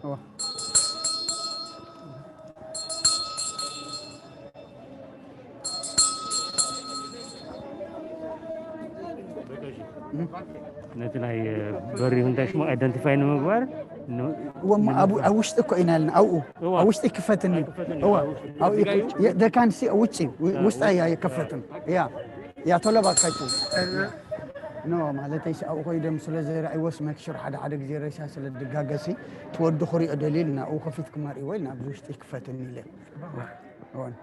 እዋ። ነቲ ናይ በሪሁ እንታይ ሽሙ ኣይደንቲፋይ ንምግባር ን- እወ፣ እሞ ኣብኡ፣ ኣብ ውሽጢ እኮ ኢና ያልና፣ ኣብኡ፣ እዋ። ኣብ ውሽጢ ይክፈትኒ። ኣይክፈትን እዩ፣ እዋ፣ ኣብ ውሽጢ። ኣብኡ እዚጋ እዩ? ይክ-፣ የ-፣ ደካንሲ ውጭ፣ ው-፣ እ፣ ውስጣ ውጭ። እያ ይከፈትን። እያ፣ እያ፣ ቶሎ ባካችሁ። ኖ፣ ማለተይ ሲ ኣብኡ ኮይዶም ስለ ዘይረኣይዎስ መክሽር ሓደ ሓደ ግዜ ሬሳ ስለ ድጋገሲ ትወዲ ክሪኦ ደልዩ ኢልና፣ ኣብኡ ከፊትኩም ኣርእይዎ ኢልና፣ ኣብዚ ውሽጢ ይክፈትኒ ኢለ። እወን።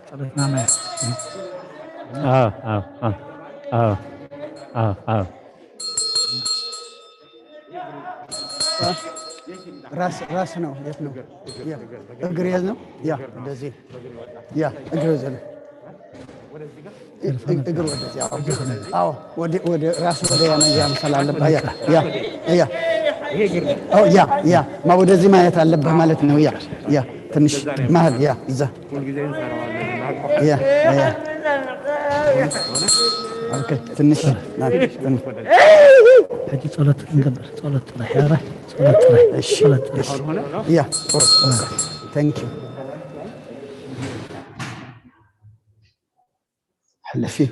ጸሎትና ማየት። አዎ፣ አዎ፣ አዎ፣ አዎ፣ አዎ፣ አዎ። ራስ፣ ራስ ነው። የት ነው? ያ፣ እግር የት ነው? ያ፣ እንደዚህ። ያ፣ እግር የት ነው? እ-፣ እ-፣ እግር ወደዚህ። አዎ፣ አዎ፣ ወደ፣ ወደ ራስ ወደ ያ መያ መሰል አለበት። ያ፣ ያ፣ ያ። አዎ፣ ያ፣ ያ። ማ ወደዚህ ማየት አለብህ ማለት ነው። ያ፣ ያ። ትንሽ መሀል፣ ያ፣ እዛ። ያ፣ ያ። ኦኬ፣ ትንሽ፣ ትንሽ። ሕጂ ጸሎት ክንገብር፣ ጸሎት ጥራሕ፣ ያ፣ ጸሎት ጥራሕ፣ እሺ፣ ጸሎት ጥራሕ። እሺ። ያ፣ ጥሩ። ታንክ ዩ። ሕልፍ እዩ።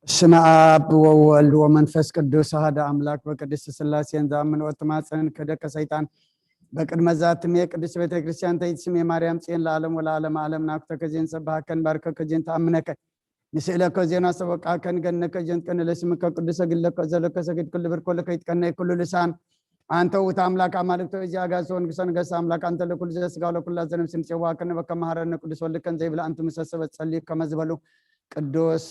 በስመ አብ ወወልድ ወመንፈስ ቅዱስ አሐዱ አምላክ በቅድስት ሥላሴን ዘአምን ወትማጸን ከደቀ ሰይጣን በቅድመ ዛትሜ ቅድስት ቤተ ክርስቲያን ተይትስሜ ማርያም ጽዮን ለዓለም ወለዓለመ ዓለም ናኩተከ ዜን ሰብሃከን ባርከከ ዜን ተኣምነከ ንስእለከ ዜና ሰበቃከ ንገነከ ዜን ቀንለስምከ ቅዱሰ ግለከ ዘለከ ሰግድ ኩሉ ብርኮ ለከ ይትቀነይ ኩሉ ልሳን አንተ ውእቱ አምላክ አማልክት ወእግዚአ አጋእዝት ወንጉሰ ነገስት አምላክ አንተ ለኩሉ ዘስጋ ለኩላ ዘነፍስ ንጽዋ ከነበከ መሐረነ ቅዱስ ወልድከን ዘይብላ አንቱ ምሰሰበት ጸልዩ ከመ ዝበሉ ቅዱስ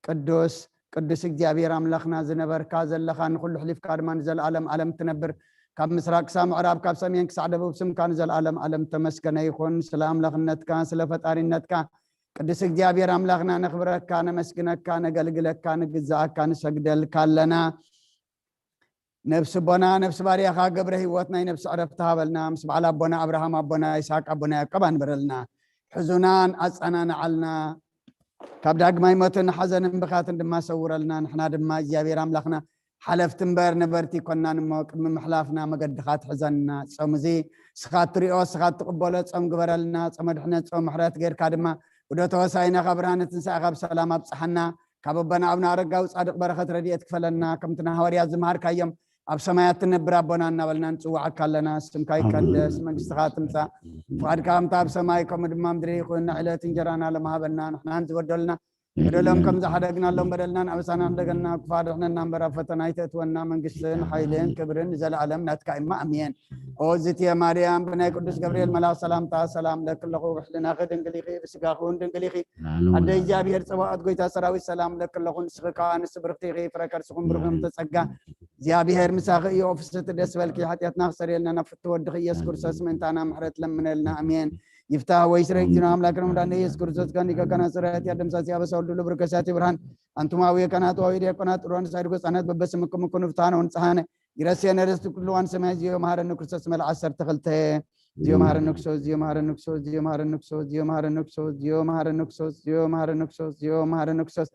ቅዱስ ቅዱስ እግዚኣብሔር ኣምላኽና ዝነበርካ ዘለኻ ንኹሉ ሕሊፍካ ድማ ንዘለኣለም ዓለም ትነብር ካብ ምስራቅ ክሳብ ምዕራብ ካብ ሰሜን ክሳዕ ደቡብ ስምካ ንዘለኣለም ዓለም ተመስገነ ይኹን። ስለ ኣምላኽነትካ ስለ ፈጣሪነትካ ቅዱስ እግዚኣብሔር ኣምላኽና ነኽብረካ ነመስግነካ ነገልግለካ ንግዛኣካ ንሰግደልካ ኣለና። ነብሲ ኣቦና ነብሲ ባርያኻ ገብረ ህይወት ናይ ነብሲ ዕረፍቲ ሃበልና። ምስ በዓል ኣቦና ኣብርሃም ኣቦና ይስሓቅ ኣቦና ያዕቆብ ኣንብረልና። ሕዙናን ኣጸናንዓልና። ካብ ዳግማይ ሞትን ሓዘንን ብኻትን ድማ ሰውረልና። ንሕና ድማ እግዚኣብሔር ኣምላኽና ሓለፍቲ እምበር ነበርቲ ይኮናን እሞ ቅድሚ ምሕላፍና መገድኻ ትሕዘና። ጾም እዚ ስኻ ትሪኦ ስኻ ትቕበሎ ጾም ግበረልና። ጾመ ድሕነት ጾም ምሕረት ጌርካ ድማ ወደ ተወሳይና ካብ ብርሃነ ትንሳኤ ካብ ሰላም ኣብጽሓና። ካብ ኣቦና ኣብና ኣረጋዊ ጻድቕ በረኸት ረድኤት ክፈለና። ከምቲ ንሃዋርያት ዝመሃርካዮም ኣብ ሰማያት ትነብር ኣቦና እናበልና ንጽውዓካ ኣለና። ስምካ ይቀደስ፣ መንግስትኻ ትምጻእ፣ ፍቓድካ ከምታ ኣብ ሰማይ ከምኡ ድማ ምድሪ ይኹን። ዕለት እንጀራና ለመሃበና ንሕናን ዝበደሉና በደሎም ከም ዝሓደግናሎም በደልናን ኣበሳና ንደገልና ክፋ ድሕነና እምበር ኣብ ፈተና ኣይተእትወና። መንግስትን ሓይልን ክብርን ንዘለኣለም ናትካ እማ ኣሜን። ኦ ዝትየ ማርያም ብናይ ቅዱስ ገብርኤል መልኣኽ ሰላምታ ሰላም ለኪ ኣለኹ። ብሕልናኺ ድንግል ኢኺ፣ ብስጋኺ እውን ድንግል ኢኺ። ኣደ እግዚኣብሔር ጸባኦት ጎይታ ሰራዊት ሰላም ለኪ ኣለኹ። ንስኺ ከኣ ንስ ብርኽቲ ኢኺ፣ ፍረ ከርስኹም ብሩኽ እም ተጸጋ እግዚኣብሔር ምሳኺ እዩ። ኦ ፍስሕቲ ደስ በልኪ፣ ሓጢኣትና ክሰርየልና ናብ ፍቱ ወድኺ ኢየሱስ ክርስቶስ ምእንታና ምሕረት ለምነልና። ኣሜን። ይፍታህ ወይ ስረይ ጊዜና ኣምላክ ረምዳን ኢየሱስ ክርስቶስ ከን ይከከና ስረት ያደምሳሲ ኣበሰ ወልዱ ልብር ከሳቲ ብርሃን አንቱም አቡየ ካህናት ወአቡየ ዲያቆናት ጥሩዋን ሳይድ ጎጻነት በበስምኩም ኩኑ ፍትሃነ ወንጽሃነ ይረስየነ ርስቲ ኩሉ ዋን ሰማይ ዚዮ መሐረኒ ክርስቶስ መልዓ ዓሰርተ ክልተ ዚዮ መሐረኒ ክርስቶስ ዚዮ መሐረኒ ክርስቶስ ዚዮ መሐረኒ ክርስቶስ ዚዮ መሐረኒ ክርስቶስ ዚዮ መሐረኒ ክርስቶስ ዚዮ መሐረኒ ክርስቶስ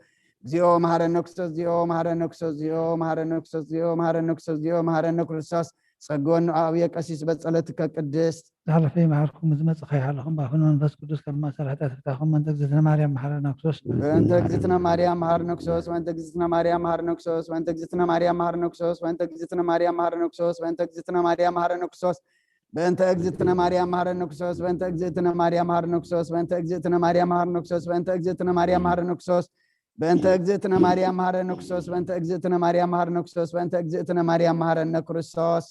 ዚኦ መሐረነ ክርስቶስ ዚኦ መሐረነ ክርስቶስ ዚኦ መሐረነ ክርስቶስ ዚኦ መሐረነ ክርስቶስ ዚኦ መሐረነ ክርስቶስ ጸግወን ንዓብየ ቀሲስ በጸለትከ ቅድስት ዝሓለፈ ይምሓርኩም፣ ዝመጽእ ከይሓለኹም፣ ብኣፉን መንፈስ ቅዱስ ካብ ማእሰር ሓጢኣት ይፍታኹም። በእንተ እግዝእትነ ማርያም መሓረና ክርስቶስ። በእንተ እግዝእትነ ማርያም መሓረነ ክርስቶስ። በእንተ እግዝእትነ ማርያም መሓረነ ክርስቶስ። በእንተ እግዝእትነ ማርያም መሓረነ ክርስቶስ። በእንተ እግዝእትነ ማርያም መሓረነ ክርስቶስ። በእንተ እግዝእትነ ማርያም መሓረነ ክርስቶስ። በእንተ እግዝእትነ ማርያም መሓረነ ክርስቶስ። በእንተ እግዝእትነ ማርያም መሓረነ ክርስቶስ። በእንተ እግዝእትነ ማርያም መሓረነ ክርስቶስ። በእንተ እግዝእትነ ማርያም መሓረነ ክርስቶስ። በእንተ እግዝእትነ ማርያም መሓረነ ክርስቶስ። በእንተ እግዝእትነ ማርያም መሓረነ ክርስቶስ። በእንተ እግዝእትነ ማርያም መሓረነ ክርስቶስ።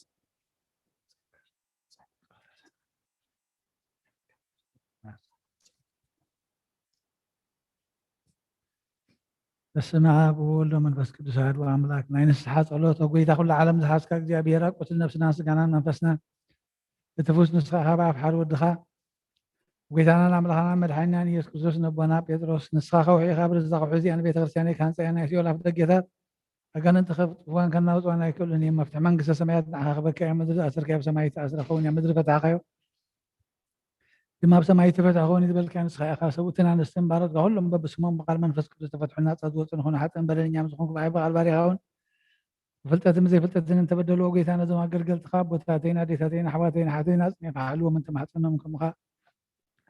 በስመ አብ ወወልድ ወመንፈስ ቅዱስ አሐዱ አምላክ። ናይ ንስሓ ጸሎት። ኦ ጎይታ ኩሉ ዓለም ዝሓዝካ እግዚኣብሔር፣ ቁስል ነፍስናን ስጋናን መንፈስናን እቲ ፍውስ ንስኻ ኢኻ ብኣፍ ሓደ ወድኻ ጎይታናን ኣምላኽናን መድሓኒናን ኢየሱስ ክርስቶስ ነቦና ጴጥሮስ፣ ንስኻ ከውሒ ኢኻ፣ ብርዛ ከውሒ እዚኣ ንቤተ ክርስቲያነይ ክሃንጻ እየ፣ ናይ ሲኦል ኣፍ ደጌታት ኣጋንንቲ ከጥፍዋን ከናውጽዋን ኣይክእሉን እዮም። መፍትሒ መንግስተ ሰማያት ንዓኻ ክበካ እያ። ምድሪ ዝኣሰርካዮ ኣብ ሰማይ ዝተኣስረ ክኸውን እያ፣ ምድሪ ፈታሕካዮ ድማ ኣብ ሰማይ ዝተፈትሐ ክኸውን እዩ ዝበልካዮ ንስኻ ኢኻ። ሰብኡትን ኣንስትን ባሮትካ ኩሎም በብስሞም ብቓል መንፈስ ቅዱስ ዝተፈትሑ ናጻ ዝወጹ ንኾኑ ሓጥእን በደለኛን ዝኾንኩ ብዓቢ ቃል ባሪኻ እውን ብፍልጠትን ብዘይፍልጠትን እንተበደልዎ ጎይታ ነዞም ኣገልገልትኻ ኣቦታተይን ኣዴታተይን ኣሕዋተይን ኣሓተይን ኣጽኒዕካ ሓልዎም እንተማሕጸኖም ከምኻ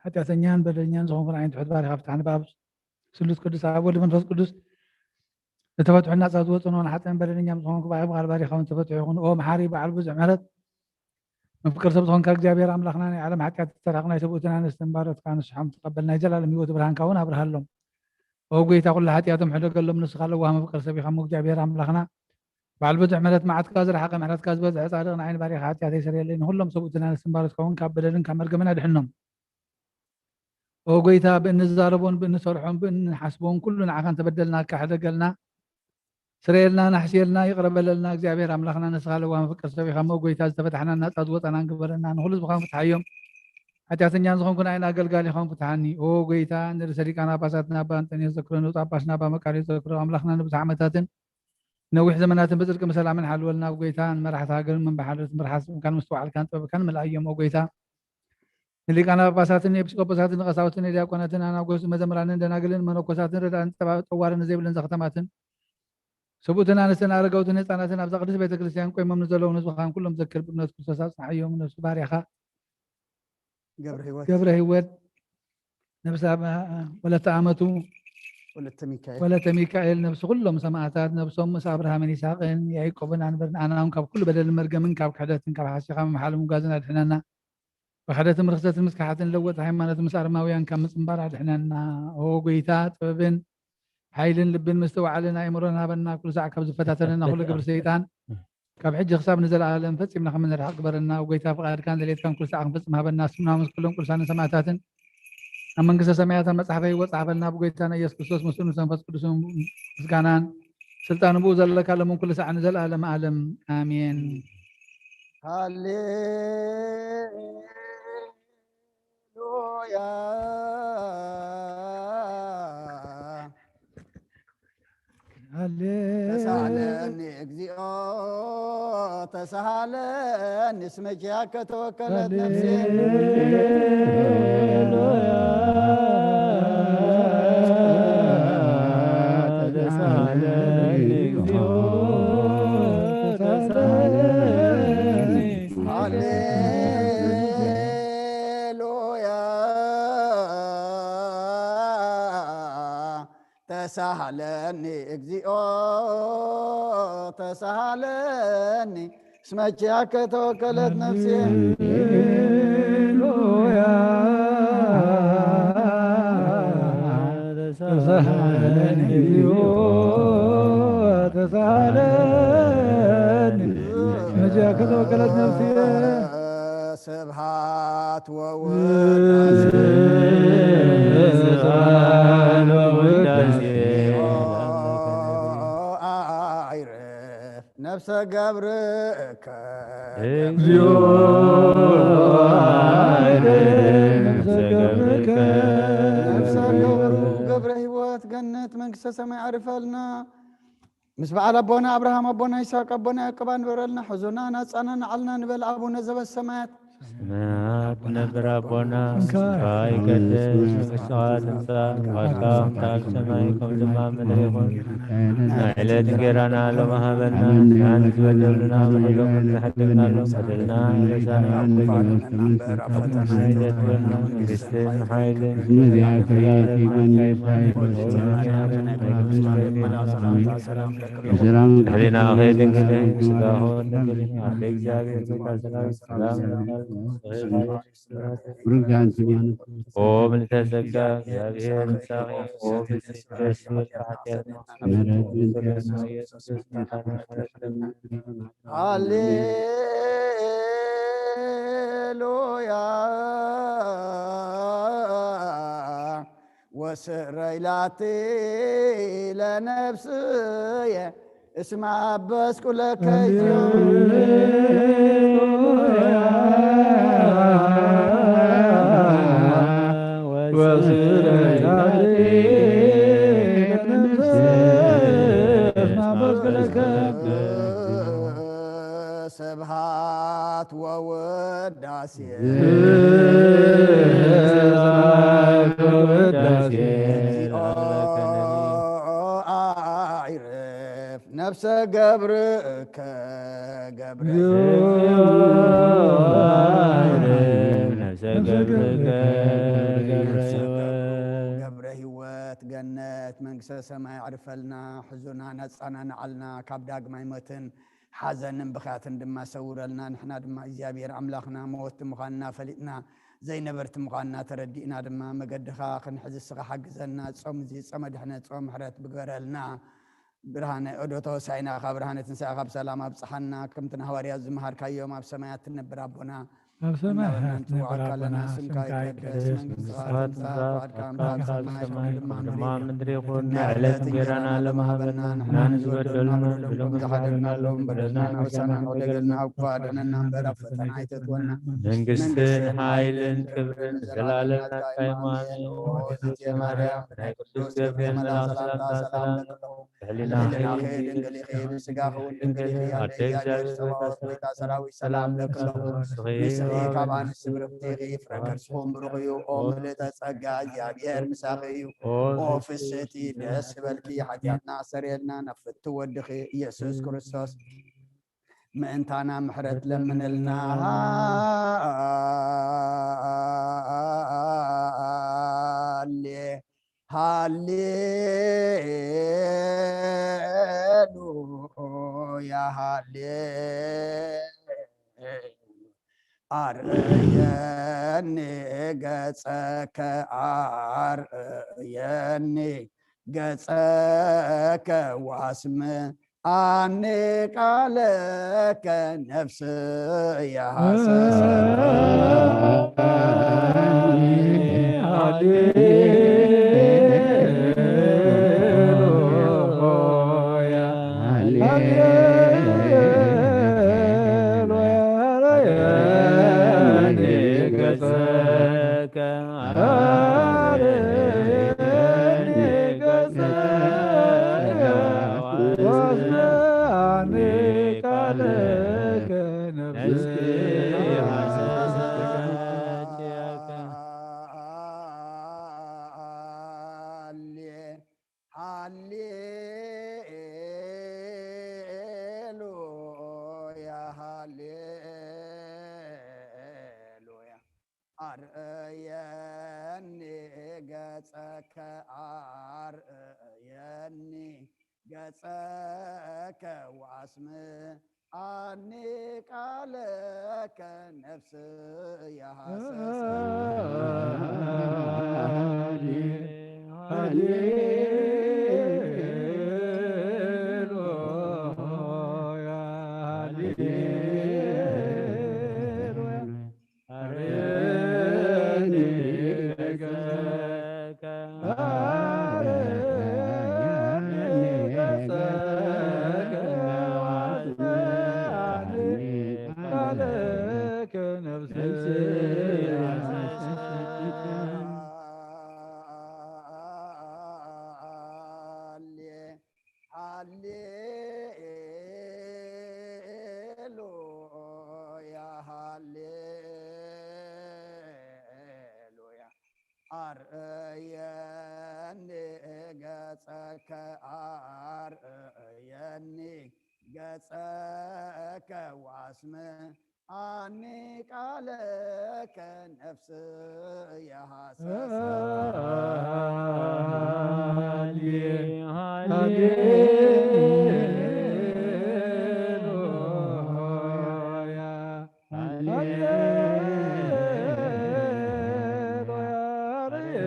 ሓጢኣተኛን በደለኛን ዝኾንኩ ንዓይን ትሑት ባሪኻ ፍትሓኒ ብኣብ ስሉስ ቅዱስ ኣብ ወልድ መንፈስ ቅዱስ ዝተፈትሑ ናጻ ዝወጹ ንኾኑ ሓጥእን በደለኛን ዝኾንኩ ብዓቢ ቃል ባሪኻ እውን ተፈትሑ ይኹን። ኦ መሓሪ በዓል ብዙሕ ምሕረት መፍቀር ሰብ ዝኾንካ እግዚኣብሔር ኣምላኽና ናይ ዓለም ሓጢኣት ዝተራቕ ናይ ሰብኡትን ኣንስትን ባሮትካ ንስሖም ትቐበል ናይ ዘላለም ህይወት ብርሃንካ እውን ኣብርሃሎም። ኦ ጎይታ ኩሉ ሓጢኣቶም ሕደገሎም ንስኻ ለዋህ መፍቀር ሰብ ኢኻ እሞ እግዚኣብሔር ኣምላኽና በዓል ብዙሕ ምሕረት መዓትካ ዝረሓቐ ምሕረትካ ዝበዝሐ ጻድቕ ንዓይን ባሪኻ ሓጢኣተይ ስርየለይ ንኹሎም ሰብኡትን ኣንስትን ባሮትካ እውን ካብ በደልን ካብ መርገምን ኣድሕኖም። ኦ ጎይታ ብእንዛረቦን ብእንሰርሖን ብእንሓስቦን ኩሉ ንዓኻ እንተበደልናካ ሕደገልና ስረየልና ናሕስየልና ይቕረ በለልና እግዚኣብሔር ኣምላኽና ንስኻ ለዋህ መፍቀር ሰብ ኢኻ እሞ ጎይታ ዝተፈታሕናን ናጻ ዝወጻናን ግበረና ንኹሉ ህዝብኻን ፍትሓዮም ሓጢኣተኛን ዝኾንኩ ንዓይን ኣገልጋሊኻን ፍትሓኒ ኦ ጎይታ ንርእሰ ሊቃነ ጳጳሳትና ኣባ እንጠንዮስ ዘክሮ ንብፁዕ ጳጳስና ኣባ መቃርዮስ ዘክሮ ኣምላኽና ንብዙሕ ዓመታትን ነዊሕ ዘመናትን ብጽድቂ ብሰላምን ሓልወልና ኣብ ጎይታን መራሕቲ ሃገርን ምንባር ሓደረትን ብርሓት ስምካን ምስትውዓልካን ጥበብካን ምልኣዮም ኦ ጎይታ ንሊቃነ ጳጳሳትን ኤጲስቆጶሳትን ንቀሳውስትን ንዲያቆናትን ኣናጎስን መዘምራንን ደናግልን መነኮሳትን ረዳእን ጠዋርን ዘይብልን ዘኽተማትን ሰብኡትን ኣንስትን ኣረጋውትን ህፃናትን ኣብዛ ቅድስት ቤተ ክርስቲያን ቆይሞም ንዘለዉ ንዝኻን ኩሎም ዘክር ብእምነት ክርስቶስ ኣፅንሓዮም ነፍሲ ባርያኻ ገብረ ህይወት ገብረ ህይወት ነብሳ ወለተ ኣመቱ ወለተ ሚካኤል። ወለተ ሚካኤል፣ ነብሲ ኩሎም ሰማእታት፣ ነብሶም ምስ ኣብርሃምን ይስሐቅን ያዕቆብን ኣንበርን ኣናውን ካብ ኩሉ በደልን መርገምን ካብ ክሕደትን ካብ ሓሲኻ ምምሓል ምጓዝን ኣድሕነና። ብሕደትን ርኽሰትን ምስ ክሓትን ለወጥ ሃይማኖት ምስ ኣረማውያን ካብ ምጽንባር ኣድሕነና። ኦ ጎይታ፣ ጥበብን ሓይልን ልብን ምስትውዓልን ኣእምሮን ሃበና፣ ኩሉ ሳዕ ካብ ዝፈታተነና ኩሉ ግብሪ ሰይጣን፣ ካብ ሕጂ ክሳብ ንዘለኣለም ፈጺምና ከም እንርሕቕ ግበረና። ኦ ጎይታ፣ ፍቓድካን ድሌትካን ኩሉ ሳዕ ክንፍጽም ሃበና። ስምና ምስ ኩሎም ቅዱሳንን ሰማእታትን ኣብ መንግስተ ሰማያት ኣብ መጽሓፈ ህይወት ጸሓፈልና። ብጎይታና ኢየሱስ ክርስቶስ ምስኡ ምስ መንፈስ ቅዱስ ምስጋናን ስልጣን ብኡ ዘለካ ለምን ኩሉ ሳዕ ንዘለኣለም ዓለም ኣሜን። ሃሌሉያ። ተሳሃለኒ እግዚኦ፣ ተሳሃለኒ፣ እስመ ኪያከ ተወከለት ነፍሴ። ሃሌሉያ። ተሳሃለኒ እግዚኦ፣ ተሳሃለኒ። ሃሌሉያ። ተሳሃለኒ እግዚኦ፣ ተሳሃለኒ፣ እስመ ኪያከ ተወከለት ነፍሴ። ሃሌሉያ። ተሳሃለኒ እግዚኦ፣ ተሳሃለኒ፣ እስመ ኪያከ ተወከለት ነፍሴ። ስብሐት ወውዳሴ፣ ስብሐት ወውዳሴ። ኣዕርፍ ነፍሰ ገብርከ። እግዚኦ፣ ኣዕርፍ ነፍሰ ገብርከ። ነፍሰ ገብሩ ገብረ ሕይወት ገነት መንግስተ ሰማይ ኣዕርፈልና። ምስ በዓል ኣቦና ኣብርሃም፣ ኣቦና ይስሐቅ፣ ኣቦና ያዕቆብ ኣንበረልና። ሕዙና ናጻና ንዓልና ንበል። ኣቡነ ዘበሰማያት። ስምካ ትነብር ኣቦና፣ ስምካ ይቀደስ፣ መንግስትኻ ትምጻእ፣ ፍቓድካ ከምታ ኣብ ሰማይ ከምኡ ድማ ኣብ ምድሪ ይኹን። ናይ ዕለት እንጀራና ሎሚ ሃበና፣ ንሕና ንዝበደሉና በደሎም፣ ንሕደግናሎም በደልና፣ ንበሳና፣ መንግስትን ሓይልን ሰላም ሕሊናኺ ድንግል፣ ስጋኹ ድንግል፣ ኣደ እግዚኣብሔር ቤታ ሰራዊት፣ ሰላም ብሩክ ኣንቲ እም ምልዕተ ጸጋ፣ እግዚኣብሔር ምሳኺ፣ ኦ ብጽሕት ደስ ዝብል ጸሓት ያዝና። ሃሌሉያ። ወስረይ ላቲ ለነፍስየ እስመ አበስኩ ለከ። ሃሌሉያ። ወስረይ ላቲ ለነፍስየ እስመ አበስኩ ለከ። ስብሐት ወውዳሴ፣ ስብሐት ወውዳሴ፣ እግዚኦ አዕርፍ ነፍሰ ገብርከ ገብረ፣ እግዚኦ አዕርፍ ነፍሰ ገብርከ ገብረ ሕይወት። ገብረ ሕይወት ገነት መንግስተ ሰማይ ኣዕርፈልና። ሕዙና ነጻና ንዓልና ካብ ዳግማይ ሞትን ሓዘንን ብኽያትን ድማ ሰውረልና። ንሕና ድማ እግዚኣብሔር ኣምላኽና መወቲ ምዃንና ፈሊጥና፣ ዘይነበርቲ ምዃንና ተረዲእና ድማ መገድኻ ክንሕዝ እስኻ ሓግዘና። ጾም እዚ ጸመ ድሕነት፣ ጾም ምሕረት ብግበረልና። ብርሃነ ኦዶቶ ሳይና ካብ ብርሃነ ትንሳኤ ካብ ሰላም ኣብጽሓና። ከምቲ ንሃዋርያት ዝመሃርካዮም ኣብ ሰማያት ትነብር ኣቦና ኣብ ሰማይ እናበልና ሃት ንጽውዓካ ነበር ኣለና። ኣቦና፣ ስምካ ስምካ ይቀደስ፣ ይቀደስ፣ መንግስትኻ መንግስትኻ ትምጻእ፣ ትምጻእ፣ ፍቓድካ ፍቓድካ ኣብ ኣብ ሰማይ ሰማይ ከምኡ ድማ ኣብ ከምኡ ምድሪ ይኹን። ናይ ዕለት እንጀራና ሎሚ ሃበና። ንሕና ንዝበደሉና ንበደሎም ከም ዝሓደግናሎም፣ በደልና ንበደልና ንበደልና ንበደልና፣ ንበደልና፣ ኣብ ክፉ ኣድሕነና እምበር ኣብ ፈተና ኣይተእትወና። መንግስትን መንግስትን ሓይልን ክብርን ንዘለኣለም ናትካ እዩ። ኣሜን። ኦ እግዝእትየ ማርያም፣ ናይ ቅዱስ ገብርኤል መልኣኽ ሰላምታ ሰላም እብለኪ ኣለኹ። ብሕሊናኺ ድንግል ኢኺ፣ ብስጋኺ እውን ድንግል ኢኺ። ኣደ እግዚኣብሔር ጸባኦት፣ ጎይታ ሰራዊት፣ ሰላም እብለኪ ኣለኹ። ንስኺ ካብ ኣንስቲ ብርኽቲ ኢኺ፣ ፍረ ከርስኺ እውን ብሩኽ እዩ። ኦ ምልእተ ጸጋ፣ እግዚኣብሔር ምሳኺ እዩ። ኦ ፍስሕቲ፣ ደስ ይበልኪ፣ ሓጢኣትና ኣስተሰርየልና፣ ናብ ፍትው ወድኺ ኢየሱስ ክርስቶስ ምእንታና ምሕረት ለምንልና። ሃሌ ሃሌ ኣርእየኒ ገጸከ፣ ኣርእየኒ ገጸከ፣ ወኣስምዓኒ ቃለከ፣ ነፍስየ ሃሰሰኒ። ሃሌሉያ፣ ሃሌሉያ፣ ሃሌሉያ። ገጸከ፣ ሃሌሉያ፣ ገጸከ፣ ወአስምዓኒ ቃለከ፣ ነፍስየ ሃሰሰኒ። ሃሌ፣ ሃሌሉያ፣ ሃሌሉያ። ኣርእየኒ ገጸከ፣ ኣርእየኒ ገጸከ፣ ወኣስምዓኒ ቃለከ፣ ነፍስየ ሃሰሰኒ። ሃሌሉያ፣ ሃሌሉያ። ኣርእየኒ ገጸከ፣ ኣርእየኒ ገጸከ፣ ወኣስምዓኒ ቃለከ፣ ነፍስየ ሃሰሰኒ። ሃሌ፣ ሃሌሉያ፣ ሃሌሉያ። ኣርእየኒ ገጸከ፣ ኣርእየኒ ገጸከ፣ ወኣስምዓኒ ቃለከ፣ ነፍስየ ሃሰሰኒ። ሃሌ፣ ሃሌሉያ፣ ሃሌሉያ።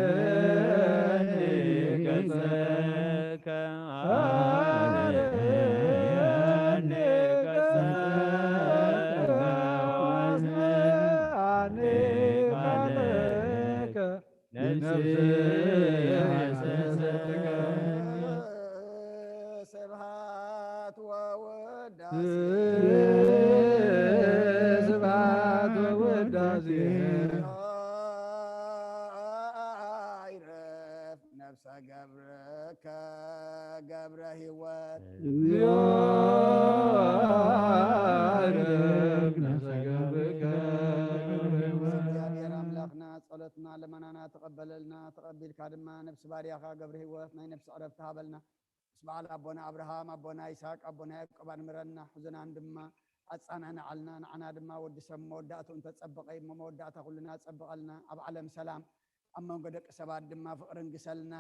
ኣርእየኒ ገጸከ፣ ኣርእየኒ ገጸከ፣ ወኣስምዓኒ ቃለከ፣ ነፍስየ ሃሰሰኒ። ስብሐት ወውዳሴ፣ ስብሐት ወውዳሴ፣ ይረፍ ነፍሰ ገብርከ ገብረ ሕይወት። ይረፍ ነፍሰ ገብርከ ገብረ ሕይወት። እግዚኣብሔር ኣምላኽና ጸሎትና ልመናና ተቐበለልና፣ ተቐቢልካ ድማ ነፍሲ ባርያኻ ገብረ ሕይወት ናይ ነፍሲ ዕረፍቲ ሃበልና። ምስ በዓል ኣቦና ኣብርሃም፣ ኣቦና ይስሐቅ፣ ኣቦና ያዕቆብ ኣንምረና፣ ሕዙናን ድማ ኣጸናንዓልና። ንዓና ድማ ወዲ ሰብ መወዳእትኡ እንተጸበቐ እዩ እሞ፣ መወዳእታ ኩልና ጸብቐልና። ኣብ ዓለም ሰላም፣ ኣብ መንጎ ደቂ ሰባት ድማ ፍቕሪ ንግሰልና።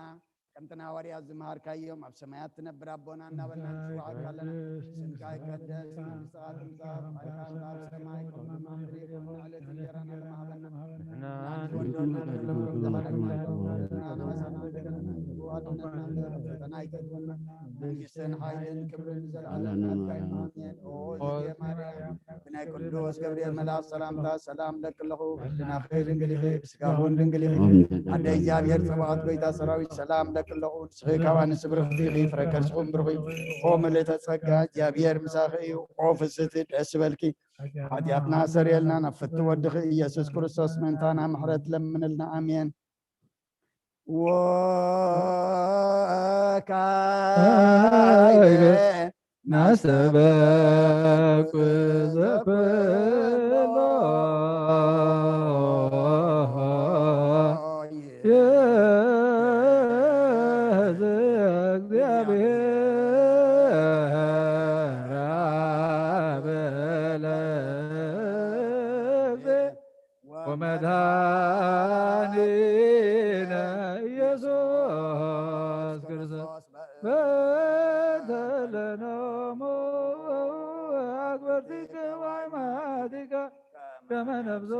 ከምቲ ንሃዋርያት ዝመሃርካዮም፣ ኣብ ሰማያት ትነብር ኣቦና እናበልና ንጽውዓካ ኣለና። ስምካ ይቀደስ፣ መንግስትኻ ትምጻእ፣ ፍቓድካ ትኩን ኣብ ሰማይ ከምኡ ድማ ኣብ ምድሪ ይኹን። ዕለት እንጀራና ድማ ሃበና። ንሕና ንወደና ንሕና ንወደና ንሕና ንወደና ፈተና ኣይተእትወና። መንግስትን ሓይልን ክብርን ንዘለዓለም ናትካ እዩ። ኣሜን። ኦ እግዝእትየ ማርያም፣ ብናይ ቅዱስ ገብርኤል መልኣክ ሰላምታ ሰላም እለኪ ኣለኹ። ህልናኺ ድንግል ኢኺ፣ ብስጋኺ እውን ድንግል ኢኺ። ኣደ እግዚኣብሔር ጸባኦት፣ ጎይታ ሰራዊት፣ ሰላም እለኪ ኣለኹ። ንስኺ ካብ ኣንስቲ ብርኽቲ ኢኺ፣ ፍረ ከርስኺ እውን ብሩኽ እዩ። ኦ ምልእተ ጸጋ፣ እግዚኣብሔር ምሳኺ እዩ። ኦ ፍስሕቲ፣ ደስ ይበልኪ፣ ሓጢኣትና ኣሰርየልና፣ ናብ ፍትው ወድኺ ኢየሱስ ክርስቶስ ምእንታና ምሕረት ለምንልና። ኣሜን። ወካዕበ ናስተበቁ ዘበሎ የእግዚኣብሔር አብ ለዘ ወመድኃኒነ ኢየሱስ ክርስቶስ በእንተ ለኖሙ አግበርቲከ ወአይማቲከ ከመ ነፍሶ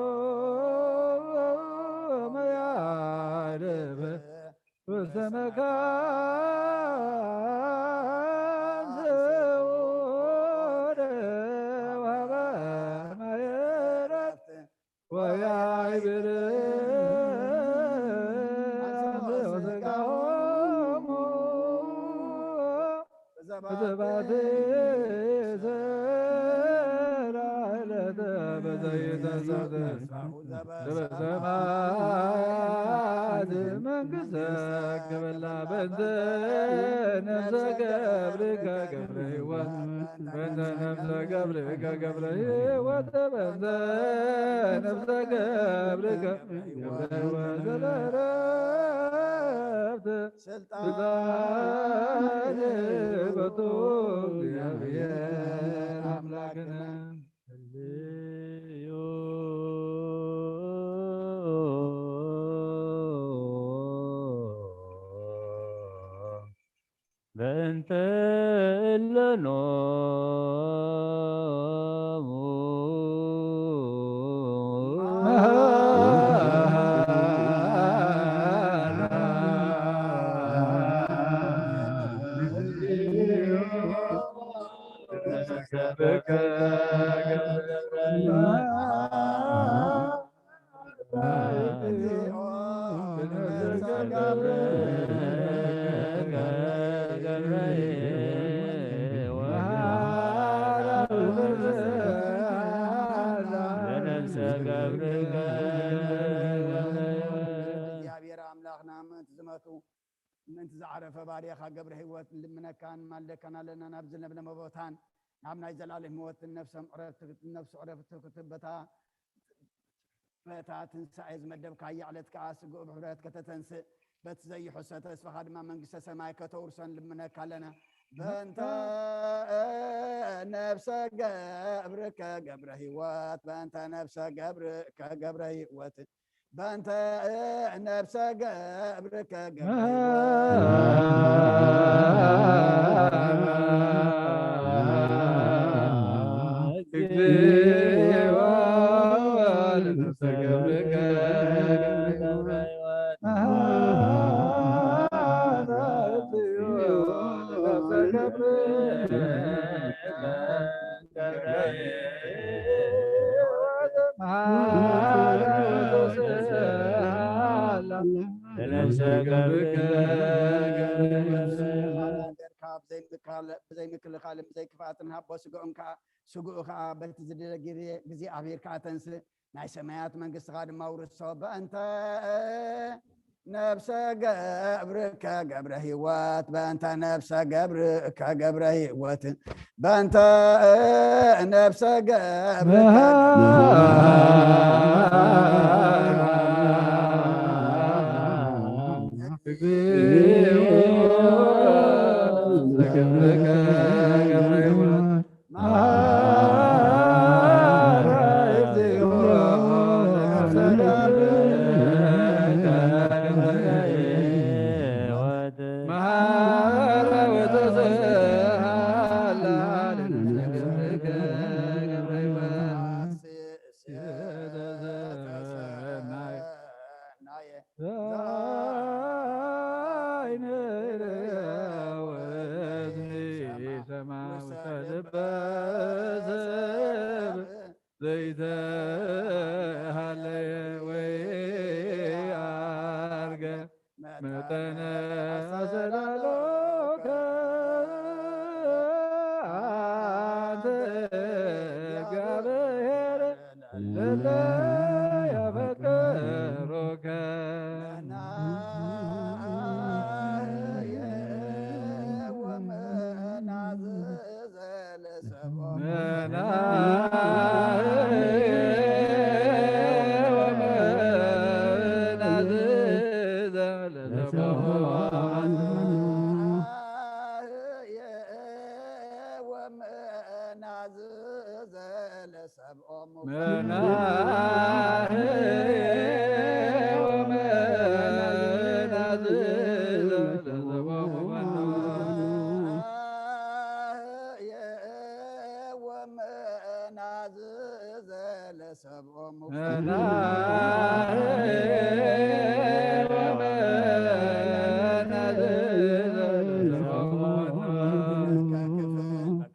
መያድብ ውስተ መካን ስዑድ ወሀበ ማየ ዕረፍት ወያዕብር አንስኦ ስጋሆሙ በዘባቲ ሰላዕለተ በዘይተሰተ በሰማያት መንግስተ ክብላ በእንተ ነፍሰ ገብርከ ገብረ ሕይወት በእንተ ነፍሰ ገብርከ ገብረ ሕይወት በእንተ ነፍሰ ገብርከ ገብረ ሕይወት ለዕረፍት ስልጣን በቱ እግዚአብሔር አምላክነ። በእንተ እለኖሙ እግዚአብሔር ኣምላኽና ምእንቲ ዝመቱ ምእንቲ ዝዓረፈ ባርያኻ ገብረ ህይወት ንልምነካን ማልደካን ኣለና። ናብ ዝለምለመ ቦታን ናብ ናይ ዘላለም ህይወትን ነፍሶም ዕረፍቲ ነፍሱ ዕረፍቲ ክትበታ በታ ትንሳኤ ዝመደብካያ ዕለት ከኣ ስግኡ ብሕብረት ከተተንስእ በቲ ዘይሕሶ ተስፋኻ ድማ መንግስተ ሰማይ ከተውርሶን ልምነካ ኣለና። በእንተ ነፍሰ ገብርከ ገብረ ህይወት በእንተ ነፍሰ ገብርከ ገብረ ህይወት በእንተ ነፍሰ ገብርከ ገብረ ህይወት ብዘይምክልኻልን ብዘይክፍኣትን ሃቦ ስግኦም ከዓ ስግኡ ከዓ በቲ ዝደለ ግዜ እግዚኣብሔር ከዓ ተንስእ ናይ ሰማያት መንግስትኻ ድማ ውርሶ በእንተ ነፍሰ ገብርከ ገብረ ህይወት በእንተ ነፍሰ ገብርከ ገብረ ህይወት በእንተ ነፍሰ ገብርከ ዘይተሃለየ ወይ ኣርገ መጠነ ኣሰላሎከ ኣንተ እግዚኣብሔር ለለ ያፈቅሮከ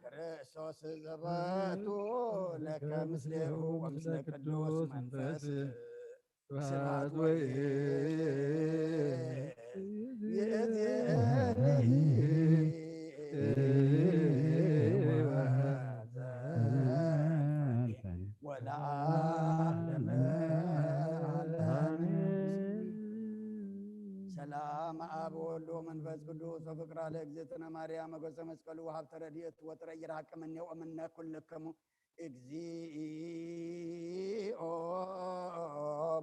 ክርስቶስ ዘበቱ ለከ ምስሌሁ ወምስለ ቅዱስ መንፈስ ስብሐት ወይእዜኒ ወዘልዓለመ ዓለም። ሰላም አብ ወወልድ ወመንፈስ ቅዱስ ወፍቅራ ለእግዝእትነ ማርያም ወገጸ መስቀሉ ወሀብተ ረድኤቱ ወጥረ ይርሐቅ እምኔሁ እምነ ኩልክሙ። እግዚኦ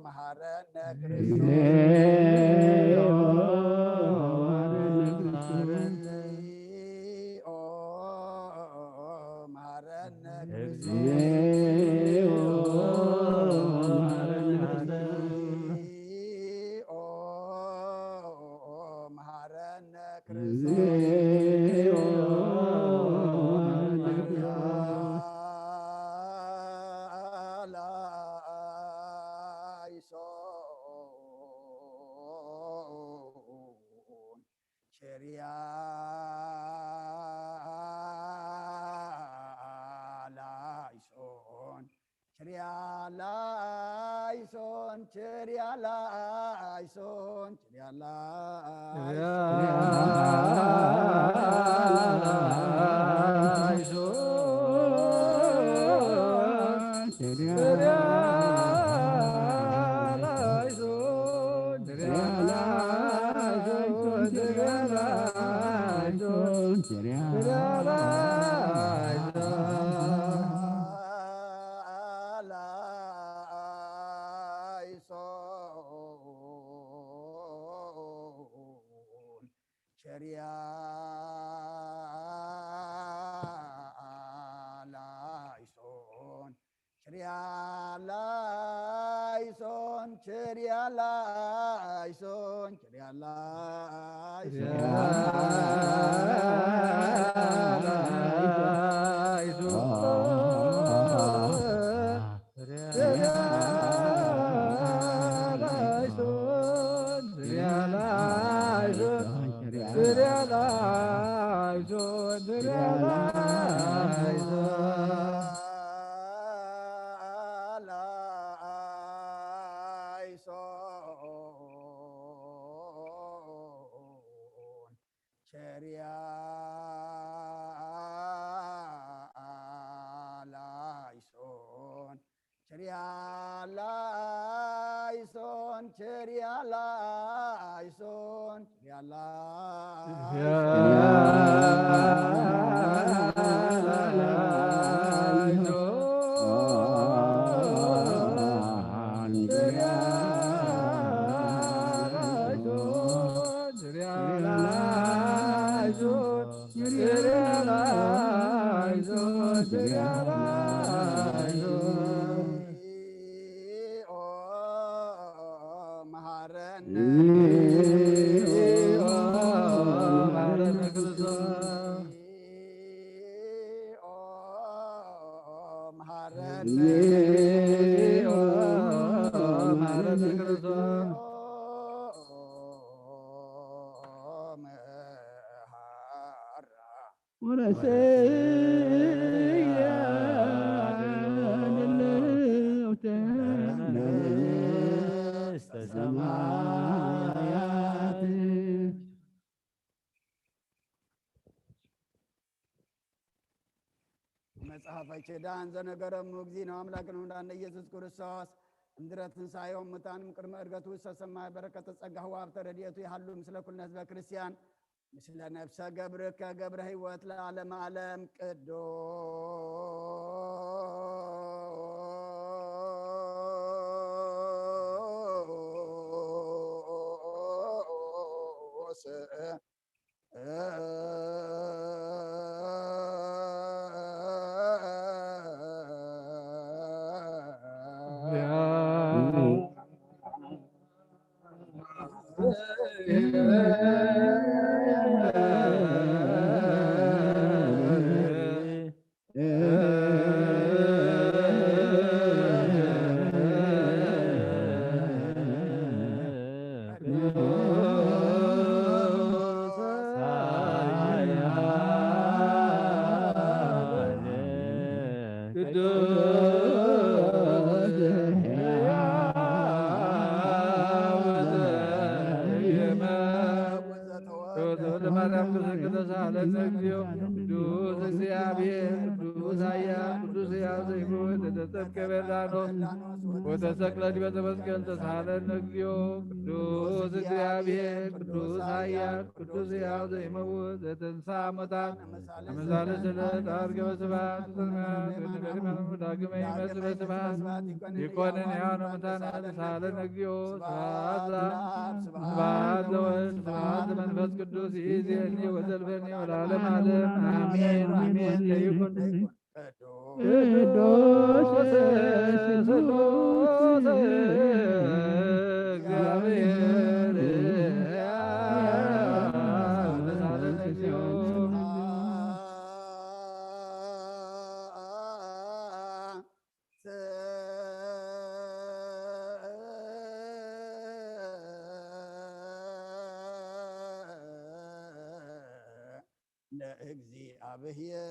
መሐረነ ክርስቶስ። እግዚኦ መሐረነ ክርስቶስ። እግዚኦ መሐረነ ክርስቶስ። ላይሶን ቸሪያ ላይሶን ቸሪያ ላይሶን ቸሪያ ላይሶን ቸሪያ ላይሶን ቸሪያ ላይሶን ቸሪያ ላይሶን ላይሶን ቸሪያ ላይሶን ቸሪያ ላይሶን ቸሪያ ላይሶን ቸሪያ ላይሶን ቸሪያ ላይሶን ቸሪያ ላይሶን ቸሪያ ላይሶን ቸሪያ ላይሶን ቸሪያ ላይሶን ቸሪያ ላይሶን መጽሐፈ ኪዳን ዘነገረሙ እግዚእነ አምላክነ ወመድኃኒነ ኢየሱስ ክርስቶስ እምድረ ትንሣኤሁ እሙታን እምቅድመ ዕርገቱ ውስተ ሰማይ በረከተ ጸጋሁ ወሀብተ ረድኤቱ ይሃሉ ምስለ ኩልነ ህዝበ ክርስቲያን ምስለ ነፍሰ ገብርከ ገብረ ሕይወት ለዓለመ ዓለም ቅዱስ ተሳሃለነ እግዚኦ። ቅዱስ እግዚኣብሔር፣ ቅዱስ ኃያል፣ ቅዱስ ሕያው ዘይመውት፣ ዘተጠምቀ በዮርዳኖስ ወተሰቅለ ዲበ መስቀል ተሳሃለነ እግዚኦ። ቅዱስ እግዚኣብሔር፣ ቅዱስ ኃያል፣ ቅዱስ ሕያው ዘይመውት፣ ዘተንሥአ እሙታን፣ አመሳለ ስለት አርገበ ስብሐት ሰማያት ወደበሪ መኑ ዳግመ ይመጽእ በስብሐት ይኮንን ሕያው ሙታን ተሳሃለነ እግዚኦ። ስብሐት ለአብ ስብሐት ለወልድ ስብሐት ለመንፈስ ቅዱስ ይእዜኒ ወዘልፈኒ ወለዓለመ ዓለም አሜን አሜን። ለይኩን ቅዱስ ስሉስ እግዚአብሔር ተሳሃለነ እግዚኦ። ለእግዚአብሔር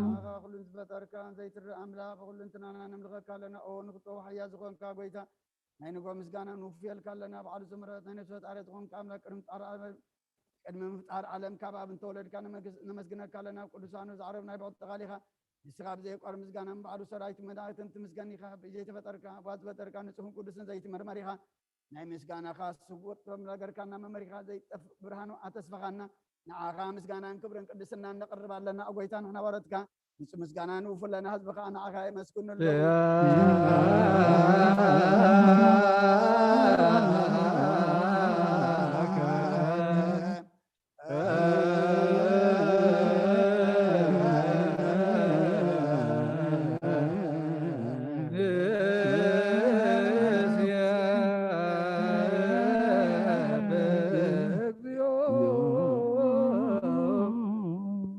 ንዓኻ ኩሉ ዝፈጠርካ ዘይትረእ ኣምላኽ፣ ብኹልንትናና ነምልኸካ ኣለና። ኦ ንኽትጠው ሓያል ዝኾንካ ጎይታ፣ ናይ ንጎ ምስጋና ንውፍየልካ ኣለና። በዓል ስምረት ናይ ነፍሲ ፈጣሪ ዝኾንካ ኣምላኽ፣ ቅድሚ ምፍጣር ዓለም፣ ቅድሚ ምፍጣር ዓለም ካብ ኣብ እንተወለድካ ነመግስ-፣ ነመስግነካ ኣለና። ኣብ ቅዱሳኑ ዝዓረብ ናይ ብዕቲ ቃል ኢኻ። ንስኻ ብዘየቋር ምስጋና ንባዕሉ ሰራዊት መላእክትን ትምስገን ኢኻ። ብዘይተፈጠርካ፣ ብኣ ዝፈጠርካ ንጹሕን ቅዱስን ዘይትመርመር ኢኻ። ናይ ምስጋናኻ ስውር ጥበብ ነገርካና መመሪኻ ዘይጠፍእ ብርሃኑ ኣተስፈኻና። ንዓኻ ምስጋናን ክብርን ቅድስናን ነቕርብ ኣለና። ኦ ጎይታ ንሕና ባሮትካ ንጹህ ምስጋና ንውፉ ኣለና። ህዝቢ ኸኣ ንዓኻ የመስግኑ ኣለዉ።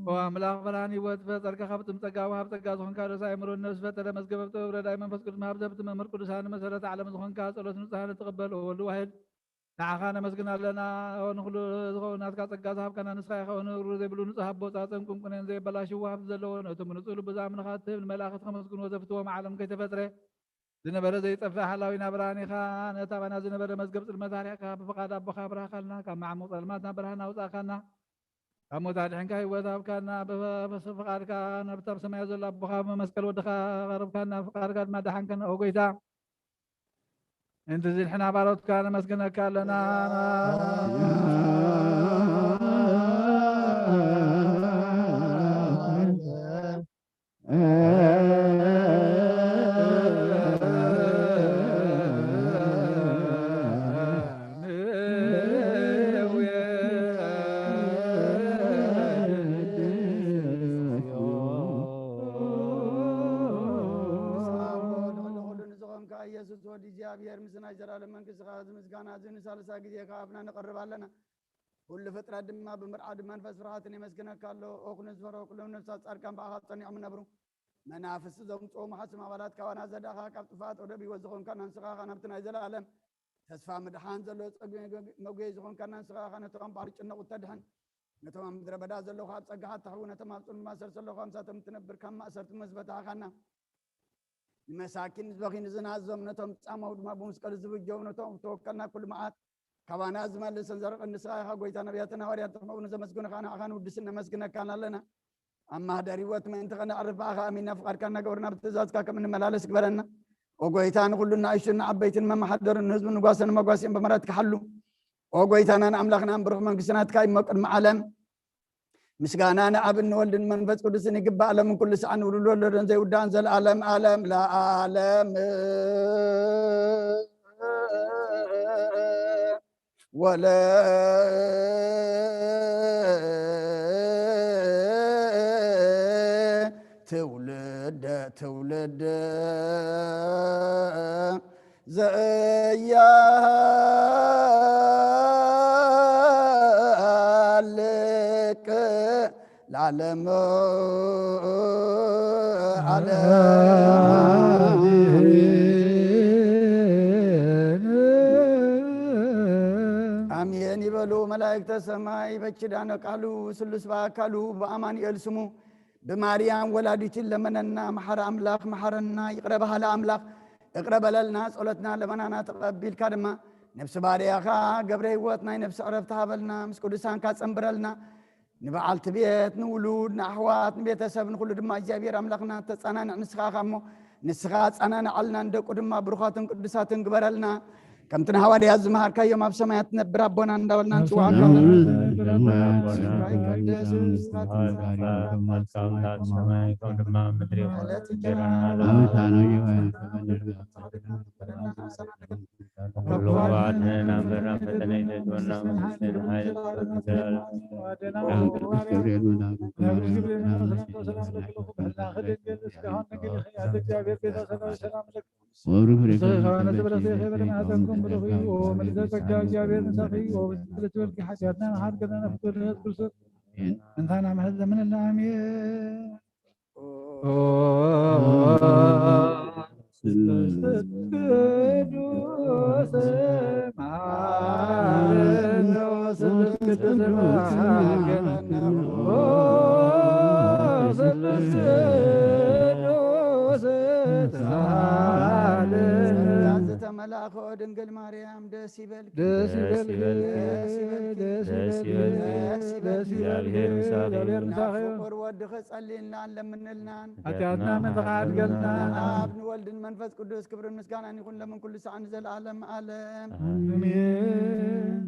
ኦ ኣምላኽ ብርሃን ህይወት ፈጠርካ፣ ካብ ጥም ጸጋ ወሃብ ጸጋ ዝኾንካ ርእሰ ኣእምሮ ነፍሲ ፈጠረ መዝገበ ጥበብ ረዳኢ መንፈስ ቅዱስ መሃብ ዘብቲ መምህር ቅዱሳን መሰረተ ዓለም ዝኾንካ ጸሎት ንጹሃን ትቕበል። ኦ ወልድ ዋሕድ ንዓኻ ነመስግን ኣለና። ኦ ንኹሉ ዝኸውን ናትካ ጸጋ ዝሃብካና ንስኻ ኢኻ። ኦ ንእግሩ ዘይብሉ ንጹህ ኣቦጻጸን ቁንቁኔን ዘየበላሽው ወሃብቲ ዘለዎ ነቶም ንጹህ ልቡ ዝኣምንኻ እትህብ ንመላእኽቲ ከመስግንዎ ዘፍትዎም ዓለም ከይተፈጥረ ዝነበረ ዘይጠፍእ ሓላዊና ብርሃን ኢኻ። ነቲ ኣባና ዝነበረ መዝገብ ጽልመት ኣርሒቕካ ብፍቓድ ኣቦኻ ኣብርሃኻልና። ካብ መዓሙቕ ጸልማት ናብ ብርሃን ኣውጻእካና። ካብ ሞት ኣድሒንካ ህይወት ሃብካና። ብፍቓድካ ናብቲ ኣብ ሰማያት ዘሎ ኣቦኻ ብመስቀል ወድኻ ኣቐረብካና። ብፍቓድካ ድማ ደሓንካና። ኦ ጎይታ እንቲ ዝንሕና ባሮትካ ነመስግነካ ኣለና። ንስኻ እሞ ልዕሊ ኩሉ ንዝኾንካ ኢየሱስ ወዲ እግዚኣብሔር፣ ምስ ናይ ዘላለም መንግስትኻ እዚ ምስጋና እዚ ንሳልሳይ ግዜ ካብ ኣብና ነቕርብ ኣለና። ኩሉ ፍጥረት ድማ ብምርዓድ መንፈስ ፍርሃትን የመስግነካ ኣሎ። ኦ ኩሉ ዝፈርሆ ኩሎም ነፍሳት ጻድቃን ብኣኻ ጸኒዖም ይነብሩ። መናፍስቲ ዘምጽኦም ሓስም ኣባላት ካባና ዘዳኻ ካብ ጥፋት ወደብ ህይወት ዝኾንካና ንስኻ ኸኣ ናብቲ ናይ ዘላለም ተስፋ ምድሓን ዘሎ ጸግ-፣ መጉየይ ዝኾንካና ንስኻ ኸኣ ነቶም ባር ጭነቑ ተድሕን። ነቶም ኣብ ምድረ በዳ ዘለኹ ኣብ ጸጋኻ ተሕዉ፣ ነቶም ኣብ ጽኑዕ ማእሰርቲ ዘለኹ ኣምሳቶም ትነብር ካብ ማእሰርቲ መዝበታኻና። ንመሳኪን ዝበኺ ንዝናዞም ነቶም ጻማው ድማ ብመስቀሉ ዝብጀው ነቶም ተወከልና ኩሉ መዓት ካባና ዝመልስን ዘርቕን ንስኻ ኢኻ። ጎይታ ነቢያትን ሃዋርያትን ከምኡ ንዘመስግኑኻ ንዓኻ ንውድስን ነመስግነካን ኣለና። ኣብ ማህደር ህይወት ምእንቲ ከነዕርፍ ብኣኻ ኣሚንና ፍቓድካ እናገበርና ብትእዛዝካ ከም እንመላለስ ግበረና። ኦ ጎይታ ንኹሉ ንኣሽቱን ንዓበይትን መመሓደርን ንህዝቡ ንጓሰን መጓስን ብምሕረትካ ሓሉ። ኦ ጎይታናን ኣምላኽናን ብሩኽ መንግስቲ ናትካ እሞ ቅድሚ ዓለም ምስጋና ንኣብን ንወልድን መንፈስ ቅዱስን ይግባእ፣ ዓለምን ኩሉ ሰዓን ውሉድ ወለዶን ዘይውዳእን ዘለዓለም ዓለም ለዓለም። ወለ ትውልደ ትውልድ ዘያልቅ ለዓለመ ዓለም። ኣሜን ይበሉ መላእክተ ሰማይ። በኪዳነ ቃሉ ስሉስ በአካሉ በአማኑኤል ስሙ ብማርያም ወላዲት ለመነና። መሐረ አምላክ መሐረና፣ ይቅረ በሃለ አምላክ እቅረ በለልና። ጸሎትና ለመናና ተቀቢልካ ድማ ነፍሲ ባርያኻ ገብረ ህይወት ናይ ነፍሲ ዕረፍቲ ሃበልና፣ ምስ ቅዱሳንካ ጸንብረልና። ንበዓልቲ ቤት፣ ንውሉድ፣ ንኣሕዋት፣ ንቤተሰብ፣ ንኹሉ ድማ እግዚኣብሔር ኣምላኽና ተጸናንዕ። ንስኻ ኢኻ እሞ ንስኻ ኣጸናንዓልና፣ ንደቁ ድማ ብሩኻትን ቅዱሳትን ግበረልና። ከምቲ ንሃዋርያት ዝመሃርካዮም ኣብ ሰማያት ትነብር ኣቦና እንዳበልና ንጽውዓካ። እንታና መሕዘምንና ኣሜን። ተመላእኮ ድንግል ማርያም ደስ ይበልኪ። ደስ ይበልኪ፣ ደስ ይበልኪ፣ ደስ ይበልኪ፣ ደስ ይበልኪ። እግዚኣብሔር ምሳኺ። እግዚኣብሔር ምሳኺ። ፍቁር ወድኺ ጸልይልናን ለምንልናን። ኃጢአትና መተኻ ኣድገልናን። ኣብ ንወልድን መንፈስ ቅዱስ ክብርን ምስጋናን ይኹን ለምን ኩሉ ሰዓን ዘለዓለም ዓለም። ኣሜን።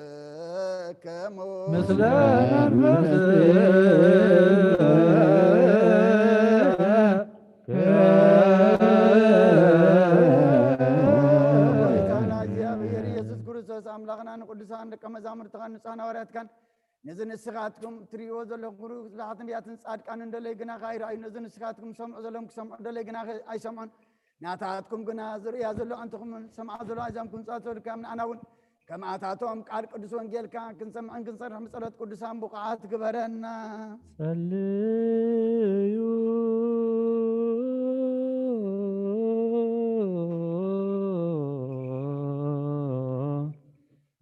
ለኩልክሙ ምስለ መንፈስ ጎይታና እግዚኣብሔር ኢየሱስ ክርስቶስ ኣምላኽና ንቅዱሳን ደቀ መዛሙርትኻን ንጹሓን ሃዋርያትካን ነዚ ንስኻትኩም ትርእይዎ ዘለኹም ርኡይ ስራሕቲ ነቢያትን ጻድቃንን ደለይ ግናኸ ኣይረኣዩ። ነዚ ንስኻትኩም ትሰምዑ ዘለኹም ክሰምዑ ደለይ ግናኸ ኣይሰምዑን። ናታትኩም ግና ዝርእያ ዘሎ ኣንትኹምን ሰምዓ ዘሎ ኣዛምኩም ጻጸ ድካም ንኣና እውን ከምኣታቶም ቃል ቅዱስ ወንጌልካ ክንሰምዕን ክንሰርሕ ብጸሎት ቅዱሳን ብቑዓት ግበረና። ጸልዩ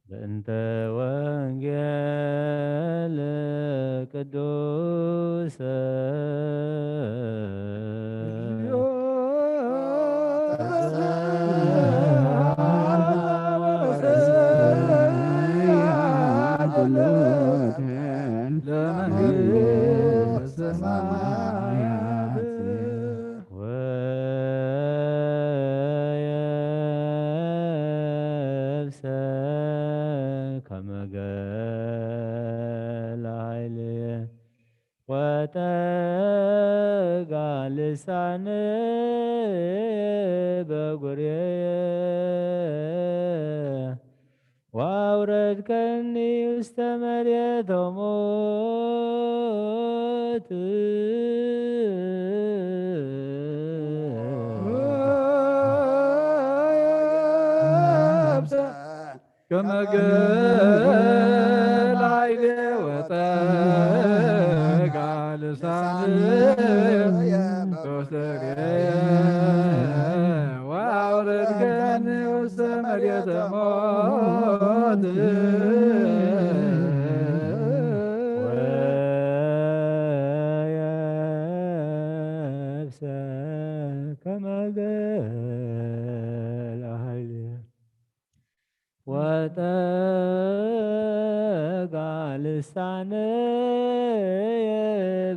በእንተ ወንጌል ቅዱስ ለመንግስተ ሰማያት ወየብሰ ከመ ገለ ኃይል ወጠጋ ልሳን በጉሬ ወአውረድከኒ ውስተ መሬተ ሞት። ከመ ገለ ኃይሌ ወጠጋ ልሳን ውስተ እግሬ ወአውረድከኒ ውስተ መሬተ ሞት። ወየብሰ ከመ ገለ ኃይሌ ወጠጋ ልሳነየ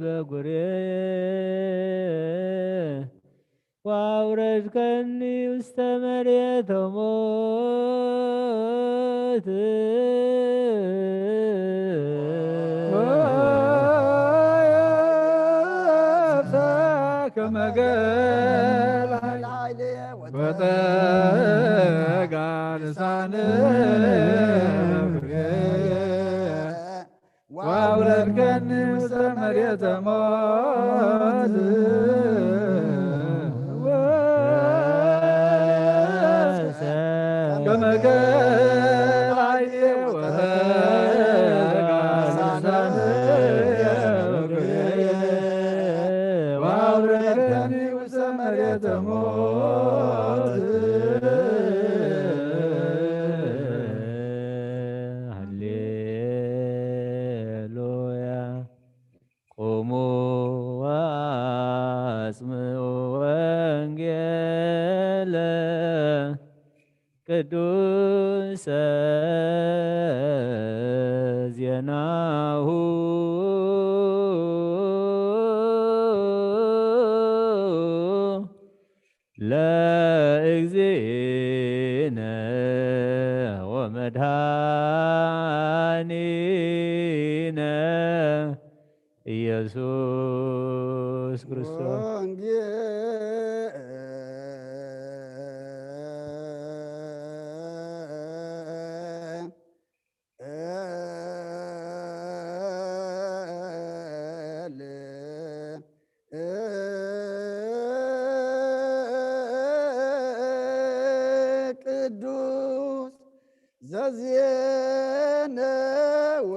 በጉሬ ወአውረድከኒ ውስተ መሬተ ሞት። ወየብሰ ከመ ገል ወጠጋ ልሳነ በኩሬ ወአውረድከኒ ውስተ መሬተ ሞት። ከመ ገል ኃይሌ ወተጋ ልሳነ በኩሬ ወአውረድከኒ ውስተ መሬተ ሞት። ሃሌሉያ። ቁሙ ወአጽምዑ ወንጌለ ቅዱሰ ዜናሁ ለእግዚእነ ወመድኃኒነ ኢየሱስ ክርስቶስ። ቅዱስ ዘዜነወ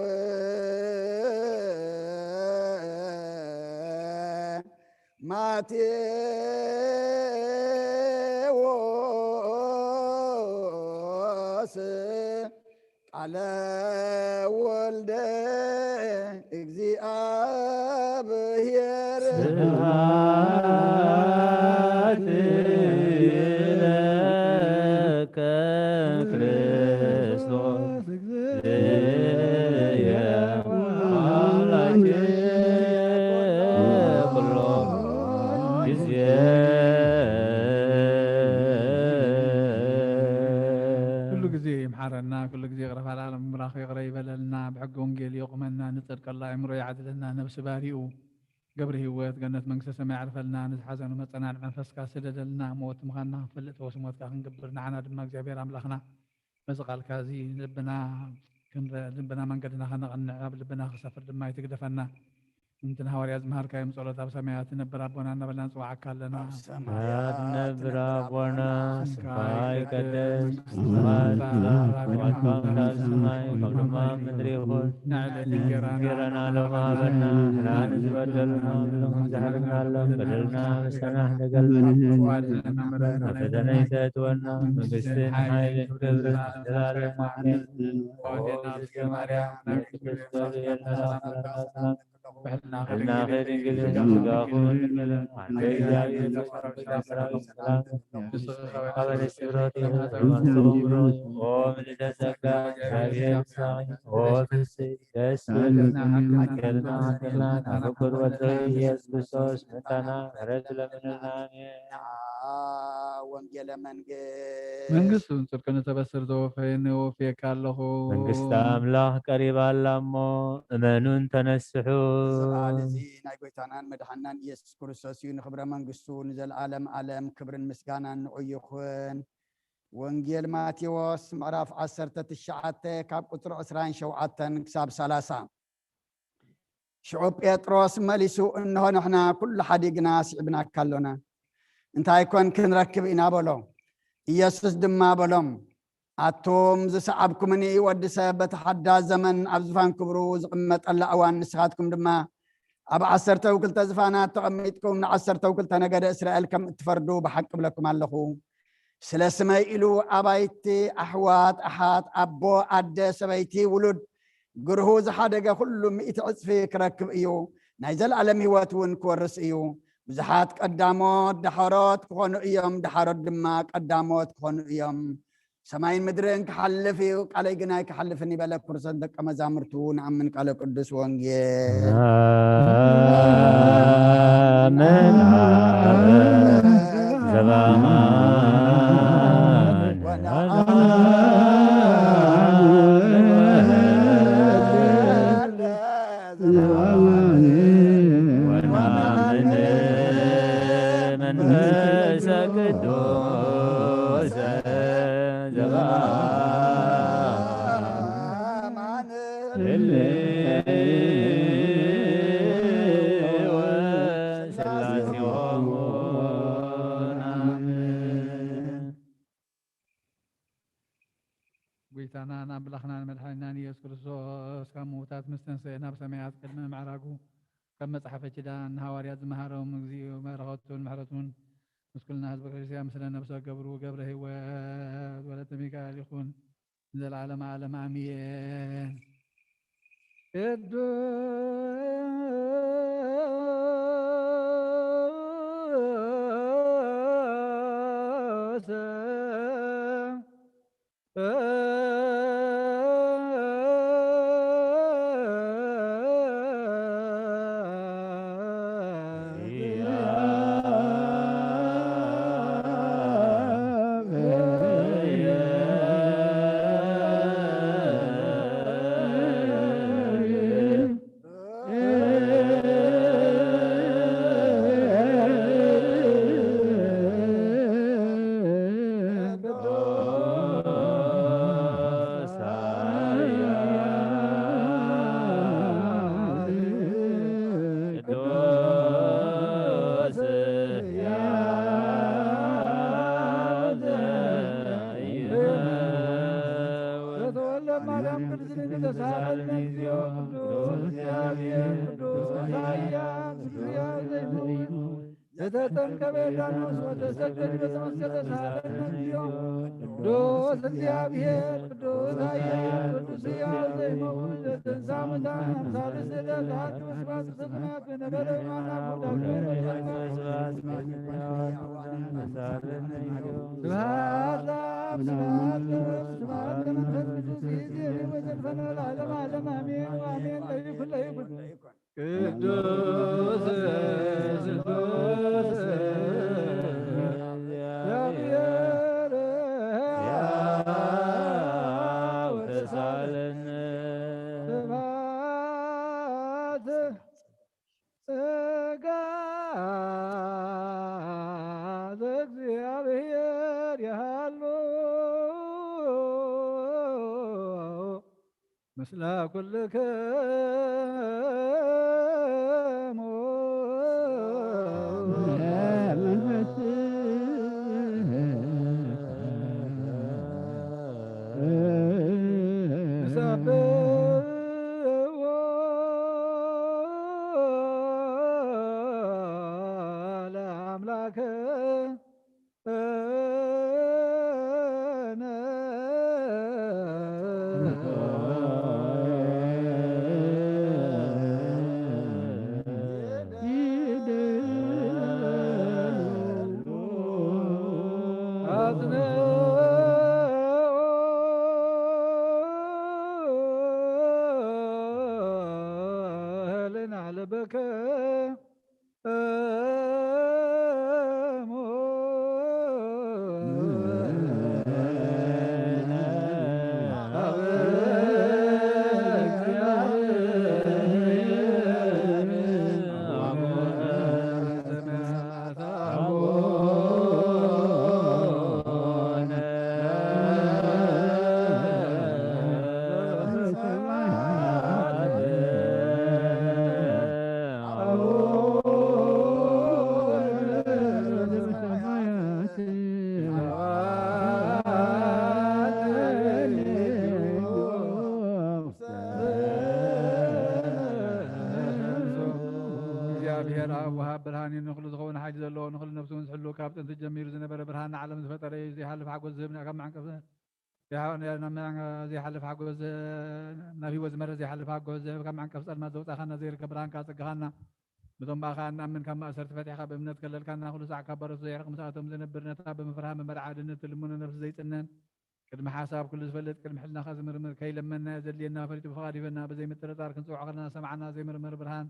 ማቴዎስ ቃለ ወልደ እግዚአብሔር። ስብሐት ለከ ክርስቶስ እየ አምላኬ ኩሎ ጊዜ። ኩሉ ጊዜ ይምሓረና፣ ኩሉ ጊዜ ይቕረ። ፋላ ኣምላኽ ይቕረ ይበለልና፣ ብሕጊ ወንጌል የቑመና፣ ንጸድቀላ ኣእምሮ ይዓድለና፣ ነብሲ ባሪኡ ገብረ ህይወት ገነት መንግስተ ሰማይ ያዕርፈልና፣ ንዝሓዘኑ መጸናንዒ መንፈስካ ስደደልና፣ ሞት ምዃንና ክንፈልጥ ፈውሲ ሞትካ ክንገብር፣ ንዓና ድማ እግዚኣብሔር ኣምላኽና በዚ ቃልካ እዚ ልብና ክንረ-፣ ልብና መንገድና ከነቕንዕ፣ ኣብ ልብና ክሰፍር ድማ ይትግደፈና። እንትን ሃዋርያ ዝመሃርካዮም ጸሎት ኣብ ሰማያት ትነብር ኣቦና እናበልና ንጽውዓካ ኣለና። ኣብ ሰማያት ትነብር ኣቦና፣ ስምካ ይቀደስ፣ መንግስትኻ ትምጻእ፣ ፈቃድካ ኣብ ሰማይ ከም ድማ ኣብ ምድሪ ይኹን። ንዕለት እንጀራና እንጀራና ሎሚ ሃበና፣ ንሕና ንዝበደሉና በደልና፣ በደልና ንሕና ንበድል፣ በደልና ንሕና ንበድል፣ ንሕና ንበድል፣ ወአድነና ምሕረት፣ ናብ ፈተነ ኣይተእትወና፣ መንግስትን ሓይልን ክብርን ለዘላለሙ ኣሜን። ኦ እግዝእትነ ማርያም፣ ናይ ቅዱስ ገብርኤል መልኣክ ሰላም በልና፣ ድንግል ስጋኹ ድንግል ኣንተ እግዚኣብሔር ሰላም፣ ኦ ምልዕተ ጸጋ፣ እግዚኣብሔር ምሳኺ፣ ኦ ፍስሕቲ ደስ ይበለና፣ ኣከልና ኣከልና፣ ፍቁር ወልዶ ኢየሱስ ክርስቶስ ምታና ምሕረት ለምንና። ኣሜን። ወንጌለ መንግስት። መንግስቱን ጽድቅን እተበስር ዘወፈየኒ ወፍየካ ኣለኹ። መንግስቲ ኣምላኽ ቀሪባ ኣላ እሞ እመኑን ተነስሑ። እዚ ቃል እዚ ናይ ጎይታናን መድሓናን ኢየሱስ ክርስቶስ እዩ። ንኽብረ መንግስቱ ንዘለዓለም ዓለም ክብርን ምስጋናን ንዑ ይኹን። ወንጌል ማቴዎስ ምዕራፍ ዓሰርተ ትሽዓተ ካብ ቁጽሪ ዕስራን ሸውዓተን ክሳብ ሰላሳ። ሽዑ ጴጥሮስ መሊሱ፣ እንሆ ንሕና ኩሉ ሓዲግና ስዒብናካ ኣሎና። እንታይ ኮን ክንረክብ ኢና በሎ። ኢየሱስ ድማ በሎም፣ ኣቱም ዝሰዓብኩምኒ፣ ወዲ ሰብ በቲ ሓዳስ ዘመን ኣብ ዝፋን ክብሩ ዝቕመጠላ እዋን፣ ንስኻትኩም ድማ ኣብ ዓሰርተው ክልተ ዝፋናት ተቐሚጥኩም ንዓሰርተው ክልተ ነገደ እስራኤል ከም እትፈርዱ ብሓቂ እብለኩም ኣለኹ። ስለ ስመይ ኢሉ ኣባይቲ፣ ኣሕዋት፣ ኣሓት፣ ኣቦ፣ ኣደ፣ ሰበይቲ፣ ውሉድ፣ ግርሁ ዝሓደገ ኩሉ ሚእቲ ዕጽፊ ክረክብ እዩ። ናይ ዘለኣለም ህይወት እውን ክወርስ እዩ። ብዙሓት ቀዳሞት ደሓሮት ክኾኑ እዮም፣ ደሓሮት ድማ ቀዳሞት ክኾኑ እዮም። ሰማይን ምድርን ክሓልፍ እዩ፣ ቃለይ ግን ኣይክሓልፍን ይበለ። ክርሰን ደቀ መዛሙርቱ ንኣምን ቃለ ቅዱስ ወንጌል። ኣመን። ዘባን። ወናምን መንፈሰ ቅዱስ ዘበአማነ ህልው ስላሴሆሙ ናምን። ጎይታናን ኣምላኽናን መድሓኒናን ኢየሱስ ክርስቶስ ካብ ምዉታት ምስ ተንስአ ናብ ሰማያት ቅድሚ ምዕራጉ ካብ መጽሓፈ ኪዳን ንሃዋርያት ዝመሃሮም፣ እግዚኡ በረኸቱን ምሕረቱን ምስ ኩልና ህዝበ ክርስቲያን ምስለ ነፍሰ ገብሩ ገብረ ህይወት ወለተ ሚካኤል ይኹን ንዘለዓለመ ዓለም ኣሜን። ቅዱስ ቅዱስ ተሳለነ እግዚኦ። ቅዱስ እግዚአብሔር ቅዱስ ኃያል ቅዱስ ሕያው ዘይመውት ዘተጠምቀ በዮርዳኖስ ወተሰቅለ በጸመሰ ተሳለነ እግዚኦ። ቅዱስ እግዚአብሔር ቅዱስ ኃያል ቅዱስ ሕያው ዘይመውት ዘተንሳ ሙታን ሳልስ ዕለት ተሐድስ ባጽ ሰማያት በነበረ ማና ስብሐት ለአብ ስብሐት ለወልድ ስብሐት ለመንፈስ ቅዱስ ይእዜኒ ወዘልፈነ ለዓለመ ዓለም አሜን ወአሜን። ለይኩን ለይኩን ቅዱስ ቅዱስ እግዚአብሔር ያው ተሳለነ ስብሐት ጸጋ ዘእግዚአብሔር ያህሉ ምስለ ኩልክሙ። ንሰብሖ ለአምላክ እግዚኣብሔር ኣብ ወሃብ ብርሃን እዩ። ንኹሉ ዝኸውን ሓይሊ ዘለዎ፣ ንኹሉ ነፍሱ እውን ዝሕሉ፣ ካብ ጥንቲ ጀሚሩ ዝነበረ ብርሃን፣ ንዓለም ዝፈጠረ እዩ። ዘይሓልፍ ሓጎስ ዝህብ፣ ካብ መዓንቀፍ ዘይሓ-፣ ናብ መዓንቀፍ ዘይሓልፍ ሓጎስ፣ ናብ ህይወት ዝመርሕ ዘይሓልፍ ሓጎስ ዝህብ፣ ካብ መዓንቀፍ ጸልማት ዘውጻኻና፣ ዘይርከብ ብርሃን ከኣ ጸጋኻና፣ ነቶም ብኣኻ እንኣምን ካብ ማእሰርቲ ፈቲሕካ ብእምነት ከለልካና፣ ኩሉ ሳዕ ካብ ባሮት ዘየዕርቕ ምስኣቶም ዝነብር፣ ነታ ብምፍርሃን ብመርዓ ድነት ትልምኖ ነፍሲ ዘይጽነን፣ ቅድሚ ሓሳብ ኩሉ ዝፈልጥ፣ ቅድሚ ሕልናኻ ዝምርምር፣ ከይለመንናዮ ዘድልየና ፈሊጡ ብፍቓድ ይህበና። ብዘይ ምጥርጣር ክንጽውዖ ከለና ዝሰምዓና ዘይምርመር ብርሃን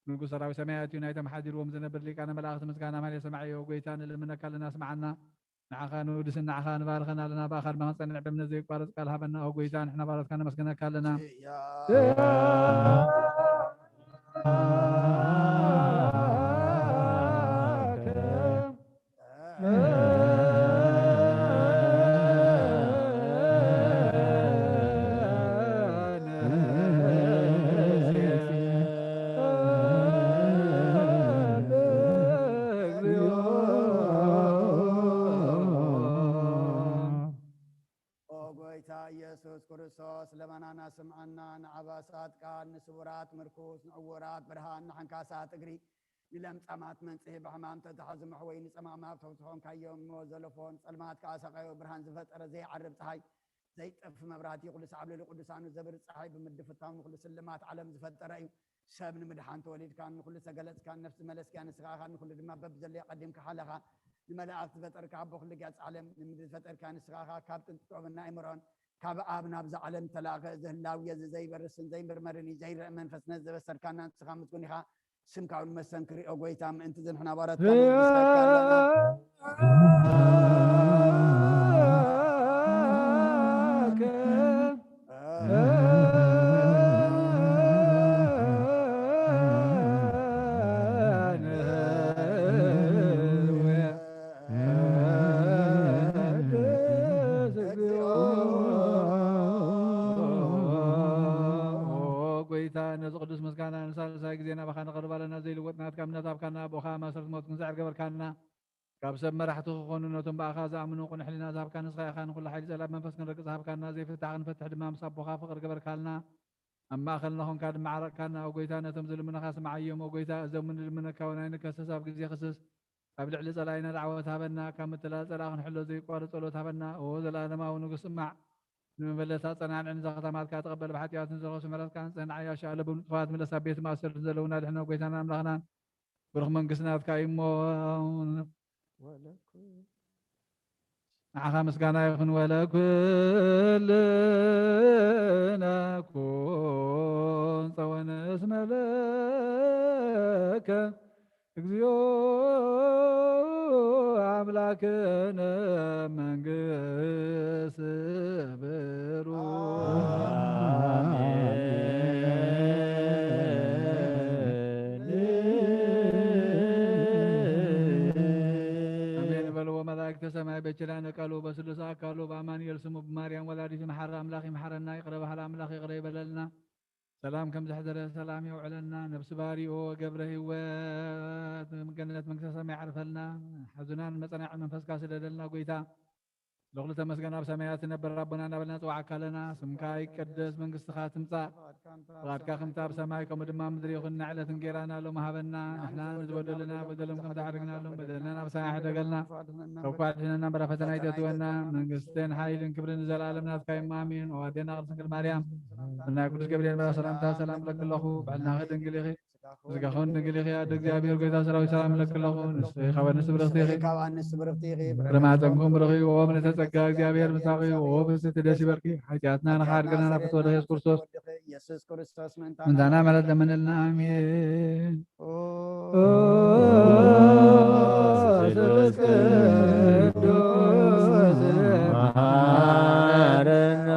ንጉስ ሰራዊት ሰማያት እዩ። ናይቶም ሓዲርዎም ዝነብር ሊቃነ መላእኽቲ ምስጋና ማህሌ ሰማዒ። ኦ ጐይታ፣ ንልምነካ ኣለና፣ ስምዓና። ንዓኻ ንውዲ ስናዕኻ ንባርኸና ኣለና፣ ብኣኻ ድማ ክንጸንዕ ብእምነት ዘይቋረጽ ቃል ሃበና። ኦ ጐይታ፣ ንሕና ባሮትካ ነመስግነካ ኣለና። ኦ ጎይታ ኢየሱስ ክርስቶስ፣ ለመናና ስምዓና፣ ንዓባሳት ቃል፣ ንስውራት ምርኩስ፣ ንዕውራት ብርሃን፣ ንሓንካሳት እግሪ፣ ንለምጻማት መንጽሂ፣ ብሕማም ተታሕዙ መሕወይ፣ ንጸማማት ተውስኾንካዮም እሞ ዘለፎን ጸልማት ከኣ ሰቃዮ፣ ብርሃን ዝፈጠረ ዘይዓርብ ጸሓይ፣ ዘይጠፍ መብራህቲ፣ ኩሉ ሰዓብ ልዕሊ ቅዱሳኑ ዘብር ጸሓይ፣ ብምድፍታው ንኩሉ ስልማት ዓለም ዝፈጠረ እዩ። ሰብ ንምድሓን ተወሊድካን ንኹሉ ዝተገለጽካን ነፍሲ መለስካያ ንስኻ ኢኻ፣ ንኹሉ ድማ በብዘለዮ ቀዲምካ ሓለኻ። ንመላእክት ዝፈጠርካ ኣቦ ኩሉ ገጽ ዓለም፣ ንምድሪ ዝፈጠርካ ንስኻ ኢኻ። ካብ ጥንቲ ጥበብን ኣእምሮን ካብ ኣብ ናብዛ ዓለም ተላእኸ፣ እዚ ህላዌ እዚ ዘይበርስን ዘይምርመርን እዩ፣ ዘይረአ መንፈስ ነዚ ዘበሰርካና ንስኻ ምስጉን ኢኻ። ስምካ እውን መሰንክር እዩ፣ ኦ ጎይታ፣ ምእንቲ እዚ ንሕና ባሮትካ ነወድሰካ ኣለና። ኦ ጎይታ፣ ነዚ ቅዱስ ምስጋና ንሳልሳይ ግዜ ናባኻ ነቕርብ ኣለና። ዘይልወጥ ናትካ እምነት ሃብካና፣ ኣቦኻ ማእሰርቲ ሞት ክንስዕር ገበርካና። ካብ ሰብ መራሕቲ ክኾኑ ነቶም ብኣኻ ዝኣምኑ ቅኑዕ ሕልና ዝሃብካ ንስኻ ኢኻ። ንኹሉ ሓይሊ ጸላእ መንፈስ ክንረግጽ ሃብካና። ዘይፍታሕ ክንፈትሕ ድማ ምስ ኣቦኻ ፍቕሪ ገበርካልና። ኣብ ማእከልና ኾንካ ድማ ዓረቕካና። ኦ ጎይታ፣ ነቶም ዝልምኑኻ ስምዓዮም። ኦ ጎይታ፣ እዞም ንልምነካ እውን ኣይንከስስ፣ ኣብ ግዜ ክስስ ኣብ ልዕሊ ጸላኢና ዳዕወት ሃበና። ካብ ምትላል ጸላእ ክንሕሎ ዘይቋርጽ ጸሎት ሃበና። ኦ ዘለኣለማዊ ንጉስ፣ ስማዕ። ንመበለት ኣጸናንዕን ዘኽታማትካ ተቐበል። ብሓጢኣትን ዘረኸሱ ምሕረትካ ንጽህና ዓያሹ ኣለቡ ንጥፋት ምለስ። ኣብ ቤት ማእሰርቲ ዘለውና ድሕኖ ጎይታና ኣምላኽናን ብሩኽ መንግስቲ ናትካ እዩ እሞ። ንዓኻ ምስጋና ይኹን። ወለ ኩልነ ኩን ጸወነ እስመ ለከ እግዚኦ አምላክነ መንግስት ብሩ። አሜን በልዎ መላእክተ ሰማይ በኪዳነ ቃሉ በስሉስ አካሉ በአማኑኤል ስሙ በማርያም ወላዲት መሐረ አምላክ ይምሐረና። ይቅረ በሃሊ አምላክ ይቅረ ይበለልና። ሰላም ከም ዘሕደረ ሰላም የውዕለና። ነፍሲ ባሪኡ ገብረ ህይወት ገነት መንግስተ ሰማይ ያዕርፈልና። ሓዙናን መጸናዕን መንፈስካ ስደደልና ጎይታ። ልዑል ተመስገን ኣብ ሰማያት ትነብር ኣቦና እናበልና ንጽውዓካ ኣለና። ስምካ ይቀደስ፣ መንግስትኻ ትምጻእ፣ ፍቓድካ ከምቲ ኣብ ሰማይ ከምኡ ድማ ኣብ ምድሪ ይኹን። ንዕለት እንጌራና ሎሚ ሃበና። ንሕና ንዝበደሉና በደሎም ከም ዝዓደግናሎም በደልና ናብ ሰማይ ሕደገልና። ካብ ክፉእ ኣድሕነና፣ እምበር ኣብ ፈተና ኣይተእትወና። መንግስትን ሓይልን ክብርን ንዘለኣለም ናትካ እዮም። ኣሜን። ኦ ኣዴና ቅድስት ድንግል ማርያም፣ ብናይ ቅዱስ ገብርኤል መልኣክ ሰላምታ ሰላም እብለኪ ኣለኹ። ብዕልናኺ ድንግል ኢኺ፣ ስጋኹን ድንግል ኢኺ። ኣደ እግዚኣብሔር ጎይታ ሰራዊት ሰላም እብለኪ ኣለኹ። ንስኺ ካብ ኣንስቲ ብርኽቲ ኢኺ፣ ካብ ኣንስቲ ብርኽቲ ኢኺ። ፍረ ማህፀንኩም ብሩኽ እዩ። ኦ ምልዕተ ጸጋ፣ እግዚኣብሔር ምሳኺ እዩ። ኦ ብፅዕቲ ደስ ይበልኪ። ሓጢኣትና ንኽሓድገና ናብ ፍትወ ወልድኺ ኢየሱስ ክርስቶስ ኢየሱስ ክርስቶስ ምእንታና ምሕረት ለምንልና። ኣሜን። ኦ ስሉስ ቅዱስ መሐረነ።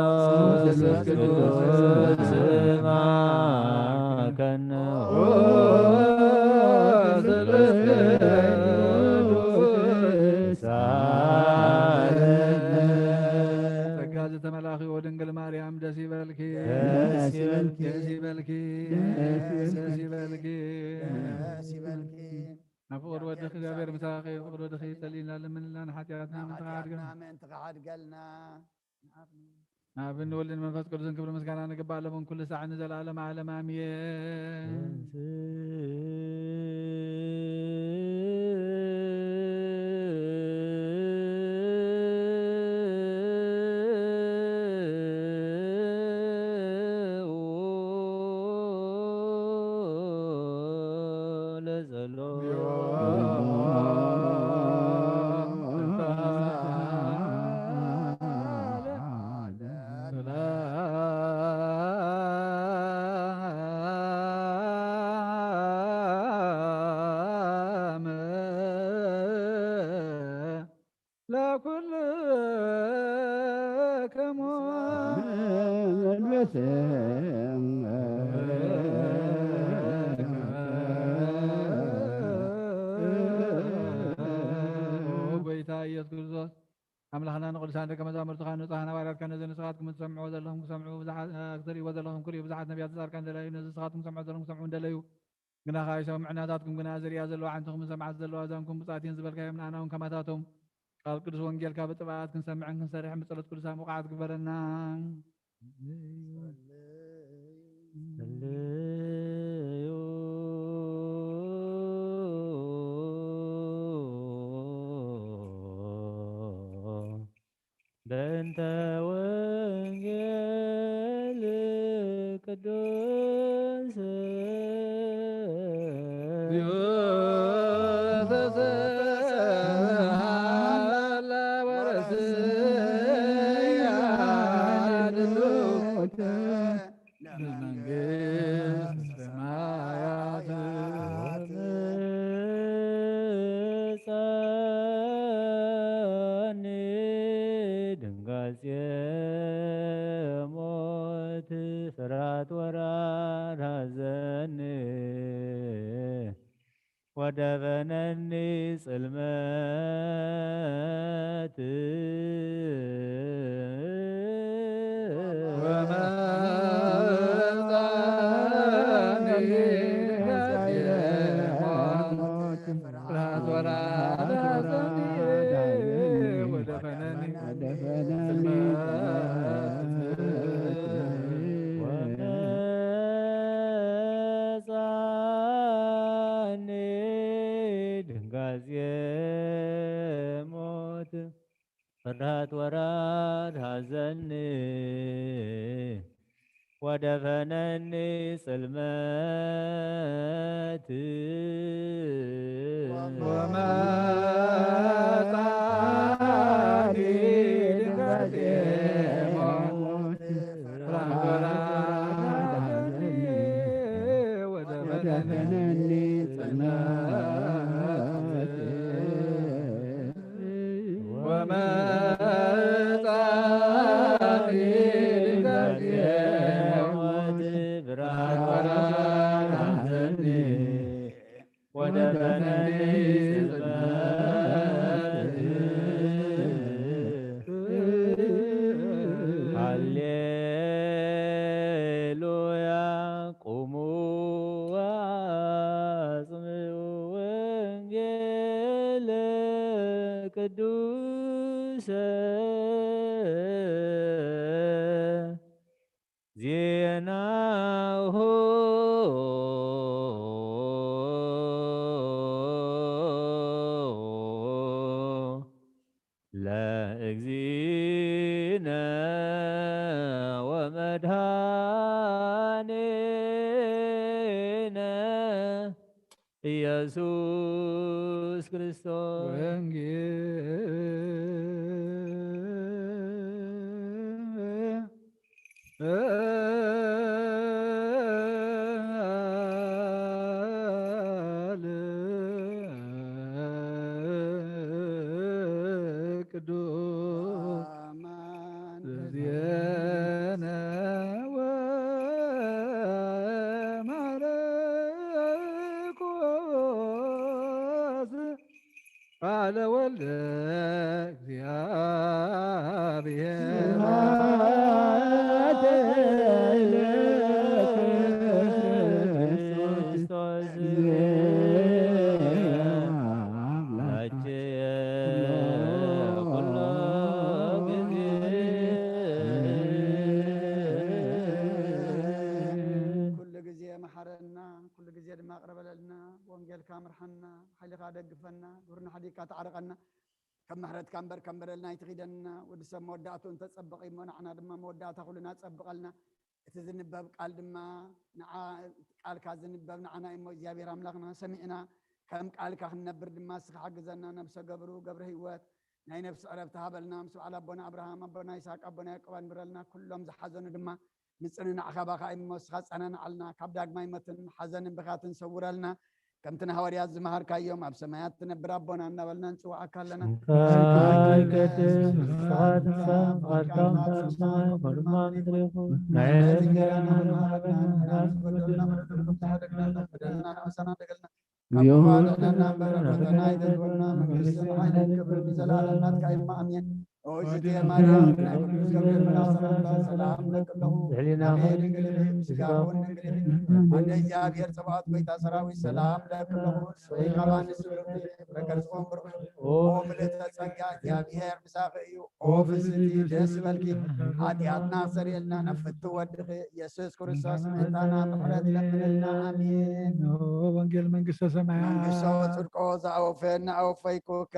ስሉስ ቅዱስ መሐረነ። ኦ ስሉስ ቅዱስ ሳለነ። ጸጋ ዝተመላኺ ኦ ድንግል ማርያም ደስ ይበልኪ። ደስ ይበልኪ። ደስ ይበልኪ። ደስ ይበልኪ። ደስ ይበልኪ። ናብ ፍቕሪ ወድኺ እግዚኣብሔር ምሳኺ፣ ፍቕሪ ወድኺ ጸልይና ለምንልና፣ ንሓጢኣትና ምእንቲ ሓጢኣትና ከሓድገልና። ምእንቲ ከሓድገልና። ንኣብን ንወልድን መንፈስ ቅዱስን ክብሪ ምስጋና ንግባእ፣ ሎምን ኩሉ ሳዕ ንዘለዓለም ዓለም ኣሜን። ኣምላኽና ንቅዱሳን ደቀ መዛሙርትኻ ንጹሃን ሃዋርያትካ ነዚ ንስኻትኩም እትሰምዕዎ ዘለኹም ክሰምዑ፣ ብዙሓት፣ እ፣ ክትርእይዎ ዘለኹም ክርእዩ፣ ብዙሓት ነቢያት ጻድቃን ደለዩ፣ ነዚ ንስኻትኩም ክሰምዑ ዘለኹም ክሰምዑ እንደለዩ። ግናኻ ኣይሰምዑን፣ ናታትኩም ግና ዝርእያ ዘለዋ ዓይንትኹምን ዝሰምዓ ዘለዋ ኣእዛንኩም ብፅኣት እየን ዝበልካዮም ንኣና እውን ከማታቶም ካብ ቅዱስ ወንጌልካ ብጥብኣት ክንሰምዕን ክንሰርሕን ብጸሎት ቅዱሳን ብቑዓት ግበረና። ጸልዩ በእንተ ወንጌል ቅዱስ መንግስት ሰማያት። ጸኒ ድንጋጼ ሞት ፍርሃት ወራር ሐዘን ወደፈነኒ ጽልመት። ወመጻኒ ድንጋጼ ሞት ፍርሃት ወራር ሐዘን ወደፈነኒ ጽልመት። ወመጻኒ ድንጋጼ ሞት ፍርሃት ወራር ሐዘን ወደፈነኒ ጽልመት። ወመጻኒ ድንጋጼ ሞት ፍርሃት ወራር ሐዘን ወደፈነኒ ጽልመት። ወመጻኒ ድንጋጼ ሞት ፍርሃት ወራር ሐዘን ወደፈነኒ ጽልመት። ሃሌሉያ ቁሙ ወአጽምዑ ወንጌለ ቅዱሰ ዜናሁ ለእግዚእነ ወመድኃኒነ ኢየሱስ ክርስቶስ። ወንጌል ቅዱስ ዜነ ወማርቆስ ቃለ ወልደ እግዚአብሔር። ስብሐት ለክርስቶስ ላኪ ኩሎ ጊዜ። ኩሉ ግዜ መሓረና፣ ኩሉ ግዜ ድማ ቅረበለልና፣ ወንጌልካ ምርሓና፣ ሓይልኻ ደግፈና፣ ግብርና ሓዲግካ ተዓርቐና፣ ከም ምሕረትካ እምበር ከም በደልና ኣይትኺደና። ወዲ ሰብ መወዳእትኡ እንተጸበቐ እሞ ንዓና ድማ መወዳእታ ኩልና ጸብቐልና። እቲ ዝንበብ ቃል ድማ ንዓ-፣ ቃልካ ዝንበብ ንዓና እዩ እሞ እግዚኣብሔር ኣምላኽና ሰሚዕና ከም ቃልካ ክንነብር ድማ እስኻ ሓግዘና። ነብሰ ገብሩ ገብረ ህይወት ናይ ነብሲ ዕረፍቲ ሃበልና። ምስ በዓል ኣቦና ኣብርሃም፣ ኣቦና ይስሐቅ፣ ኣቦና ያዕቆብ ኣንብረልና። ኩሎም ዝሓዘኑ ድማ ምጽንናዕ ካባኻ እዩ እሞ እስኻ ጸናንዓልና። ካብ ዳግማይ ሞትን ሓዘንን ብኽያትን ሰውረልና። ከምቲ ንሃዋርያት ዝመሃርካዮም ኣብ ሰማያት ትነብር ኣቦና እናበልና ንጽውዓካ ኣለና። ስምካ ይቀደስ፣ መንግስትኻ ትምጻእ፣ ፍቓድካ ከም ኣብ ሰማይ ከምኡ ድማ ኣብ ምድሪ ይኹን። ናይ ዕለት እንጀራና ሎሚ ሃበና፣ ንበደልና በደልና ንኣሕዋትና ንበደልና ንኣሕዋትና ንበደልና። ካብ ክፉ ኣድሕነና እምበር፣ ፈተና ኣይተግበና፣ መንግስትን ሓይልን ክብርን ንዘለኣለም ናትካ እዩ እሞ ኣሜን። ኦሽቴ ማርያም ናይ ቅዱስ ገብርኤል መልኣክ ሰላምታ ሰላም እብለኪ ኣለኹ። ድሕሊናኺ ኣሜን። ድንግል ኢኺ፣ ስጋውን ድንግል ኢኺ። ኣደ እግዚኣብሔር ጸባኦት ጎይታ ሰራዊት ሰላም እብለኪ ኣለኹ። ስብሒ ካብ ኣንስቲ ብርኽቲ፣ ፍረ ከርስኹም ብሩኽ እዩ። ኦ ምልእተ ጸጋ እግዚኣብሔር ምሳኺ እዩ። ኦ ፍስቲ ደስ ይበልኪ፣ ሓጢኣትና ሰሪልና ነፍቱ ወድኺ ኢየሱስ ክርስቶስ ምእንታና ምሕረት ለምንልና። ኣሜን። ወንጌል መንግስተ ሰማያት መንግስቶ ጽድቆ ዝኣወፈ እናኣወፈይኩከ።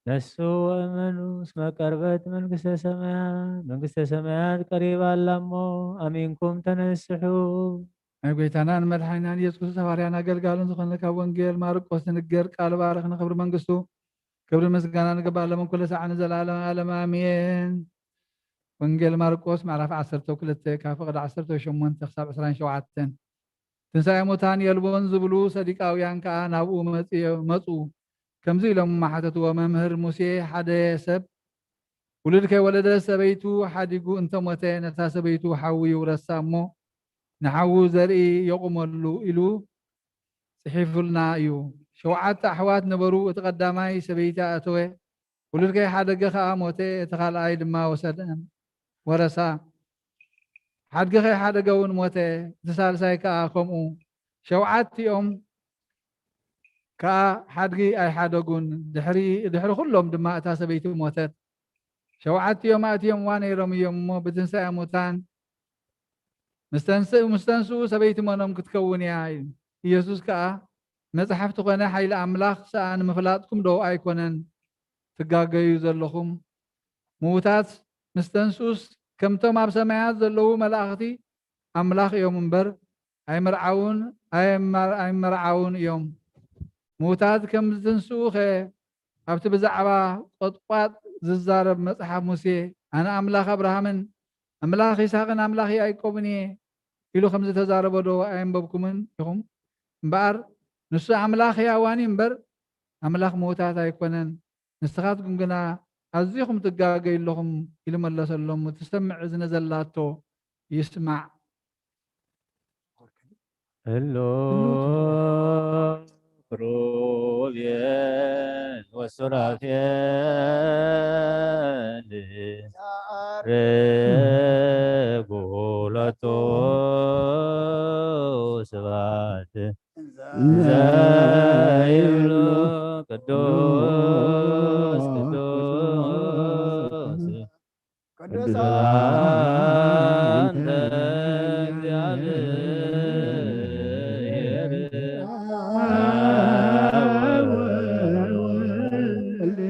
ነሱ ወእመኑ እስመ ቀርበት መንግስተ ሰማያት፣ መንግስተ ሰማያት ቀሪባ ኣላ እሞ ኣሚንኩም ተነስሑ። ናይ ጎይታናን መድሓኒናን ኢየሱስ ክርስቶስ ሃዋርያን ኣገልጋሉን ዝኾነ ካብ ወንጌል ማርቆስ ዝንገር ቃል ባርኽ ንኽብሪ መንግስቱ ክብሪ ምስጋና ንግባእ ሎም ኩሉ ሳዕ ንዘለዓለም ዓለም ኣሜን። ወንጌል ማርቆስ ምዕራፍ ዓሰርተ ክልተ ካብ ፍቕዲ ዓሰርተ ሸሞንተ ክሳብ ዕስራን ሸውዓተን። ትንሳኤ ሙታን የልቦን ዝብሉ ሰዲቃውያን ከኣ ናብኡ መጽዮ-፣ መጹ። ከምዚ ኢሎም ሓተትዎ፣ መምህር ሙሴ ሓደ ሰብ ውሉድ ከይወለደ ሰበይቱ ሓዲጉ እንተሞተ ነታ ሰበይቱ ሓዊ ይውረሳ እሞ ንሓዊ ዘርኢ የቑመሉ ኢሉ ጽሒፉልና እዩ። ሸውዓተ ኣሕዋት ነበሩ። እቲ ቀዳማይ ሰበይቲ ኣእተወ፣ ውሉድ ከይሓደገ ኸኣ ሞተ። እቲ ኻልኣይ ድማ ወሰደን ወረሳ። ሓድጊ ከይሓደገ እውን ሞተ። እቲ ሳልሳይ ከኣ ከምኡ። ሸውዓቲኦም ከኣ ሓድጊ ኣይሓደጉን። ድሕሪ፣ ድሕሪ ኩሎም ድማ እታ ሰበይቲ ሞተት። ሸውዓቲኦም ኣእትዮምዋ ነይሮም እዮም እሞ ብትንሳኤ ሙታን ምስ ተንስ-፣ ምስ ተንስኡ ሰበይቲ መኖም ክትከውን እያ? ኢየሱስ ከኣ መጽሓፍቲ ኾነ ሓይሊ ኣምላኽ ሰኣ ንምፍላጥኩም ዶ ኣይኮነን ትጋገዩ ዘለኹም? ምዉታት ምስ ተንስኡስ ከምቶም ኣብ ሰማያት ዘለዉ መላእኽቲ ኣምላኽ እዮም እምበር ኣይምርዓውን ኣየማ-፣ ኣይመርዓውን እዮም። ምዉታት ከም ዝትንስኡኸ ኣብቲ ብዛዕባ ቖጥቋጥ ዝዛረብ መጽሓፍ ሙሴ፣ ኣነ ኣምላኽ ኣብርሃምን ኣምላኽ ይስሃቅን ኣምላኽ ያዕቆብን እየ ኢሉ ከም ዝተዛረቦ ዶ ኣየንበብኩምን ኢኹም? እምበኣር ንሱ ኣምላኽ ህያዋን እዩ እምበር ኣምላኽ ምዉታት ኣይኮነን። ንስኻትኩም ግና ኣዚኹም ትጋገዩ ኣለኹም ኢሉ መለሰሎም። እቲ ዝሰምዕ እዝኒ ዘላቶ ይስማዕ። ህሉ ክሩቤል ወሱራፌል ያዕርጉ ሎቱ ስብሐት እንዘ ይብሉ ቅዱስ ቅዱስ ቅዱስ ቅዱስ አንተ እግዚአብሔር አብ ወወልድ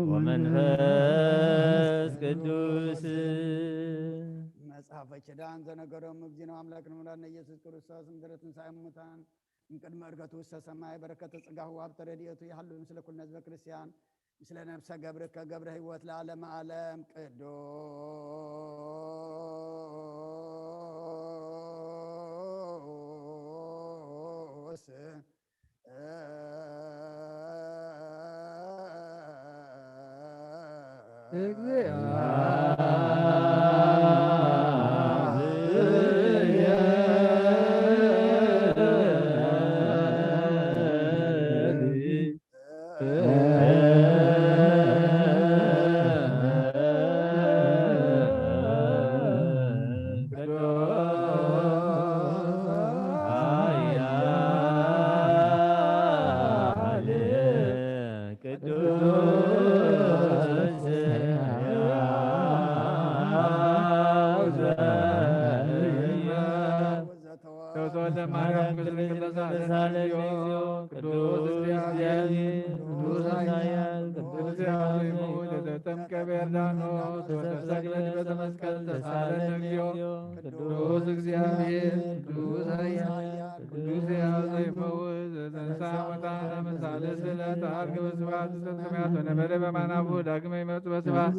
ወመንፈስ ቅዱስ። መጽሐፈ ኪዳን ዘነገሮም እግዚእነ አምላክነ መድኃኒነ ኢየሱስ ክርስቶስ እምድረ ትንሣኤ እሙታን እምቅድመ ዕርገቱ ውስተ ሰማይ በረከተ ጸጋሁ ወሀብተ ረድኤቱ ይሃሉ ምስለ ኩልነ ህዝበ ክርስቲያን ምስለ ነፍሰ ገብርከ ገብረ ሕይወት ለዓለመ ዓለም ቅዱስ ቅዱስ ተወልደ ማርያም ቅድስት ድንግል ተሳለን እግዚኦ። ቅዱስ እግዚአብሔር፣ ቅዱስ ኃያል፣ ቅዱስ እግዚአብሔር፣ ተጠምቀ በዮርዳኖስ ወተሰቅለ ዲበ መስቀል ተሳለን እግዚኦ። ቅዱስ እግዚአብሔር፣ ቅዱስ ኃያል፣ ቅዱስ ሕያው ዘይመውት ዘተንሥአ እሙታን አመ ሳልስት ዕለት ዐርግ በስብሐት ዘተንሥአ እሙታን ወነበረ በማናቡ ዳግመ ይመጽእ በስብሐት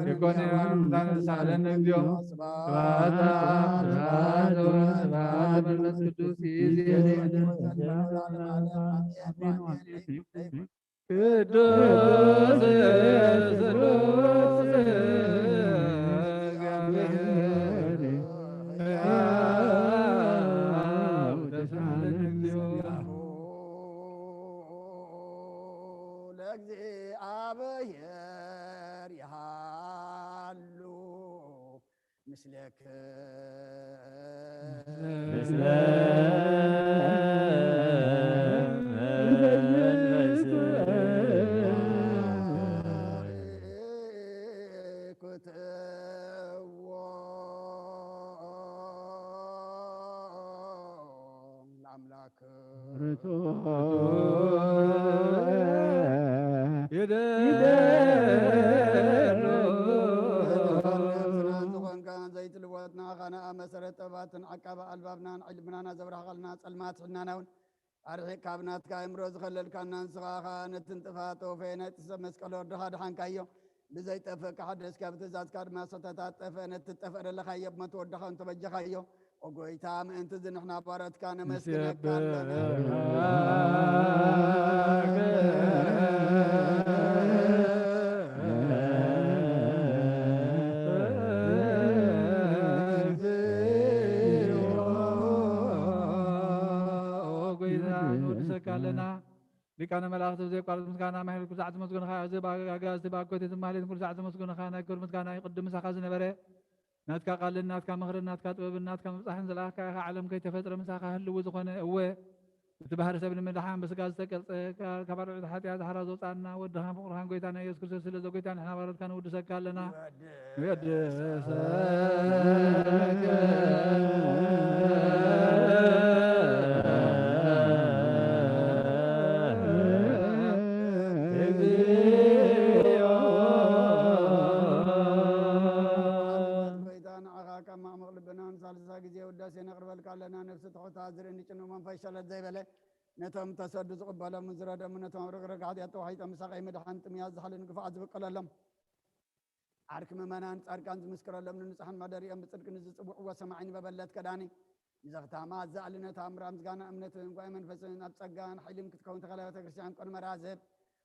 ይኮን ሙታን ተሳለን እግዚኦ። ስብሐት ለአብ፣ ስብሐት ለወልድ፣ ስብሐት ለመንፈስ ቅዱስ ይእዜኒ ወዘልዓለመ ዓለም አሜን። ቅዱስ ስሉስ እግዚአብሔር ሕያው ተሳለን እግዚኦ። ለእግዚአብሔር ይሃ ምስሌክ ምስለ ዝኾንካ ዘይትልወጥ ንኣኻ ነኣ መሰረት ጥበባትን ዓቃቢ ኣልባብናን ዕልምናና ዘብራህቐልና ጸልማት ሕልናና እውን ኣርሒቕ ካብ ናትካ ኣእምሮ ዝኸለልካና ንስኻ ኸኣ ነቲ ንጥፋት ተወፈየ ናይ ጥሰ መስቀል ወድኻ ድሓንካዮ። ብዘይጠፍእ ክሓደስካ ብትእዛዝካ ድማ ዝተታጠፈ ነቲ ዝጠፍአ ደለኻዮ ብሞት ወድኻ እንተበጀኻዮ። ኦ ጎይታ ምእንቲ እዚ ንሕና ባሮትካ ነመስግነካ ኣለና። ኦ ጎይታ ንወድሰካ ኣለና። ሊቃነ መላእክት ብዘየቋርጥ ምስጋና ማሕሌት ክብዛዕ ዝመስግንኻ፣ እዚ ባጋጋዝቲ ባኮቴት ማሕሌት ክብዛዕ ዝመስግንኻ፣ ናይ ክብሪ ምስጋና ይቕድም ምሳኻ ዝነበረ ናትካ ቃልን ናትካ ምኽርን ናትካ ጥበብን ናትካ ምብጻሕን ዝለኣኽካ ኢኻ። ዓለም ከይተፈጥረ ምሳኻ ህልው ዝኾነ፣ እወ፣ እቲ ባህሪ ሰብ ንምድሓን ብስጋ ዝተቀርጸ፣ ካብ ኣርዑት ሓጢኣት ሓራ ዘውጻና ወድኻን ፍቕርኻን ጎይታና ኢየሱስ ክርስቶስ፣ ስለዚ ጎይታ ንሕና ባሮትካ ንውድሰካ ኣለና። ንወድሰካ። ንዓኻ ካብ ማዕሙቕ ልብና ንሳልሳ ግዜ ውዳሴ ነቕርበልካ ኣለና። ነፍሲ ትሑታ ዝርኢ ንጭኑ መንፈስ ሸለል ዘይበለ፣ ነቶም ተሰዱ ዝቕበሎም ዝረደሙ፣ ነቶም ኣብ ርግረግ ሓጢኣት ተዋሒጦም ብሳቐይ ምድሓን ጥምያት ዝሓልን ግፋዓት ዝብቀለሎም ዓርኪ ምእመናን ጻድቃን ዝምስክረሎም ንንጹሓን ማደሪኦም ብጽድቂ ንዝጽውዕዎ ሰማዒ ንበበለት ከዳኒ ንዘኽታማ ዘኣልነት ኣምራ ምስጋና እምነትን ጓይ መንፈስን ኣብ ጸጋን ሓይልን ክትከውን ተኸለ ቤተ ክርስቲያን ቆን መራዝብ።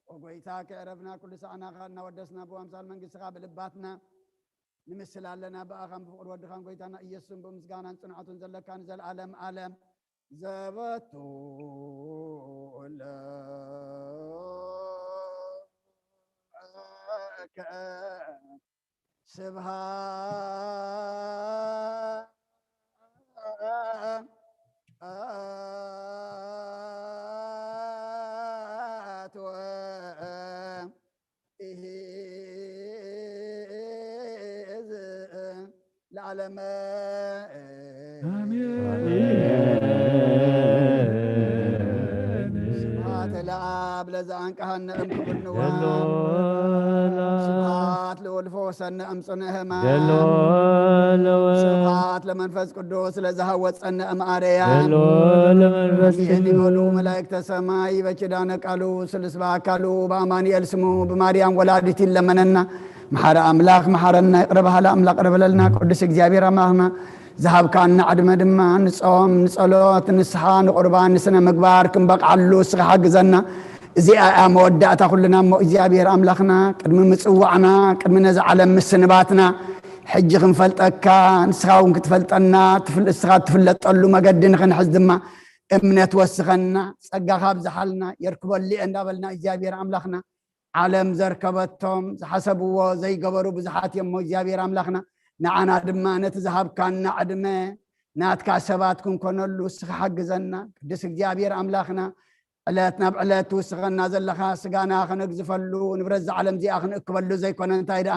ኦ ጎይታ ከዕረፍና ኩሉ ሰዓናኻ እናወደስና ብኣምሳል መንግስትኻ ብልባትና ንምስል ኣለና። ብኣኻን ብፍቕሪ ወድኻን ጎይታና ኢየሱስን ብምስጋናን ጽንዓቱን ዘለካ ንዘለኣለም ኣለም ዘበቱ ለከ ስብሃት ወኢሂዝ ለዓለመ። ስብሐት ለአብ ለዘአንቀሐነ እምኩሉ ንዋም። ስብሐት ለወልድ ፈወሰነ እምጽንዕ ሕማም። ስብሐት ለመንፈስ ቅዱስ ለዘሃወጸነ እምአርያም። ይህን ይበሉ መላእክተ ሰማይ በኪዳነ ቃሉ ስሉስ በአካሉ በአማኑኤል ስሙ ብማርያም ወላዲት ይለመነና። መሓሪ ኣምላኽ መሓረና፣ ይቕረ በሃሊ ኣምላኽ ይቕረ በለልና። ቅዱስ እግዚኣብሔር ኣምላኽና ዝሃብካና ዕድመ ድማ ንጾም፣ ንጸሎት፣ ንስሓ፣ ንቁርባን፣ ንስነ ምግባር ክንበቕዓሉ እስኻ ሓግዘና። እዚኣ እያ መወዳእታ ኩልና እሞ እግዚኣብሔር ኣምላኽና፣ ቅድሚ ምጽዋዕና፣ ቅድሚ ነዚ ዓለም ምስንባትና፣ ሕጂ ክንፈልጠካ፣ ንስኻ እውን ክትፈልጠና፣ ትፍል-፣ ንስኻ እትፍለጠሉ መገዲ ንኽንሕዝ ድማ እምነት ወስኸና፣ ጸጋኻ ኣብዝሓልና፣ የርክበሉ እየ እንዳበልና እግዚኣብሔር ኣምላኽና ዓለም ዘርከበቶም ዝሓሰብዎ ዘይገበሩ ብዙሓት እዮም እሞ እግዚኣብሔር ኣምላኽና ንዓና ድማ ነቲ ዝሃብካና ዕድመ ናትካ ሰባት ክንኮነሉ እስኻ ሓግዘና። ቅዱስ እግዚኣብሔር ኣምላኽና ዕለት ናብ ዕለት ትውስኸና ዘለኻ ስጋና ከነግዝፈሉ ንብረት እዛ ዓለም እዚኣ ክንእክበሉ ዘይኮነ እንታይ ደኣ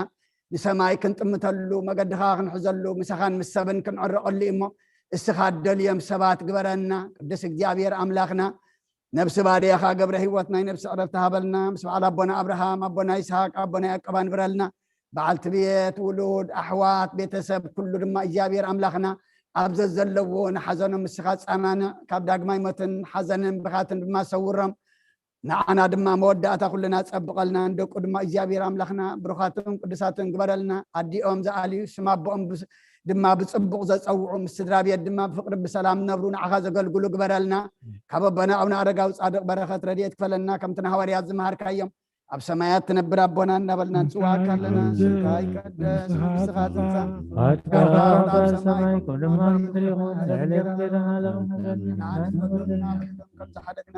ንሰማይ ክንጥምተሉ መገድኻ ክንሕዘሉ ምሳኻን ምስ ሰብን ክንዕረቐሉ እዩ እሞ እስኻ ደልዮም ሰባት ግበረና። ቅዱስ እግዚኣብሔር ኣምላኽና ነብሲ ባርያኻ ገብረ ህይወት ናይ ነብሲ ዕረፍቲ ሃበልና። ምስ በዓል ኣቦና ኣብርሃም፣ ኣቦና ይስሃቅ፣ ኣቦና ያዕቆብ ኣንብረልና። በዓልቲ ቤት፣ ውሉድ፣ ኣሕዋት፣ ቤተሰብ ኩሉ ድማ እግዚኣብሔር ኣምላኽና ኣብ ዘዘለዎ ንሓዘኖም ንስኻ ጻናንዕ፣ ካብ ዳግማይ ሞትን ሓዘንን ብኻትን ድማ ሰውሮም። ንዓና ድማ መወዳእታ ኩልና ጸብቐልና። ንደቁ ድማ እግዚኣብሔር ኣምላኽና ብሩኻትን ቅዱሳትን ግበረልና። ኣዲኦም ዝኣልዩ ስም ኣቦኦም ብስ-፣ ድማ ብጽቡቕ ዘጸውዑ ምስ ስድራ ቤት ድማ ብፍቕሪ ብሰላም ነብሩ ንዓኻ ዘገልግሉ ግበረልና። ካብ ኣቦና ኣቡነ ኣረጋዊ ጻድቕ በረኸት ረድኤት ክፈለና ከምቲ ንሃዋርያት ዝመሃርካዮም ኣብ ሰማያት ትነብር ኣቦና እናበልና ንጽዋዕካ ኣለና። ስምካ ይቀደስ፣ መንግስትኻ ትምጻእ፣ ፈቃድካ ኣብ ሰማይ ከም ኣብ ሰማይ ከምኡ ድማ ኣብ ምድሪ ይኹን። ዕለት እንጀራና ሃበና ሎሚ። ንዓና ንበደልና ከም ዝሓለፍና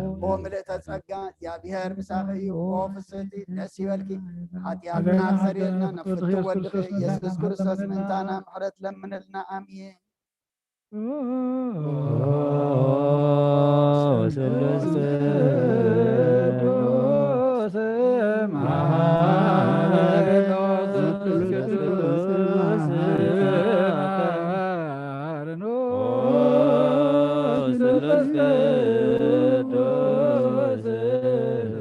ኦ ምልእተ ጸጋ እግዚኣብሔር ምሳኺ እዩ። ኦ ፍስሕቲ ደስ ይበልኪ፣ ሓጢኣትና ኣስተሰርየልና፣ ናብ ፍትው ወድኺ ኢየሱስ ክርስቶስ ምእንታና ምሕረት ለምንልና። ኣሜን። ኦ ስሉስ ቅዱስ መሐረነ፣ ስሉስ ቅዱስ መሐረነ፣ ስሉስ ቅዱስ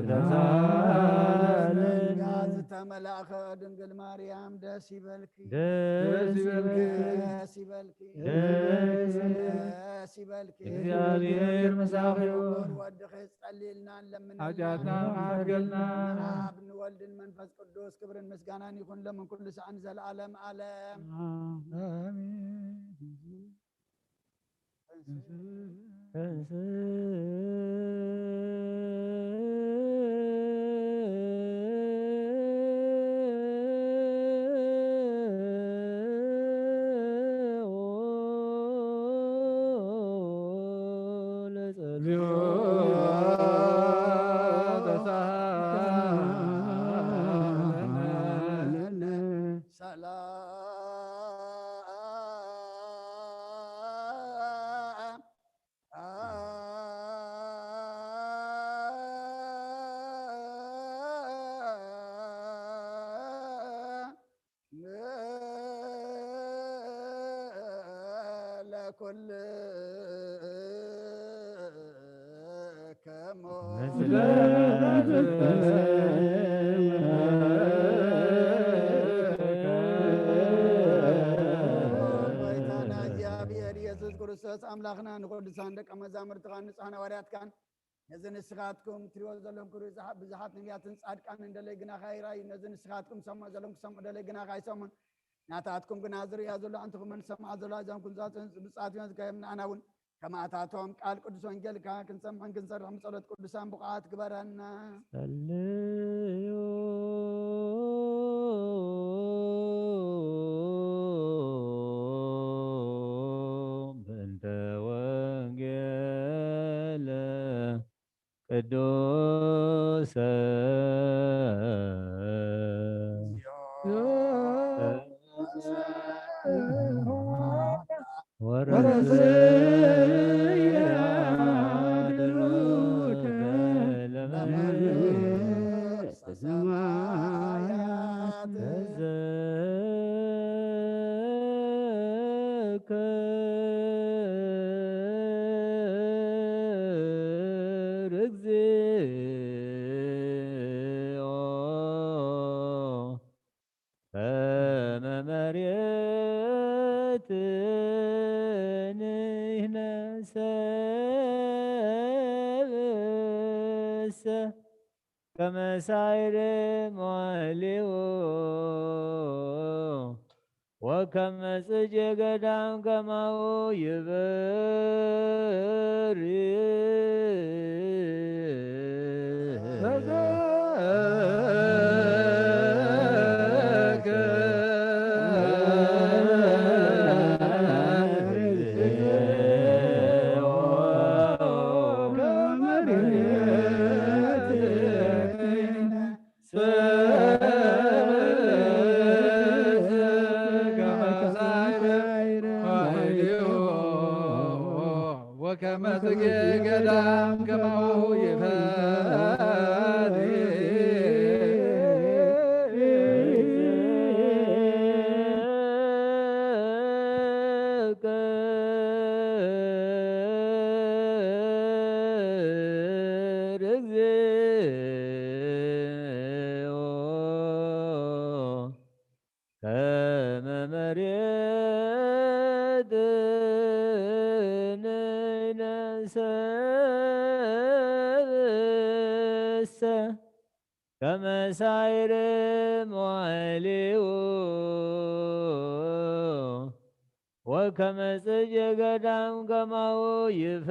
ተሳለነ። ጸጋ ዝተመላእኸ ድንግል ማርያም ደስ ይበልኪ። ደስ ይበልኪ። ደስ ይበልኪ። ደስ ይበልኪ። ደስ ይበልኪ። እግዚኣብሔር ምሳኺ ይኹን። ወድኺ ጸልይልና፣ ለምንልና። ሓጢኣትና መሓር ገብርልና። ንኣብ ንወልድን መንፈስ ቅዱስ ክብርን ምስጋናን ይኹን፣ ለምን ኩሉ ሰዓን ዘለዓለም ዓለም። ኣሜን። ሰላም ለኩልክሙ። ጎይታና እግዚኣብሔር ኢየሱስ ክርስቶስ ኣምላኽና ንቅዱሳን ደቀ መዛሙርትኻን ንጹሓን ሃዋርያትካን ነዚ ንስኻትኩም ትሪእዎ ዘለኹም ክርኢ ዝሓ-፣ ብዙሓት ነቢያትን ጻድቃንን ደለይ ግናኻ ይረኣዩ። ነዚ ንስኻትኩም ሰምዑ ዘለኹም ክሰምዑ ደለይ ግናኻ ኣይሰምዑን። ናታትኩም ግና ዝርእያ ዘሎ ኣንትኹምን ዝሰምዓ ዘሎ ኣዛንኩም ብጻት-፣ ብጻት እዮም ዝካየም። ንኣና እውን ከማታቶም ቃል ቅዱስ ወንጌልካ ክንሰምዕን ክንሰርሕን ብጸሎት ቅዱሳን ብቑዓት ግበረና። ጸልዩ በእንተ ወንጌል ቅዱሰ ወረስያ ድሩከ ለመንግስተ ሰማያት። ተዘክር እግዚኦ ከመ መሬት ንሕነሰ ከመ ሳይረ መዋዕሌዎ ወከመ ጽጌ ገዳም ከማሁ ይበሪ። ወከመ ጽጌ ገዳም ከማሁ ይፈሪ። ከመ መሬት ንነሰ ከመ ሳይረ መዋዕሌሁ ከመ ጽጌ ገዳም ከማሁ ይፈሪ።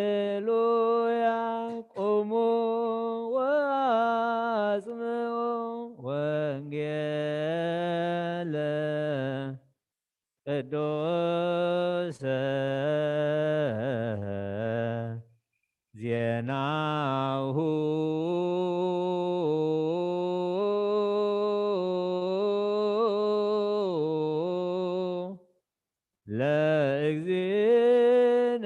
ሃሌሉያ። ቁሙ ወአጽምዑ ወንጌለ ቅዱሰ ዜናሁ። ለእግዚእነ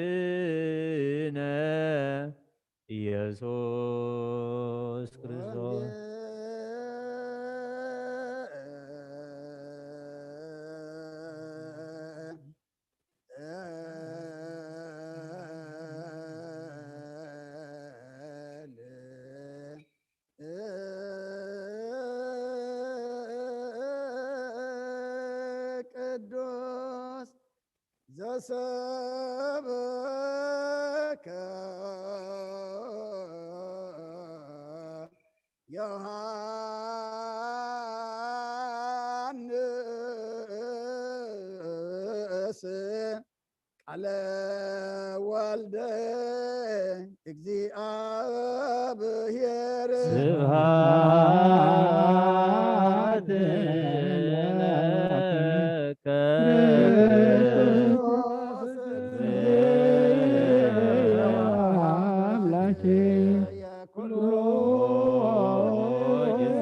ወአምላክነ ኢየሱስ ክርስቶስ። ቅዱስ ዘሰበከ ዮሃንስ ቃለ ወልደ እግዚአብሔር። ስብሐት ለከ አምላኬ ኩሉ ጊዜ።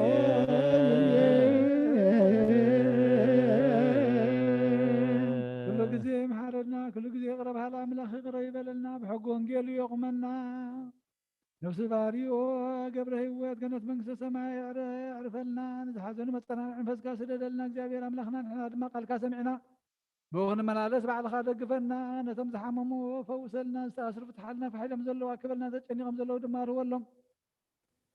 ኩሉ ጊዜ ይምሓረና፣ ኩሉ ጊዜ ይቕረ በሃል ኣምላኽ ይቕረ ይበለልና፣ ብሕጊ ወንጌሉ የቑመና። ነፍሲ ባሪኦ ገብረ ህይወት ገነት መንግስተ ሰማይ የዕረ-፣ የዕርፈልና። ንዝሓዘኑ መጸናንዒ መንፈስካ ስደደልና እግዚኣብሔር ኣምላኽና፣ ንሕና ድማ ቃልካ ሰሚዕና ብኡ ክንመላለስ ባዕልኻ ደግፈና። ነቶም ዝሓመሙ ፈውሰልና፣ ዝተኣስሩ ፍትሓልና፣ ፋሕ ኢሎም ዘለዉ ኣክበልና፣ ተጨኒቖም ዘለዉ ድማ ርወሎም።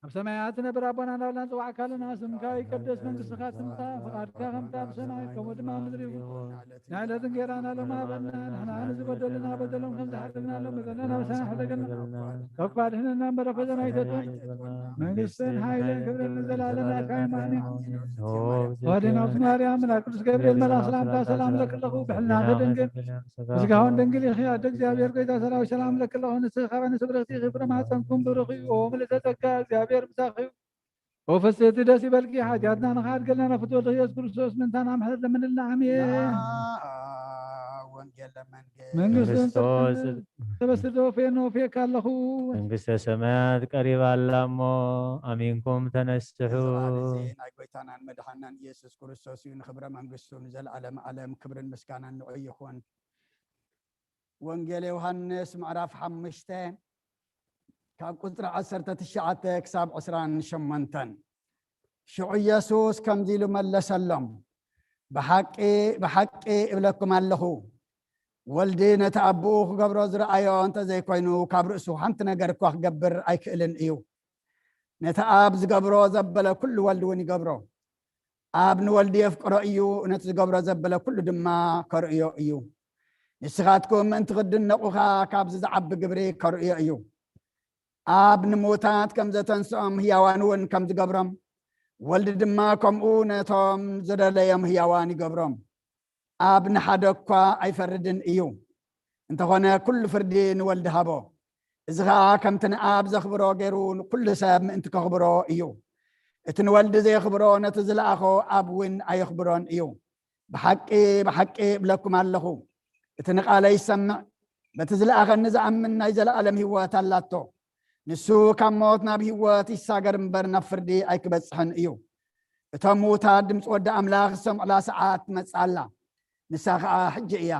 ኣብ ሰማያት ትነብር ኣቦና፣ እናበልና ንጽዋዕካ ኣለና። ስምካ ይቀደስ፣ መንግስትኻ ትምጻእ፣ ፍቓድካ ከምታ ኣብ ሰማይ ከምኡ ድማ ኣብ ምድሪ ይኹን። ንዕለት እንጌራና ሎሚ ሃበና። ንሕና ንዝበደሉና በደሎም ከም ዝሓደግናሎም በደልና ናብ ሰማይ ሕደገልና። ካብ ክፉእ ኣድሕነና እምበር፣ ፈተና ኣይተእትወና። መንግስትን ሓይልን ክብርን ንዘለኣለም ናትካ እዩ። ኣሜን። ወዲናውስ ማርያም፣ መልኣክ ቅዱስ ገብርኤል መልኣክ ሰላምታ ሰላም ለኪ ኣለኹ፣ ብሕልና ከደንግል ስጋውን ድንግል ኢኺ፣ ኣደ እግዚኣብሔር ጎይታ ሰራዊት ሰላም ለኪ ኣለኹ። ንስኺ ካብ ኣንስቲ ብርኽቲ ኢኺ፣ ፍረ ማሕፀንኩም ብሩኽ እዩ። ኦ ምልዕተ ጸጋ፣ እግዚኣብሔር ምሳኺ እዩ። ኦ ፍስሕቲ ደስ ይበልኪ፣ ሓጢኣትና ንኽሓድገልና ናብ ፍትወልኺ ኢየሱስ ክርስቶስ ምእንታና ምሕረት ለምንልና። ኣሜን። ወንጌል ለመንጌል መንግስትን ክርስቶስ ጽድቅን ተበስር ዶ ፌኖ ፌካ ኣለኹ። መንግስተ ሰማያት ቀሪባ ኣላ እሞ ኣሚንኩም ተነስሑ። እዚ ቃል እዚ ናይ ጎይታናን መድሓናን ኢየሱስ ክርስቶስ እዩ። ንኽብረ መንግስቱ ንዘለዓለም ዓለም ክብርን ምስጋናን ንዑ ይኹን። ወንጌል ዮሃንስ ምዕራፍ ሓሙሽተ ካብ ቁጽሪ ዓሰርተ ትሽዓተ ክሳብ ዕስራን ሸሞንተን። ሽዑ ኢየሱስ ከምዚ ኢሉ መለሰሎም፣ ብሓቂ፣ ብሓቂ እብለኩም ኣለኹ፣ ወልዲ ነቲ ኣቦኡ ክገብሮ ዝረኣዮ እንተ ዘይኮይኑ፣ ካብ ርእሱ ሓንቲ ነገር እኳ ክገብር ኣይክእልን እዩ። ነቲ ኣብ ዝገብሮ ዘበለ ኩሉ ወልዲ እውን ይገብሮ። ኣብ ንወልዲ የፍቅሮ እዩ፣ ነቲ ዝገብሮ ዘበለ ኩሉ ድማ ከርእዮ እዩ። ንስኻትኩም ምእንቲ ክትድነቑኻ ካብዚ ዝዓቢ ግብሪ ከርእዮ እዩ። ኣብ ንሙታት ከም ዘተንስኦም ህያዋን እውን ከም ዝገብሮም፣ ወልዲ ድማ ከምኡ ነቶም ዝደለዮም ህያዋን ይገብሮም። ኣብ ንሓደ እኳ ኣይፈርድን እዩ። እንተኾነ ኩሉ ፍርዲ ንወልድ ሃቦ። እዚ ኸኣ ከምቲ ንኣብ ዘኽብሮ ገይሩ ንኩሉ ሰብ ምእንቲ ከኽብሮ እዩ። እቲ ንወልድ ዘየኽብሮ ነቲ ዝለኣኾ ኣብ እውን ኣየኽብሮን እዩ። ብሓቂ ብሓቂ እብለኩም ኣለኹ፣ እቲ ንቓለይ ዝሰምዕ በቲ ዝለኣኸኒ ዝኣምን ናይ ዘለኣለም ህይወት ኣላቶ። ንሱ ካብ ሞት ናብ ህይወት ይሳገር እምበር ናብ ፍርዲ ኣይክበጽሕን እዩ። እቶም ምዉታት ድምፂ ወዲ ኣምላኽ ዝሰምዑላ ሰዓት ትመጽእ ኣላ። ንሳ ኸኣ ሕጂ እያ።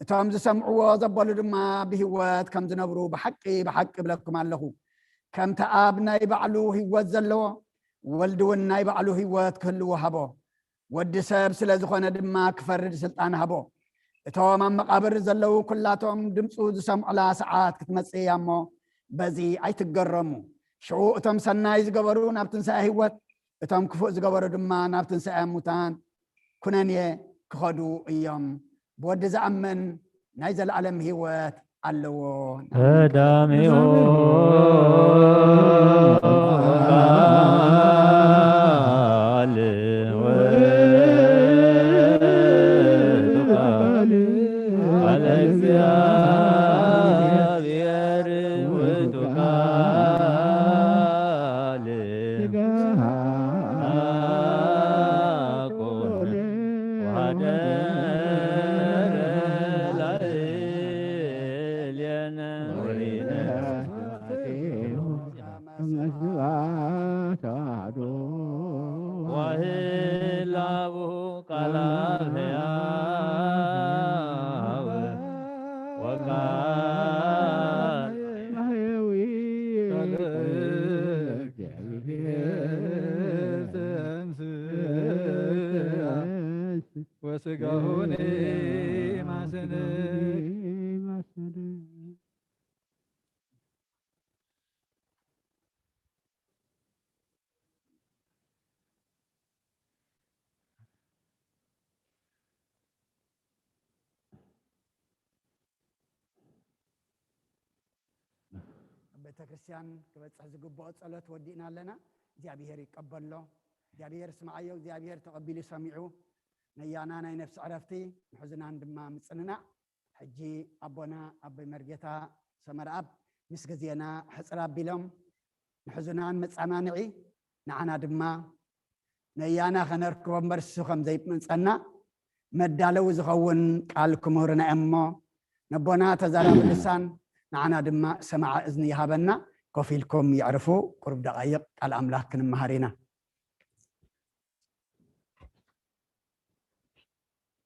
እቶም ዝሰምዕዎ ዘበሉ ድማ ብህይወት ከም ዝነብሩ ብሓቂ ብሓቂ እብለኩም ኣለኹ፣ ከምቲ ኣብ ናይ ባዕሉ ህይወት ዘለዎ ወልዲ እውን ናይ ባዕሉ ህይወት ክህልዎ ሃቦ። ወዲ ሰብ ስለ ዝኾነ ድማ ክፈርድ ስልጣን ሃቦ። እቶም ኣብ መቓብር ዘለዉ ኩላቶም ድምፁ ዝሰምዑላ ሰዓት ክትመጽእ እያ እሞ በዚ ኣይትገረሙ። ሽዑ እቶም ሰናይ ዝገበሩ ናብ ትንሳኤ ህይወት፣ እቶም ክፉእ ዝገበሩ ድማ ናብ ትንሳኤ ሙታን ኩነኔ ክኸዱ እዮም። ብወዲ ዝኣምን ናይ ዘለኣለም ህይወት ኣለዎ። ቀዳሚኡ ቃል ውእቱ ቃል፣ ቃለ እግዚኣብሔር ውእቱ ቃል ሥጋ ኮነ ወሐደረ ላዕሌነ። ወህላቡ ቃል አብ ሕያው ወቃል ማሕየዊ ቃል እግዚአብሔር ተንሥእ ወሥጋሁ ማሰነ። ኣብ ቤተ ክርስቲያን ክበጽሕ ዝግብኦ ጸሎት ወዲእና ኣለና። እግዚኣብሔር ይቀበሎ። እግዚኣብሔር ስምዓዮ። እግዚኣብሔር ተቐቢሉ ሰሚዑ ነያና ናይ ነፍሲ ዕረፍቲ ንሕዙናን ድማ ምጽንናዕ። ሕጂ ኣቦና ኣቦይ መርጌታ ሰመረኣብ ምስ ግዜና ሕጽር ኣቢሎም ንሕዙናን መጸናንዒ፣ ንዓና ድማ ነያና ከነርክቦ እምበር እሱ ከም ዘይመጸና መዳለዊ ዝኸውን ቃል ክምህሩና እዮም እሞ፣ ነቦና ተዛራቢ ልሳን ንዓና ድማ ሰማዒ እዝኒ ይሃበና። ኮፍ ኢልኩም የዕርፉ። ቁሩብ ደቓይቕ ቃል ኣምላኽ ክንመሃር ኢና።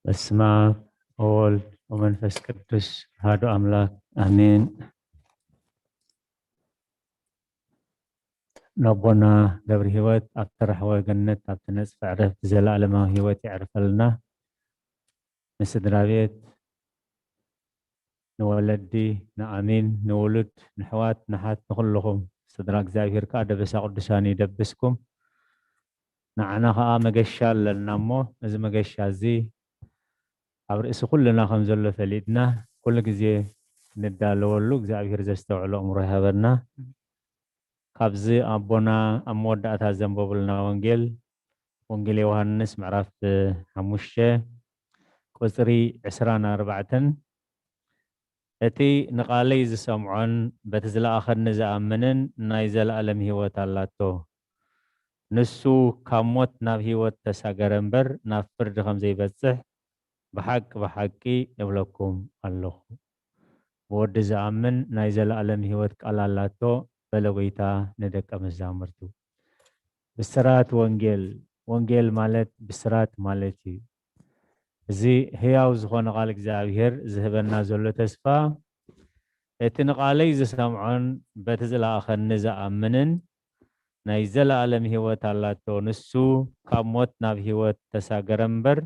በስመ አብ ወወልድ ወመንፈስ ቅዱስ አሐዱ አምላክ አሜን። ነቦና ገብረ ሕይወት ኣብቲ ራሕወ ገነት ኣብቲ ነጽፈ ዕረፍቲ ዘለኣለማዊ ሕይወት የዕርፈልና። ንስድራ ቤት፣ ንወለዲ፣ ንኣሚን፣ ንውሉድ፣ ንሕዋት፣ ንሓት፣ ንኹልኹም ስድራ እግዚኣብሔር ከኣ ደበሳ ቅዱሳን ይደብስኩም። ንዓና ከኣ መገሻ ኣለና እሞ፣ እዚ መገሻ እዚ ኣብ ርእሲ ኩልና ከም ዘሎ ፈሊጥና፣ ኩሉ ግዜ ንዳለወሉ እግዚኣብሔር ዘስተውዕሎ ኣእምሮ ይሃበና። ካብዚ ኣቦና ኣብ መወዳእታ ዘንበቡልና ወንጌል፣ ወንጌል ዮሃንስ ምዕራፍ ሓሙሽተ ቁጽሪ ዕስራን ኣርባዕተን፣ እቲ ንቓለይ ዝሰምዖን በቲ ዝለኣኸኒ ዝኣምንን ናይ ዘለኣለም ህይወት ኣላቶ። ንሱ ካብ ሞት ናብ ህይወት ተሳገረ እምበር ናብ ፍርዲ ከም ዘይበጽሕ ብሓቂ ብሓቂ እብለኩም ኣለኹ። ብወዲ ዝኣምን ናይ ዘለኣለም ህይወት ቃል ኣላቶ፣ በለ ጐይታ ንደቀ መዛሙርቱ። ብስራት ወንጌል፣ ወንጌል ማለት ብስራት ማለት እዩ። እዚ ህያው ዝኾነ ቃል እግዚኣብሔር ዝህበና ዘሎ ተስፋ፣ እቲ ንቓለይ ዝሰምዖን በቲ ዝለኣኸኒ ዝኣምንን ናይ ዘለኣለም ህይወት ኣላቶ። ንሱ ካብ ሞት ናብ ህይወት ተሳገረ እምበር፣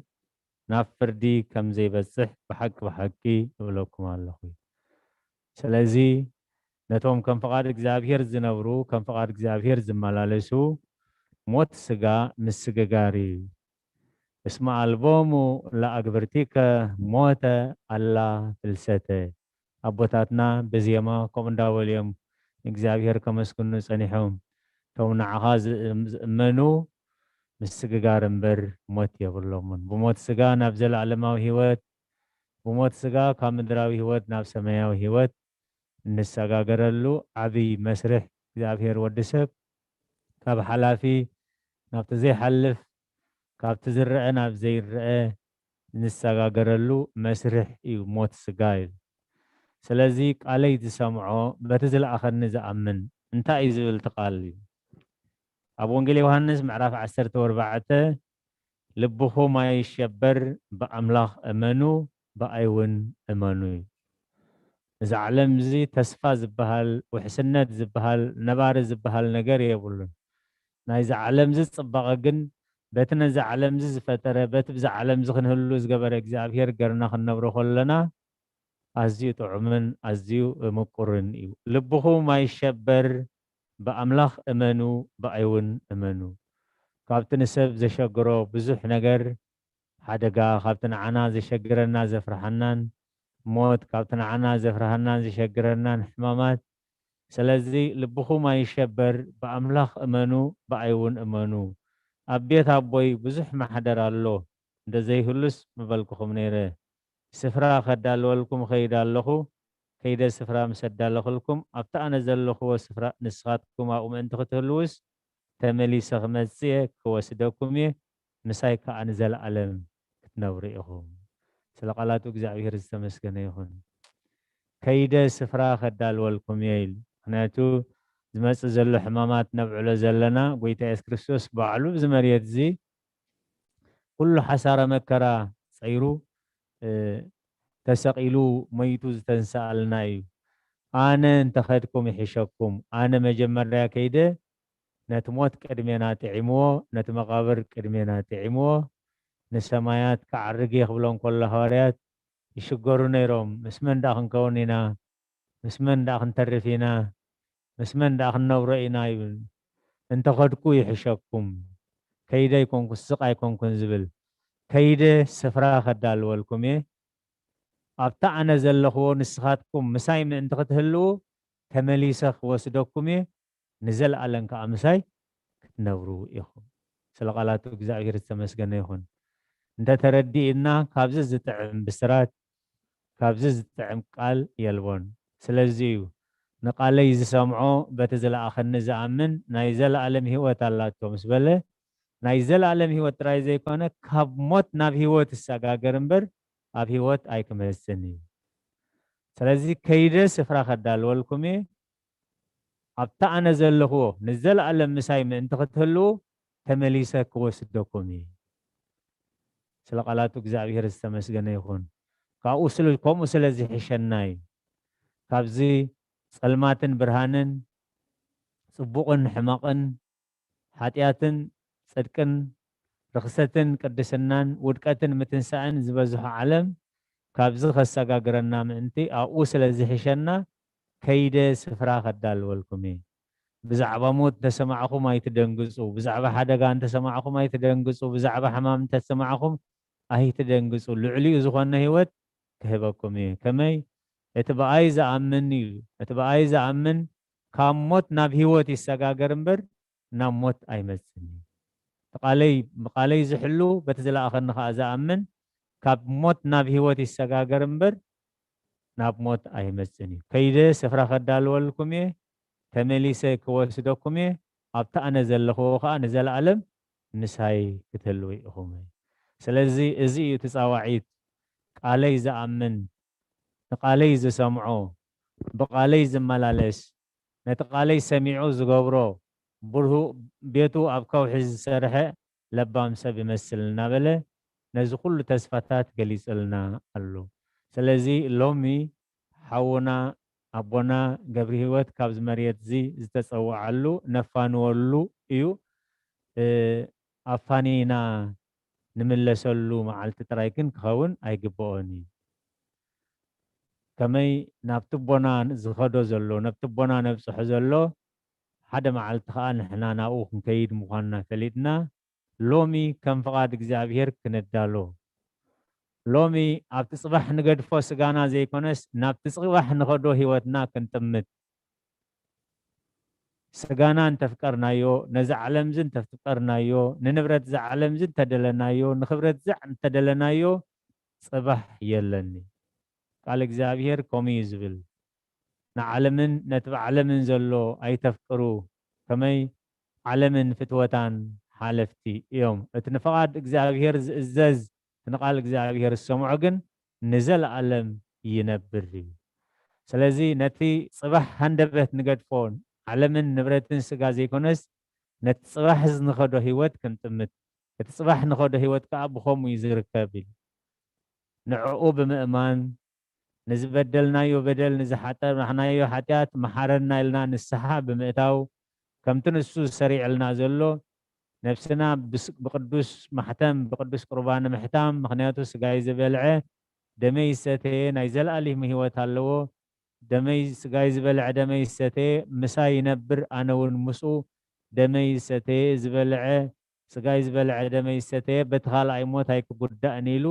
ናብ ፍርዲ ከም ዘይበጽሕ ብሓቂ ብሓቂ እብለኩም ኣለኹ። ስለዚ ነቶም ከም ፍቓድ እግዚኣብሔር ዝነብሩ፣ ከም ፍቓድ እግዚኣብሔር ዝመላለሱ፣ ሞት ስጋ ምስግጋር እዩ። እስመ አልቦሙ ለአግብርቲከ ሞተ አላ ፍልሰተ። ኣቦታትና ብዜማ ከምኡ እንዳበሉ እዮም ንእግዚኣብሔር ከመስግኑ ጸኒሖም። እቶም ንዓኻ ዝእም-፣ ዝእመኑ ምስግጋር እምበር ሞት የብሎምን። ብሞት ስጋ ናብ ዘለኣለማዊ ህይወት፣ ብሞት ስጋ ካብ ምድራዊ ህይወት ናብ ሰማያዊ ህይወት እንሰጋገረሉ ዓብይ መስርሕ እግዚኣብሔር ወዲ ሰብ ካብ ሓላፊ ናብቲ ዘይሓልፍ፣ ካብቲ ዝረአ ናብ ዘይረአ እንሰጋገረሉ መስርሕ እዩ ሞት ስጋ እዩ። ስለዚ ቃለይ ዝሰምዖ በቲ ዝለኣኸኒ ዝኣምን እንታይ እዩ ዝብል እቲ ቃል እዩ። ኣብ ወንጌል ዮሃንስ ምዕራፍ ዓሰርተ ወርባዕተ ልብኹም ኣይሸበር፣ ብኣምላኽ እመኑ፣ ብኣይ እውን እመኑ እዩ። እዚ ዓለም እዚ ተስፋ ዝበሃል፣ ውሕስነት ዝበሃል፣ ነባሪ ዝበሃል ነገር የብሉን። ናይዚ ዓለም እዚ ጽባቐ ግን በቲ ነዚ ዓለም እዚ ዝፈጠረ፣ በቲ ብዛ ዓለም እዚ ክንህሉ ዝገበረ እግዚኣብሔር ገርና ክንነብሮ ከለና ኣዝዩ ጥዑምን ኣዝዩ ምቁርን እዩ። ልብኹም ኣይሸበር፣ ብኣምላኽ እመኑ፣ ብኣይ እውን እመኑ። ካብቲ ንሰብ ዘሸግሮ ብዙሕ ነገር፣ ሓደጋ፣ ካብቲ ንዓና ዘሸግረና ዘፍርሓናን፣ ሞት፣ ካብቲ ንዓና ዘፍርሃናን ዘሸግረናን ሕማማት፣ ስለዚ ልብኹም ኣይሸበር፣ ብኣምላኽ እመኑ፣ ብኣይ እውን እመኑ። ኣብ ቤት ኣቦይ ብዙሕ ማሕደር ኣሎ፣ እንተዘይህሉስ ምበልኩኹም ነይረ። ስፍራ ከዳልወልኩም እኸይድ ኣለኹ። ከይደ ስፍራ ምስ ኣዳለኹልኩም፣ ኣብቲ ኣነ ዘለኽዎ ስፍራ ንስኻትኩም ኣብኡ ምእንቲ ክትህልዉስ፣ ተመሊሰ ክመጽእ እየ፣ ክወስደኩም እየ፣ ምሳይ ከኣ ንዘለኣለም ክትነብሩ ኢኹም። ስለ ቃላቱ እግዚኣብሔር ዝተመስገነ ይኹን። ከይደ ስፍራ ከዳልወልኩም እየ ኢሉ። ምኽንያቱ ዝመጽእ ዘሎ ሕማማት ነብዕሎ ዘለና፣ ጎይታ የሱስ ክርስቶስ ባዕሉ ኣብዚ መሬት እዚ ኩሉ ሓሳረ መከራ ጸይሩ፣ እ፣ ተሰቒሉ፣ ሞይቱ ዝተንስኣልና እዩ። ኣነ እንተኸድኩም ይሕሸኩም። ኣነ መጀመርያ ከይደ ነቲ ሞት ቅድሜና ጥዒምዎ፣ ነቲ መቓብር ቅድሜና ጥዒምዎ፣ ንሰማያት ክዓርግ እየ ክብሎ እንከሎ ሃዋርያት ይሽገሩ ነይሮም። ምስ መን ደኣ ክንከውን ኢና? ምስ መን ደኣ ክንተርፍ ኢና? ምስ መን ደኣ ክንነብሮ ኢና? ይብል። እንተኸድኩ ይሕሸኩም። ከይደ ኣይኮንኩ፣ ስቕ ኣይኮንኩን ዝብል። ከይደ ስፍራ ከዳልወልኩም እየ። ኣብቲ ኣነ ዘለኽዎ ንስኻትኩም ምሳይ ምእንቲ ክትህልዉ ተመሊሰ ክወስደኩም እየ። ንዘለኣለም ከኣ ምሳይ ክትነብሩ ኢኹም። ስለ ቃላቱ እግዚኣብሔር ዝተመስገነ ይኹን። እንተተረዲእና ካብዚ ዝጥዕም ብስራት፣ ካብዚ ዝጥዕም ቃል የልቦን። ስለዚ እዩ ንቃለይ ዝሰምዖ በቲ ዝለኣኸኒ ዝኣምን ናይ ዘለኣለም ህይወት ኣላቶ ምስ በለ፣ ናይ ዘለኣለም ህይወት ጥራይ ዘይኮነ ካብ ሞት ናብ ህይወት ይሰጋገር እምበር ኣብ ህይወት ኣይክመጽን እዩ። ስለዚ ከይደ ስፍራ ከዳልወልኩም እየ፣ ኣብቲ ኣነ ዘለኽዎ ንዘለኣለም ምሳይ ምእንቲ ክትህልዉ ተመሊሰ ክወስደኩም እየ። ስለ ቃላቱ እግዚኣብሔር ዝተመስገነ ይኹን። ካብኡ ስለ፣ ከምኡ ስለ ዝሕሸና እዩ። ካብዚ ጸልማትን ብርሃንን፣ ጽቡቕን ሕማቕን፣ ሓጢኣትን ጽድቅን፣ ርኽሰትን ቅድስናን፣ ውድቀትን ምትንሳእን ዝበዝሖ ዓለም ካብዚ ከሰጋግረና ምእንቲ ኣብኡ ስለ ዝሕሸና ከይደ ስፍራ ከዳልወልኩም እየ። ብዛዕባ ሞት እንተሰማዕኹም ኣይትደንግጹ፣ ብዛዕባ ሓደጋ እንተሰማዕኹም ኣይትደንግጹ፣ ብዛዕባ ሕማም እንተሰማዕኹም ኣይትደንግጹ፣ ልዕሊኡ ዝኾነ ህይወት ክህበኩም እየ። ከመይ? እቲ ብኣይ ዝኣምን እዩ። እቲ ብኣይ ዝኣምን ካብ ሞት ናብ ህይወት ይሰጋገር እምበር ናብ ሞት ኣይመጽእን እዩ። እቲ ቃለይ፣ ብቃለይ ዝሕሉ በቲ ዝለኣኸኒ ኸኣ ዝኣምን ካብ ሞት ናብ ህይወት ይሰጋገር እምበር ናብ ሞት ኣይመጽእን እዩ። ከይደ ስፍራ ከዳልወልኩም እየ፣ ተመሊሰ ክወስደኩም እየ፣ ኣብቲ ኣነ ዘለኽዎ ኸኣ ንዘለኣለም ምሳይ ክትህልዉ ኢኹም። ስለዚ እዚ እዩ እቲ ጻዋዒት፣ ቃለይ ዝኣምን፣ ንቃለይ ዝሰምዖ፣ ብቃለይ ዝመላለስ፣ ነቲ ቃለይ ሰሚዑ ዝገብሮ፣ ብርሁ ቤቱ ኣብ ከውሒ ዝሰርሐ ለባም ሰብ ይመስል እናበለ ነዚ ኩሉ ተስፋታት ገሊጹልና ኣሎ። ስለዚ ሎሚ ሓውና ኣቦና ገብርሂወት ካብዚ መሬት እዚ ዝተጸውዓሉ ነፋንወሉ እዩ። እ፣ ኣፋኒና ንምለሰሉ መዓልቲ ጥራይ ግን ክኸውን ኣይግብኦን እዩ። ከመይ ናብቲ ኣቦና ዝኸዶ ዘሎ፣ ናብቲ ኣቦና ነብጽሖ ዘሎ፣ ሓደ መዓልቲ ኸኣ ንሕና ናብኡ ክንከይድ ምዃንና ፈሊጥና፣ ሎሚ ከም ፍቓድ እግዚኣብሔር ክንዳሎ፣ ሎሚ ኣብቲ ጽባሕ ንገድፎ ስጋና ዘይኮነስ፣ ናብቲ ጽባሕ ንኸዶ ህይወትና ክንጥምት፣ ስጋና እንተፍቀርናዮ፣ ነዚ ዓለም እዚ እንተፍቀርናዮ፣ ንንብረት እዚ ዓለም እዚ እንተደለናዮ፣ ንኽብረት እዚ እንተደለናዮ፣ ጽባሕ የለኒ። ቃል እግዚኣብሔር ከምኡ እዩ ዝብል። ንዓለምን ነቲ ብዓለምን ዘሎ ኣይተፍቅሩ፣ ከመይ ዓለምን ፍትወታን ሓለፍቲ እዮም። እቲ ንፍቓድ እግዚኣብሔር ዝእዘዝ፣ እቲ ንቓል እግዚኣብሔር ዝሰምዖ ግን ንዘለኣለም ይነብር እዩ። ስለዚ ነቲ ጽባሕ ሃንደበት ንገድፎ፣ ዓለምን ንብረትን ስጋ ዘይኮነስ፣ ነቲ ጽባሕ ንኸዶ ህይወት ክንጥምት፣ እቲ ጽባሕ ንኸዶ ህይወት ከኣ ብኸምኡ እዩ ዝርከብ ኢሉ። ንዕኡ ብምእማን፣ ንዝበደልናዮ በደል፣ ንዝሓጠርናዮ ሓጢኣት መሓረና ኢልና ንስሓ ብምእታው፣ ከምቲ ንሱ ዝሰሪዕልና ዘሎ፣ ነብስና ብስ-፣ ብቅዱስ ማሕተም፣ ብቅዱስ ቁርባን ምሕታም፣ ምኽንያቱ ስጋይ ዝበልዐ ደመይ ዝሰተየ ናይ ዘለኣለም ህይወት ኣለዎ። ደመይ፣ ስጋይ ዝበልዐ ደመይ ዝሰተየ ምሳይ ይነብር፣ ኣነ እውን ምስኡ። ደመይ ዝሰተየ፣ ዝበልዐ፣ ስጋይ ዝበልዐ ደመይ ዝሰተየ በቲ ካልኣይ ሞት ኣይክጉዳእን ኢሉ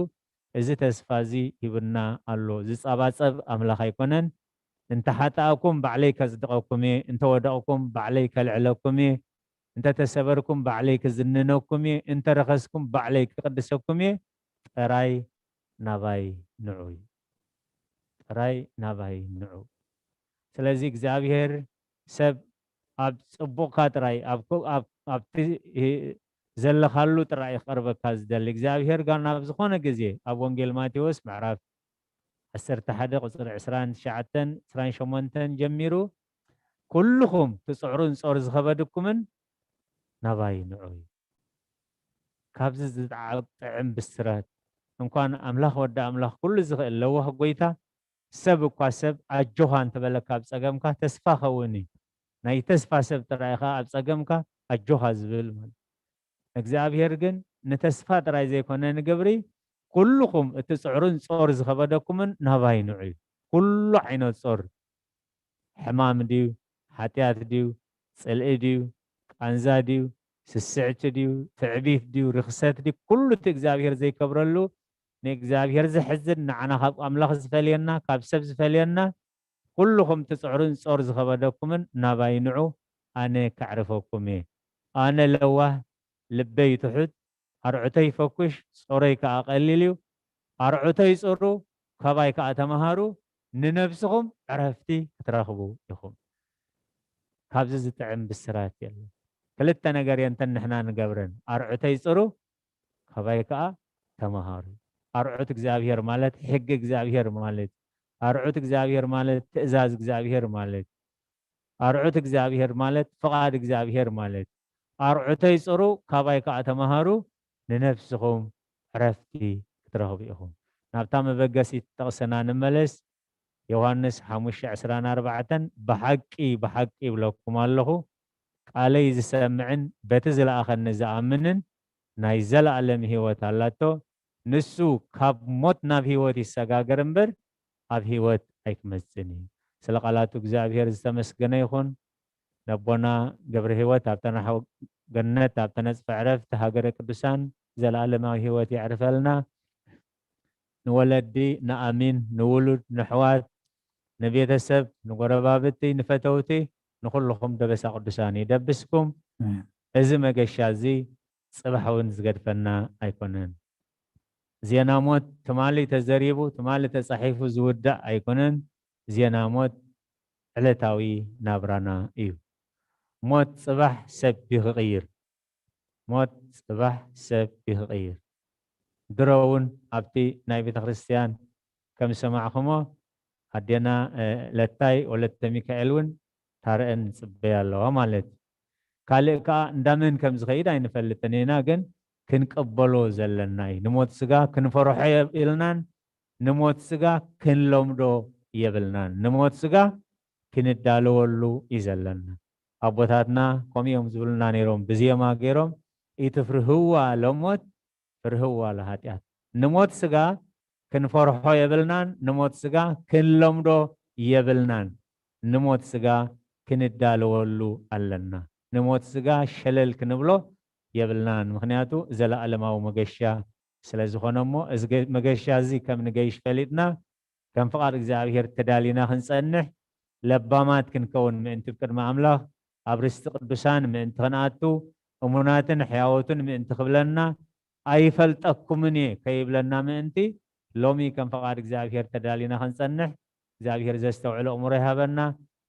እዚ ተስፋ እዚ ሂቡና ኣሎ። ዝጸባጸብ ኣምላኽ ኣይኮነን። "እንተ ሓጣእኩም ባዕለይ ከጽድቐኩም እየ፣ እንተ ወደቕኩም ባዕለይ ከልዕለኩም እየ፣ እንተ ተሰበርኩም ባዕለይ ክዝንነኩም እየ፣ እንተ ረኸስኩም ባዕለይ ክቕድሰኩም እየ፣ ጥራይ ናባይ ንዑ" እዩ። ጥራይ ናባይ ንዑ። ስለዚ እግዚኣብሔር ሰብ ኣብ ጽቡቕካ ጥራይ፣ ኣብ ኮ-፣ ኣብ፣ ኣብቲ ዘለኻሉ ጥራይ ክቐርበካ ዝደሊ እግዚኣብሔር ጋር ናብ ዝኾነ ግዜ ኣብ ወንጌል ማቴዎስ ምዕራፍ ዓሰርተ ሓደ ቁጽሪ ዕስራን ትሽዓተን፣ ዕስራን ሸሞንተን ጀሚሩ፣ "ኩልኹም ትጽዕሩን ጾር ዝኸበድኩምን ናባይ ንዑ" እዩ። ካብዚ ዝጥዓ-፣ ጥዕም ብስራት፣ እንኳን ኣምላኽ ወዲ ኣምላኽ ኩሉ ዝኽእል ለዋህ ጎይታ፣ ሰብ እኳ ሰብ ኣጆኻ እንተበለካ ኣብ ጸገምካ ተስፋ ኸውን እዩ። ናይ ተስፋ ሰብ ጥራይ ኸኣ ኣብ ጸገምካ ኣጆኻ ዝብል ማለት። እግዚኣብሔር ግን ንተስፋ ጥራይ ዘይኮነ ንግብሪ፣ "ኩልኹም እቲ ጽዕሩን ጾር ዝኸበደኩምን ናባይ ንዑ" እዩ። ኩሉ ዓይነት ጾር፣ ሕማም ድዩ፣ ሓጢኣት ድዩ፣ ጽልኢ ድዩ፣ ቃንዛ ድዩ፣ ስስዕቲ ድዩ፣ ትዕቢት ድዩ፣ ርኽሰት ድዩ፣ ኩሉ እቲ እግዚኣብሔር ዘይከብረሉ፣ ንእግዚኣብሔር ዘሕዝን፣ ንዓና ካብ ኣምላኽ ዝፈልየና፣ ካብ ሰብ ዝፈልየና፣ "ኩልኹም ትጽዕሩን ጾር ዝኸበደኩምን ናባይ ንዑ፣ ኣነ ከዕርፈኩም እየ። ኣነ ለዋህ፣ ልበይ ትሑት፣ ኣርዑተይ ፈኩሽ፣ ጾረይ ከኣ ቀሊል እዩ። ኣርዑተይ ጽሩ፣ ካባይ ከኣ ተመሃሩ፣ ንነብስኹም ዕረፍቲ ክትረኽቡ ኢኹም።" ካብዚ ዝጥዕም ብስራት የለን። ክልተ ነገር እየን እተን ንሕና ንገብረን። ኣርዑተይ ጽሩ፣ ካባይ ከኣ ተመሃሩ። ኣርዑት እግዚኣብሔር ማለት ሕጊ እግዚኣብሔር ማለት፣ ኣርዑት እግዚኣብሔር ማለት ትእዛዝ እግዚኣብሔር ማለት፣ ኣርዑት እግዚኣብሔር ማለት ፍቓድ እግዚኣብሔር ማለት። ኣርዑተይ ጽሩ፣ ካባይ ከኣ ተመሃሩ፣ ንነፍስኹም ዕረፍቲ ክትረኽቡ ኢኹም። ናብታ መበገሲት ጥቕስና ንመለስ። ዮሃንስ ሓሙሽተ ዕስራን ኣርባዕተን፣ "ብሓቂ፣ ብሓቂ ይብለኩም ኣለኹ፣ ቃለይ ዝሰምዕን በቲ ዝለኣኸኒ ዝኣምንን ናይ ዘለኣለም ህይወት ኣላቶ። ንሱ ካብ ሞት ናብ ህይወት ይሰጋገር እምበር፣ ኣብ ህይወት ኣይክመጽእን እዩ።" ስለ ቃላቱ እግዚኣብሔር ዝተመስገነ ይኹን። ነቦና ገብረ ህይወት ኣብ ተናሕው ገነት፣ ኣብ ተነጽፈ ዕረፍቲ ሃገረ ቅዱሳን ዘለኣለማዊ ህይወት የዕርፈልና። ንወለዲ፣ ንኣሚን፣ ንውሉድ፣ ንሕዋት፣ ንቤተሰብ፣ ንጎረባብቲ፣ ንፈተውቲ፣ ንኹልኹም ደበሳ ቅዱሳን ይደብስኩም። ኣሜን። እዚ መገሻ እዚ ጽባሕ እውን ዝገድፈና ኣይኮነን። ዜና ሞት ትማሊ ተዘሪቡ፣ ትማሊ ተጻሒፉ ዝውዳእ ኣይኮነን። ዜና ሞት ዕለታዊ ናብራና እዩ። ሞት ጽባሕ ሰብ ይኽቕይር። ሞት ጽባሕ ሰብ ይኽቕይር። ድሮ እውን ኣብቲ ናይ ቤተ ክርስቲያን ከም ዝሰማዕኹሞ፣ ኣዴና፣ እ፣ ለታይ ወለተ ሚካኤል እውን ታረአን ንጽበያ ኣለዋ ማለት እዩ። ካልእ ከኣ እንዳመን ከም ዝኸይድ ኣይንፈልጥን ኢና፣ ግን ክንቀበሎ ዘለና እዩ። ንሞት ስጋ ክንፈርሖ የብልናን፣ ንሞት ስጋ ክንለምዶ የብልናን። ንሞት ስጋ ክንዳለወሉ እዩ ዘለና። ኣቦታትና ከምኡ እዮም ዝብሉና ነይሮም፣ ብዜማ ገይሮም፣ "ኢትፍርህዋ ለሞት፣ ፍርህዋ ለኃጢኣት።" ንሞት ስጋ ክንፈርሖ የብልናን፣ ንሞት ስጋ ክንለምዶ የብልናን። ንሞት ስጋ ክንዳለወሉ ኣለና። ንሞት ስጋ ሸለል ክንብሎ የብልናን፣ ምኽንያቱ ዘለኣለማዊ መገሻ ስለ ዝኾነ። እሞ እዚ ገ-፣ መገሻ እዚ ከም ንገይሽ ፈሊጥና፣ ከም ፍቓድ እግዚኣብሔር ተዳሊና ክንጸንሕ፣ ለባማት ክንከውን ምእንቲ ብቅድሚ ኣምላኽ ኣብ ርስቲ ቅዱሳን ምእንቲ ክንኣቱ፣ እሙናትን ሕያዎትን ምእንቲ ክብለና፣ ኣይፈልጠኩምን እየ ከይብለና ምእንቲ፣ ሎሚ ከም ፈቓድ እግዚኣብሔር ተዳሊና ክንጸንሕ፣ እግዚኣብሔር ዘስተውዕሎ እምሮ ይሃበና።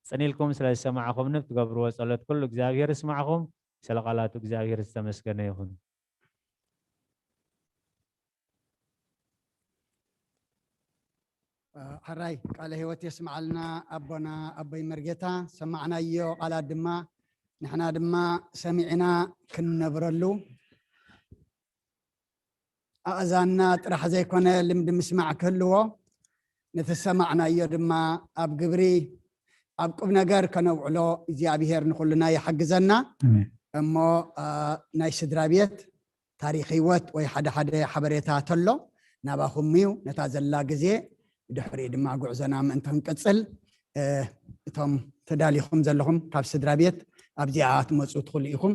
ጽን ኢልኩም ስለ ዝሰማዕኹምኒ፣ ብትገብርዎ ጸሎት ኩሉ እግዚኣብሔር ይስማዕኹም። ስለ ቃላቱ እግዚኣብሔር ዝተመስገነ ይኹን። ሕራይ ቃለ ህይወት የስምዓልና ኣቦና ኣቦይ መርጌታ። ሰማዕናዮ ቃላት ድማ ንሕና ድማ ሰሚዕና ክንነብረሉ፣ ኣእዛንና ጥራሕ ዘይኮነ ልምዲ ምስማዕ ክህልዎ፣ ነቲ ዝሰማዕናዮ ድማ ኣብ ግብሪ፣ ኣብ ቁም ነገር ከነውዕሎ እግዚኣብሔር ንኹልና ይሓግዘና። ኣሜን። እሞ፣ ኣ፣ ናይ ስድራ ቤት ታሪኽ ህይወት ወይ ሓደ ሓደ ሓበሬታ ተሎ ናባኹም እዩ። ነታ ዘላ ግዜ፣ ድሕሪኡ ድማ ጉዕዞና ምእንቲ ክንቅጽል፣ እ፣ እቶም ተዳሊኹም ዘለኹም ካብ ስድራ ቤት ኣብዚኣ ትመጹ ትኽእሉ ኢኹም።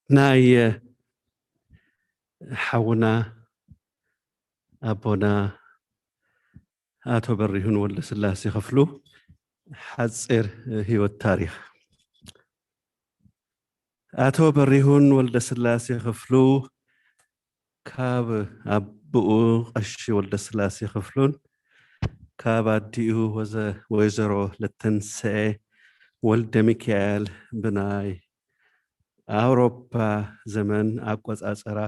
ናይ ሓውና ኣቦና ኣቶ በሪሁን ወልደስላሴ ክፍሉ ሓጺር ህይወት ታሪኽ። ኣቶ በሪሁን ወልደስላሴ ክፍሉ ካብ ኣቦኡ ቀሺ ወልደስላሴ ክፍሉን ካብ ኣዲኡ ወዘ-፣ ወይዘሮ ለተንሰኤ ወልደ ሚካኤል ብናይ ኣውሮፓ ዘመን ኣቆጻጽራ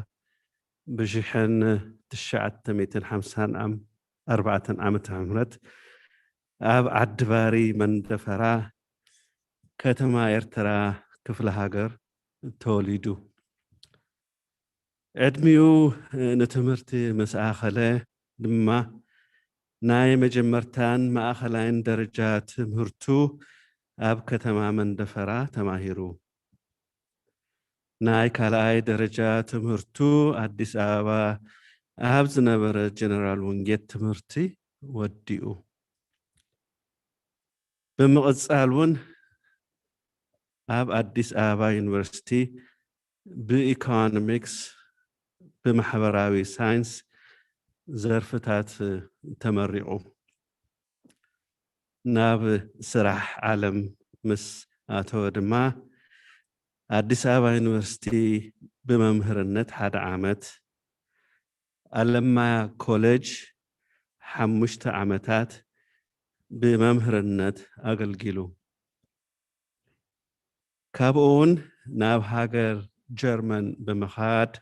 ብሽሕን ትሽዓተ ሚእትን ሓምሳን ኣርባዕተን ዓመተ ምህረት ኣብ ዓዲባሪ መንደፈራ ከተማ ኤርትራ ክፍለ ሃገር ተወሊዱ። ዕድሚኡ ንትምህርቲ ምስ ኣኸለ ድማ ናይ መጀመርታን ማእኸላይን ደረጃ ትምህርቱ ኣብ ከተማ መንደፈራ ተማሂሩ። ናይ ካልኣይ ደረጃ ትምህርቱ ኣዲስ ኣበባ ኣብ ዝነበረ ጀነራል ውንጌት ትምህርቲ ወዲኡ። ብምቕጻል እውን ኣብ ኣዲስ ኣበባ ዩኒቨርሲቲ ብኢኮኖሚክስ ብማሕበራዊ ሳይንስ ዘርፍታት ተመሪቑ። ናብ ስራሕ ዓለም ምስ ኣተወ ድማ ኣዲስ ኣበባ ዩኒቨርሲቲ ብመምህርነት ሓደ ዓመት፣ ኣለማያ ኮሌጅ ሓሙሽተ ዓመታት ብመምህርነት ኣገልጊሉ። ካብኡ እውን ናብ ሃገር ጀርመን ብምኻድ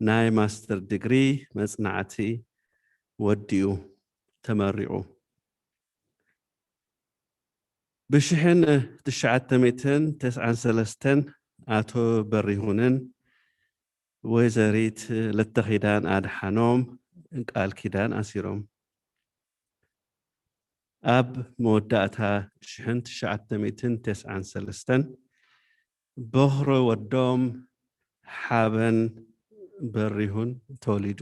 ናይ ማስተር ዲግሪ መጽናዕቲ ወዲኡ ተመሪቑ። ብሽሕን ትሽዓተ ሚእትን ተስዓን ሰለስተን ኣቶ በሪሁንን ወይዘሪት ለተኺዳን ኣድሓኖም ቃል ኪዳን ኣሲሮም። ኣብ መወዳእታ ሽሕን ትሽዓተ ሚእትን ተስዓን ሰለስተን በኹሪ ወዶም ሓበን በሪሁን ተወሊዱ።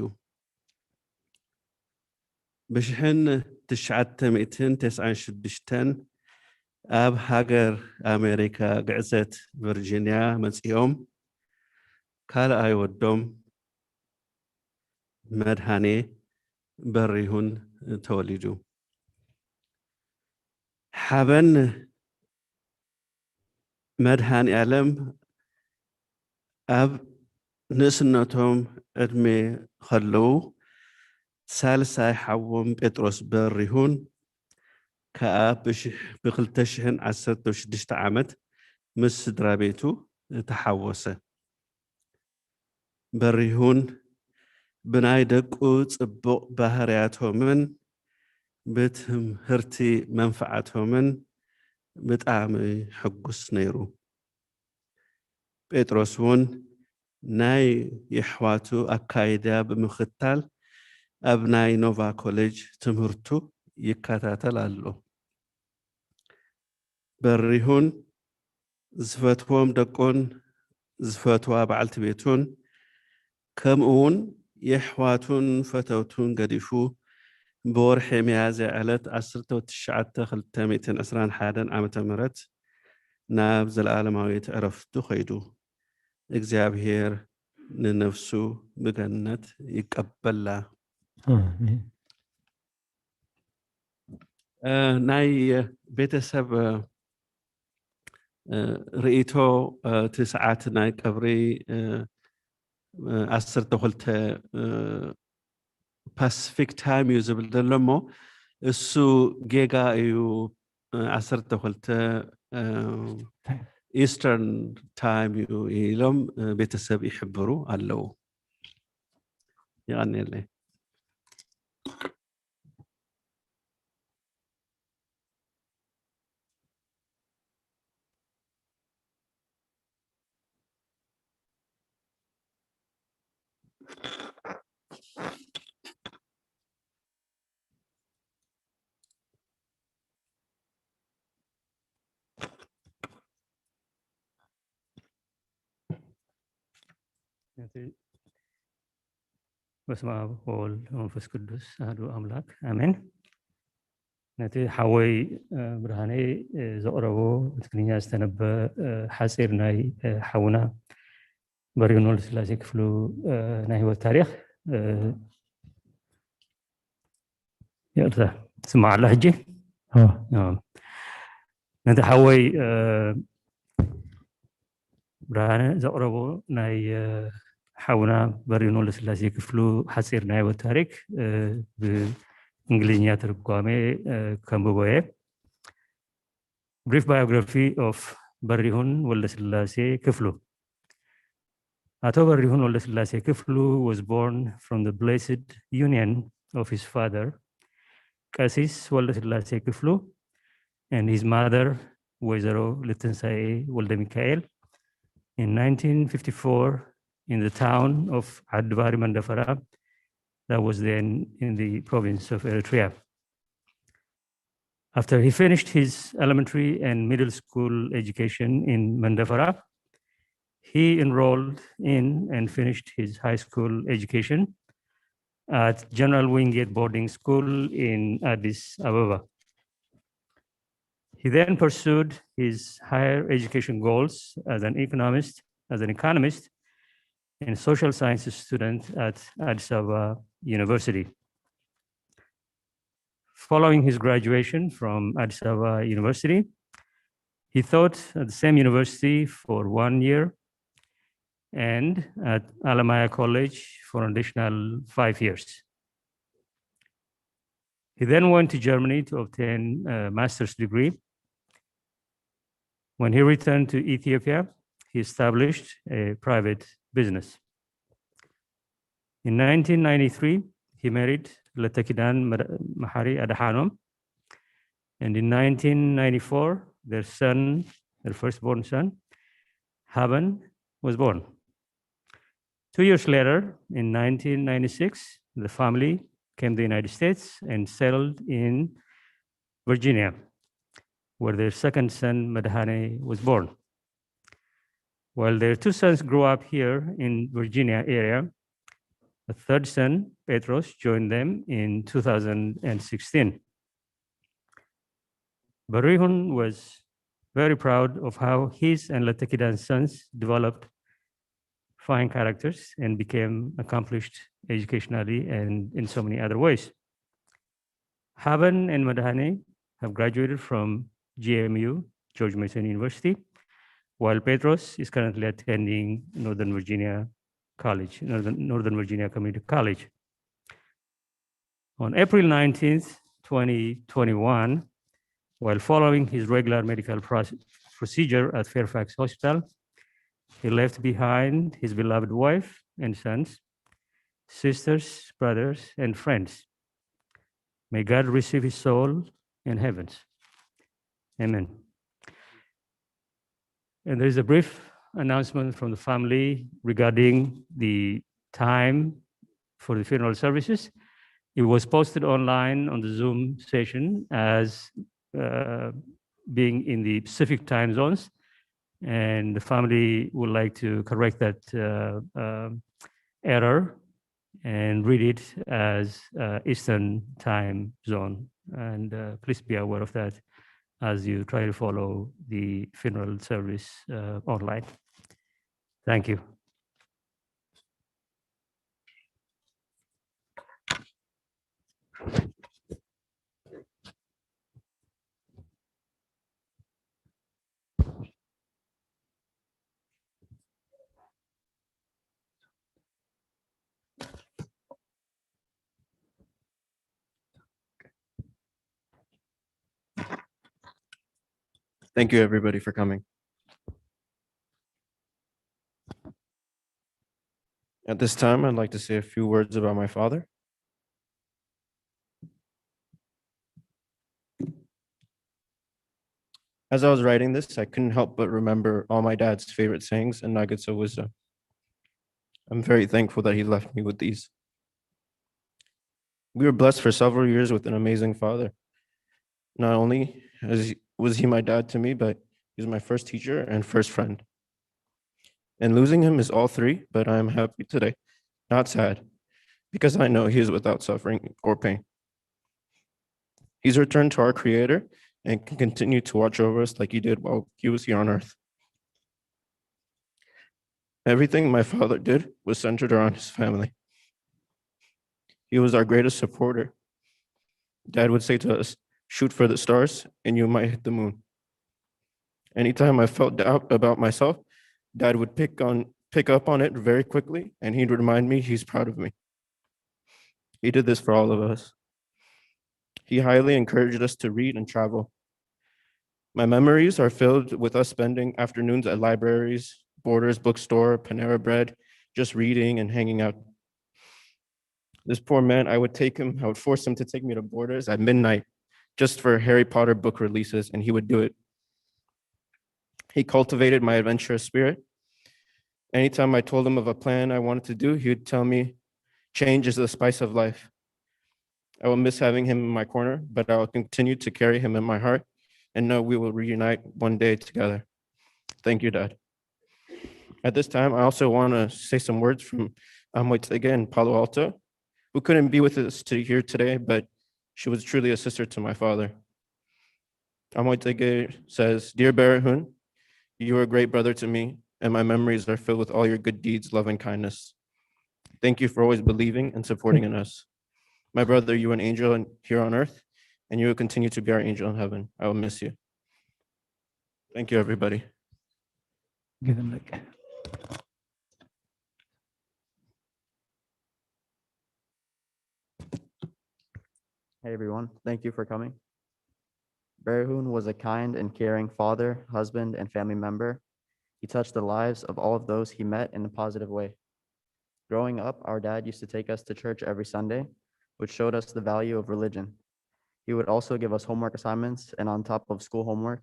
ብሽሕን ትሽዓተ ሚእትን ተስዓን ሽዱሽተን ኣብ ሃገር ኣሜሪካ ግዕዘት ቨርጂንያ መጺኦም ካልኣይ ወዶም መድሃኔ በሪሁን ተወሊዱ። ሓበን መድሃኔ ዓለም ኣብ ንእስነቶም ዕድሜ ከለዉ ሳልሳይ ሓዎም ጴጥሮስ በሪሁን ከኣ ብሽሕ-፣ ብክልተ ሽሕን ዓሰርተ ሽዱሽተ ዓመት ምስ ስድራ ቤቱ ተሓወሰ። በሪሁን ብናይ ደቁ ጽቡቕ ባህርያቶምን ብትምህርቲ መንፍዓቶምን ብጣዕሚ ሕጉስ ነይሩ። ጴጥሮስ እውን ናይ የሕዋቱ ኣካይዳ ብምኽታል ኣብ ናይ ኖቫ ኮሌጅ ትምህርቱ ይከታተል ኣሎ። በሪሁን ዝፈትዎም ደቁን ዝፈትዋ በዓልቲ ቤቱን ከምኡ እውን የሕዋቱን ፈተውቱን ገዲፉ ብወርሒ ሚያዝያ ዕለት ዓሰርተ ትሽዓተ ክልተ ሚእትን ዕስራን ሓደን ዓመተ ምህረት ናብ ዘለዓለማዊት ዕረፍቱ ኸይዱ። እግዚኣብሔር ንነፍሱ ብገነት ይቀበላ። ኣሜን። እ፣ ናይ ቤተሰብ፣ እ፣ እ፣ ርእይቶ፣ እ፣ እቲ ሰዓት ናይ ቀብሪ፣ እ፣ እ፣ ዓሰርተ ክልተ፣ እ፣ ፓሲፊክ ታይም እዩ ዝብል ዘሎ እሞ እሱ ጌጋ እዩ። እ፣ ዓሰርተ ክልተ፣ እ፣ ኢስተርን ታይም እዩ ኢሎም፣ እ፣ ቤተሰብ ይሕብሩ ኣለዉ። የቐንየለይ። ነቲ በስመ አብ ወወልድ ወመንፈስ ቅዱስ አሐዱ አምላክ አሜን። ነቲ ሓወይ፣ እ፣ ብርሃነ፣ እ፣ ዘቕረቦ ብትግርኛ ዝተነበ፣ እ፣ ሓፂር ናይ፣ እ፣ ሓውና በሪሁን ወልደስላሴ ክፍሉ፣ እ፣ ናይ ህይወት ታሪኽ፣ እ፣ ይቕርታ፣ ትስማዕ ኣላ ሕጂ? እ። እ። ነቲ ሓወይ፣ እ፣ ብርሃነ ዘቕረቦ ናይ፣ እ፣ ሓውና በሪሁን ወልደስላሴ ክፍሉ ሓፂር ናይ ህይወት ታሪክ፣ እ፣ ብእንግሊዝኛ ትርጓሜ፣ እ፣ ከንብቦ እየ። Brief biography of በሪሁን ወልደስላሴ ክፍሉ። ኣቶ በሪሁን ወልደስላሴ ክፍሉ was born from the blessed union of his father ቀሲስ ወልደስላሴ ክፍሉ and his mother ወይዘሮ ልትንሳኤ ወልደ ሚካኤል in nineteen fifty-four in the town of ዓድባሪ መንደፈራ that was then in the province of Eritrea. After he finished his elementary and middle school education in Mandafara, he enrolled in and finished his high school education at General Wingate Boarding School in Addis Ababa. He then pursued his higher education goals as an economist, as an economist and social sciences student at Addis Ababa University. Following his graduation from Addis Ababa University, he taught at the same university for one year and at Alamaya College for an additional five years. He then went to Germany to obtain a master's degree. When he returned to Ethiopia, he established a private business. In nineteen ninety-three, he married Letakidan Mad-, Mahari Adahanom. And in nineteen ninety-four, their son, their firstborn son, Haben, was born. Two years later, in nineteen ninety-six, the family came to the United States and settled in Virginia, where their second son, Madhane, was born. While their two sons grew up here in Virginia area, a third son, Petros, joined them in two thousand sixteen. Barihun was very proud of how his and Letakidan's sons developed fine characters and became accomplished educationally and in so many other ways. Haben and Madhane have graduated from G M U, George Mason University, while Petros is currently attending Northern Virginia College, Northern, Northern Virginia Community College. On April nineteenth, twenty twenty-one, while following his regular medical proce-, procedure at Fairfax Hospital, he left behind his beloved wife and sons, sisters, brothers, and friends. May God receive his soul in heavens. Amen. And there is a brief announcement from the family regarding the time for the funeral services. It was posted online on the Zoom session as uh, being in the Pacific time zones, and the family would like to correct that uh, um, error and read it as uh, Eastern time zone. And uh, please be aware of that as you try to follow the funeral service uh, online. Thank you. Thank you, everybody, for coming. At this time, I'd like to say a few words about my father. As I was writing this, I couldn't help but remember all my dad's favorite sayings and nuggets of wisdom. I'm very thankful that he left me with these. We were blessed for several years with an amazing father. Not only is he, was he my dad to me, but he was my first teacher and first friend. And losing him is all three, but I am happy today, not sad, because I know he is without suffering or pain. He's returned to our Creator and can continue to watch over us like he did while he was here on earth. Everything my father did was centered around his family. He was our greatest supporter. Dad would say to us, "Shoot for the stars and you might hit the moon." Anytime I felt doubt about myself, Dad would pick on pick up on it very quickly, and he'd remind me he's proud of me. He did this for all of us. He highly encouraged us to read and travel. My memories are filled with us spending afternoons at libraries, Borders bookstore, Panera Bread, just reading and hanging out. This poor man, I would take him, I would force him to take me to Borders at midnight just for Harry Potter book releases, and he would do it. He cultivated my adventurous spirit. Anytime I told him of a plan I wanted to do, he would tell me, "Change is the spice of life." I will miss having him in my corner, but I will continue to carry him in my heart and know we will reunite one day together. Thank you, Dad. At this time, I also want to say some words from Amoitege in Palo Alto, who couldn't be with us to here today, but she was truly a sister to my father. Amoitege says, "Dear Barahun, you are a great brother to me, and my memories are filled with all your good deeds, love, and kindness. Thank you for always believing and supporting in us. My brother, you are an angel in- here on earth, and you will continue to be our angel in heaven. I will miss you." Thank you, everybody. Give them like. Hey everyone, thank you for coming. Barahun was a kind and caring father, husband, and family member. He touched the lives of all of those he met in a positive way. Growing up, our dad used to take us to church every Sunday, which showed us the value of religion. He would also give us homework assignments, and on top of school homework,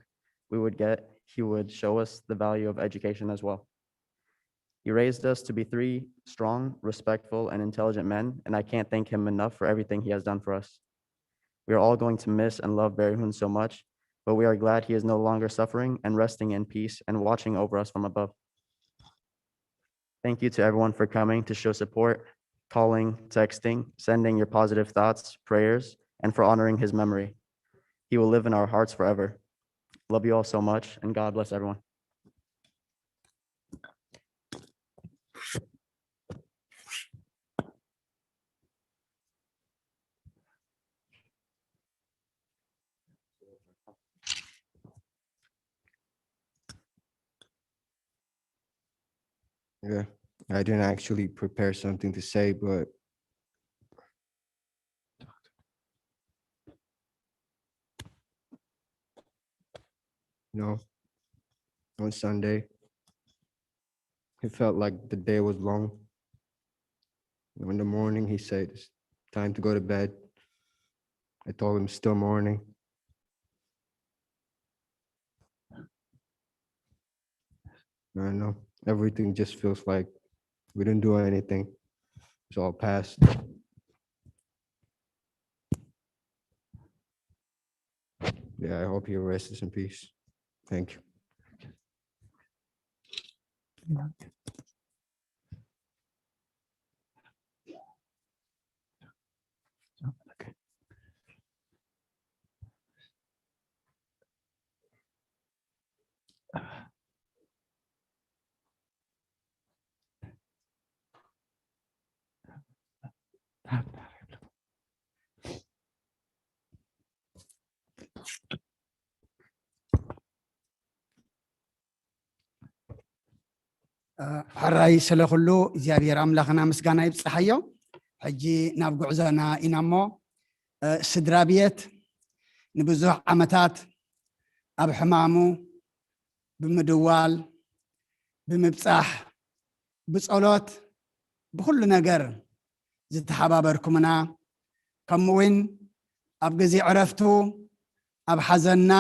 we would get, he would show us the value of education as well. He raised us to be three strong, respectful, and intelligent men, and I can't thank him enough for everything he has done for us. We are all going to miss and love Barahun so much, but we are glad he is no longer suffering and resting in peace and watching over us from above. Thank you to everyone for coming to show support, calling, texting, sending your positive thoughts, prayers, and for honoring his memory. He will live in our hearts forever. Love you all so much, and God bless everyone. Yeah, I didn't actually prepare something to say, but you know, on Sunday, it felt like the day was long. In the morning, he said, "It's time to go to bed." I told him, "Still morning." I don't know. Everything just feels like we didn't do anything. It's all past. Yeah, I hope he rests in peace. Thank you. ሕራይ ስለ ኩሉ እግዚኣብሔር ኣምላኽና ምስጋና ይብፅሓዮ። ሕጂ ናብ ጉዕዞና ኢና እሞ፣ ስድራ ቤት ንብዙሕ ዓመታት ኣብ ሕማሙ ብምድዋል፣ ብምብፃሕ፣ ብፀሎት፣ ብኩሉ ነገር ዝተሓባበርኩምና፣ ከምኡ እውን ኣብ ግዜ ዕረፍቱ፣ ኣብ ሓዘንና፣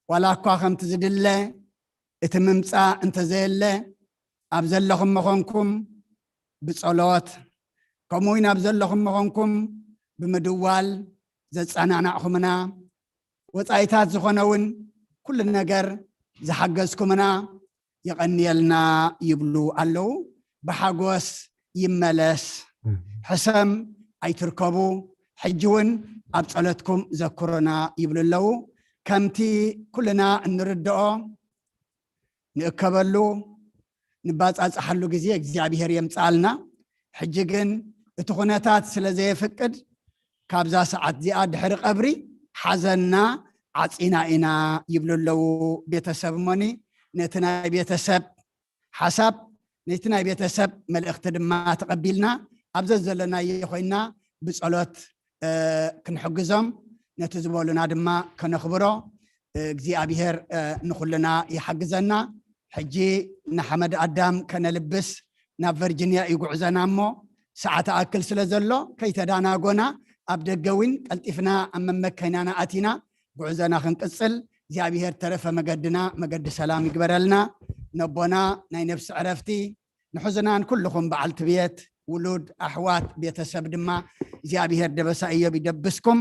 ዋላ እኳ ከምቲ ዝድለ እቲ ምምፃእ እንተዘየለ፣ ኣብ ዘለኹም መኾንኩም ብፀሎት፣ ከምኡ እውን ኣብ ዘለኹም መኾንኩም ብምድዋል ዘጸናናዕኹምና፣ ወጻኢታት ዝኾነ እውን ኩሉ ነገር ዝሓገዝኩምና የቐንየልና ይብሉ ኣለዉ። ብሓጎስ ይመለስ፣ ሕሰም ኣይትርከቡ፣ ሕጂ እውን ኣብ ጸሎትኩም ዘክሩና ይብሉ ኣለዉ። ከምቲ ኩልና እንርድኦ፣ ንእከበሉ፣ ንባጻጻሓሉ ግዜ እግዚኣብሔር የምጽኣልና። ሕጂ ግን እቲ ኩነታት ስለ ዘየፍቅድ፣ ካብዛ ሰዓት እዚኣ ድሕሪ ቀብሪ ሓዘንና ዓጺና ኢና ይብሉ ኣለዉ ቤተሰብ። እሞኒ ነቲ ናይ ቤተሰብ ሓሳብ፣ ነቲ ናይ ቤተሰብ መልእኽቲ ድማ ተቐቢልና፣ ኣብ ዘዘለናዮ ኮይና ብጸሎት፣ እ፣ ክንሕግዞም፣ ነቲ ዝበሉና ድማ ከነኽብሮ፣ እ፣ እግዚኣብሔር፣ እ፣ ንኹልና ይሓግዘና። ሕጂ ንሓመድ ኣዳም ከነልብስ ናብ ቨርጂንያ እዩ ጉዕዘና እሞ፣ ሰዓት ኣክል ስለ ዘሎ፣ ከይተዳናጎና ኣብ ደገ እውን ቀልጢፍና ኣብ መመከኛና ኣቲና ጉዕዞና ክንቅጽል፣ እግዚኣብሔር ተረፈ መገድና መገዲ ሰላም ይግበረልና። ነቦና ናይ ነፍሲ ዕረፍቲ፣ ንሕዙናን ኩልኹም በዓልቲ ቤት፣ ውሉድ፣ ኣሕዋት፣ ቤተሰብ ድማ እግዚኣብሔር ደበሳ እዮብ ይደብስኩም።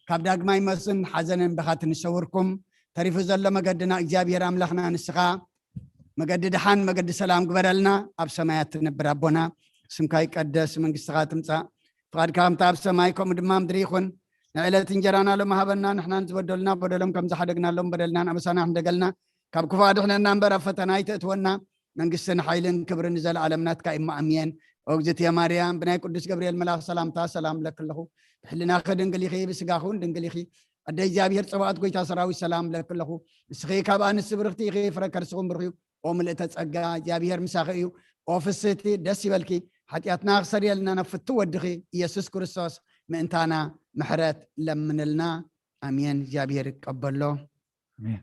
ካብ ዳግማይ ሞትን ሓዘንን ብኻትን ይሰውርኩም። ተሪፉ ዘሎ መገድና እግዚኣብሔር ኣምላኽና ንስኻ መገዲ ድሓን መገዲ ሰላም ግበረልና። ኣብ ሰማያት ትነብር ኣቦና፣ ስምካ ይቀደስ፣ መንግስትኻ ትምጻእ፣ ፍቓድካ ከምታ ኣብ ሰማይ ከምኡ ድማ ምድሪ ይኹን። ንዕለት እንጀራና ሎሚ ሃበና፣ ንሕናን ዝበደሉና በደሎም ከም ዝሓደግናሎም በደልናን ኣበሳና ክንደገልና፣ ካብ ክፉእ ኣድሕነና እምበር ኣብ ፈተና ኣይተእትወና፣ መንግስትን ሓይልን ክብርን ንዘለኣለም ናትካ እዩ። ኣሜን። ኦ እግዝእትየ ማርያም፣ ብናይ ቅዱስ ገብርኤል መልኣኽ ሰላምታ ሰላም እብለኪ ኣለኹ። ብሕልናኺ ድንግል ኢኺ፣ ብስጋኺ እውን ድንግል ኢኺ። ኣደ እግዚኣብሔር ጸባኦት፣ ጎይታ ሰራዊት፣ ሰላም እብለኪ ኣለኹ። ንስኺ ካብ ኣንስቲ ብርኽቲ ኢኺ፣ ፍረ ከርስኹም ብሩኽ እዩ። ኦ ምልእተ ጸጋ፣ እግዚኣብሔር ምሳኺ እዩ። ኦ ፍስህቲ፣ ደስ ይበልኪ። ሓጢኣትና ክሰርየልና ናብ ፍቱ ወድኺ ኢየሱስ ክርስቶስ ምእንታና ምሕረት ለምንልና። ኣሜን። እግዚኣብሔር ይቀበሎ። ኣሜን።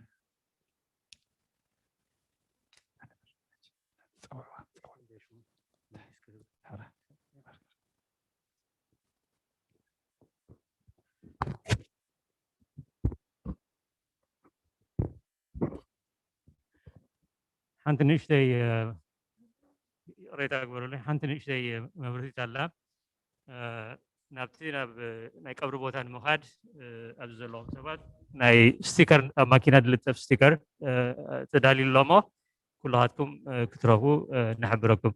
ሓንቲ ንእሽተይ፣ እ፣ ይቕሬታ ግበሩለይ። ሓንቲ ንእሽተይ፣ እ፣ መብርሂት ኣላ። እ፣ ናብቲ ናብ፣ እ፣ ናይ ቀብሪ ቦታ ንምኻድ፣ እ፣ ኣብዚ ዘለኹም ሰባት ናይ ስቲከር፣ ኣብ ማኪና ዝልጠፍ ስቲከር፣ እ፣ ተዳልዩ ኣሎ እሞ ኩልኻትኩም፣ እ፣ ክትረኽቡ፣ እ፣ ንሕብረኩም።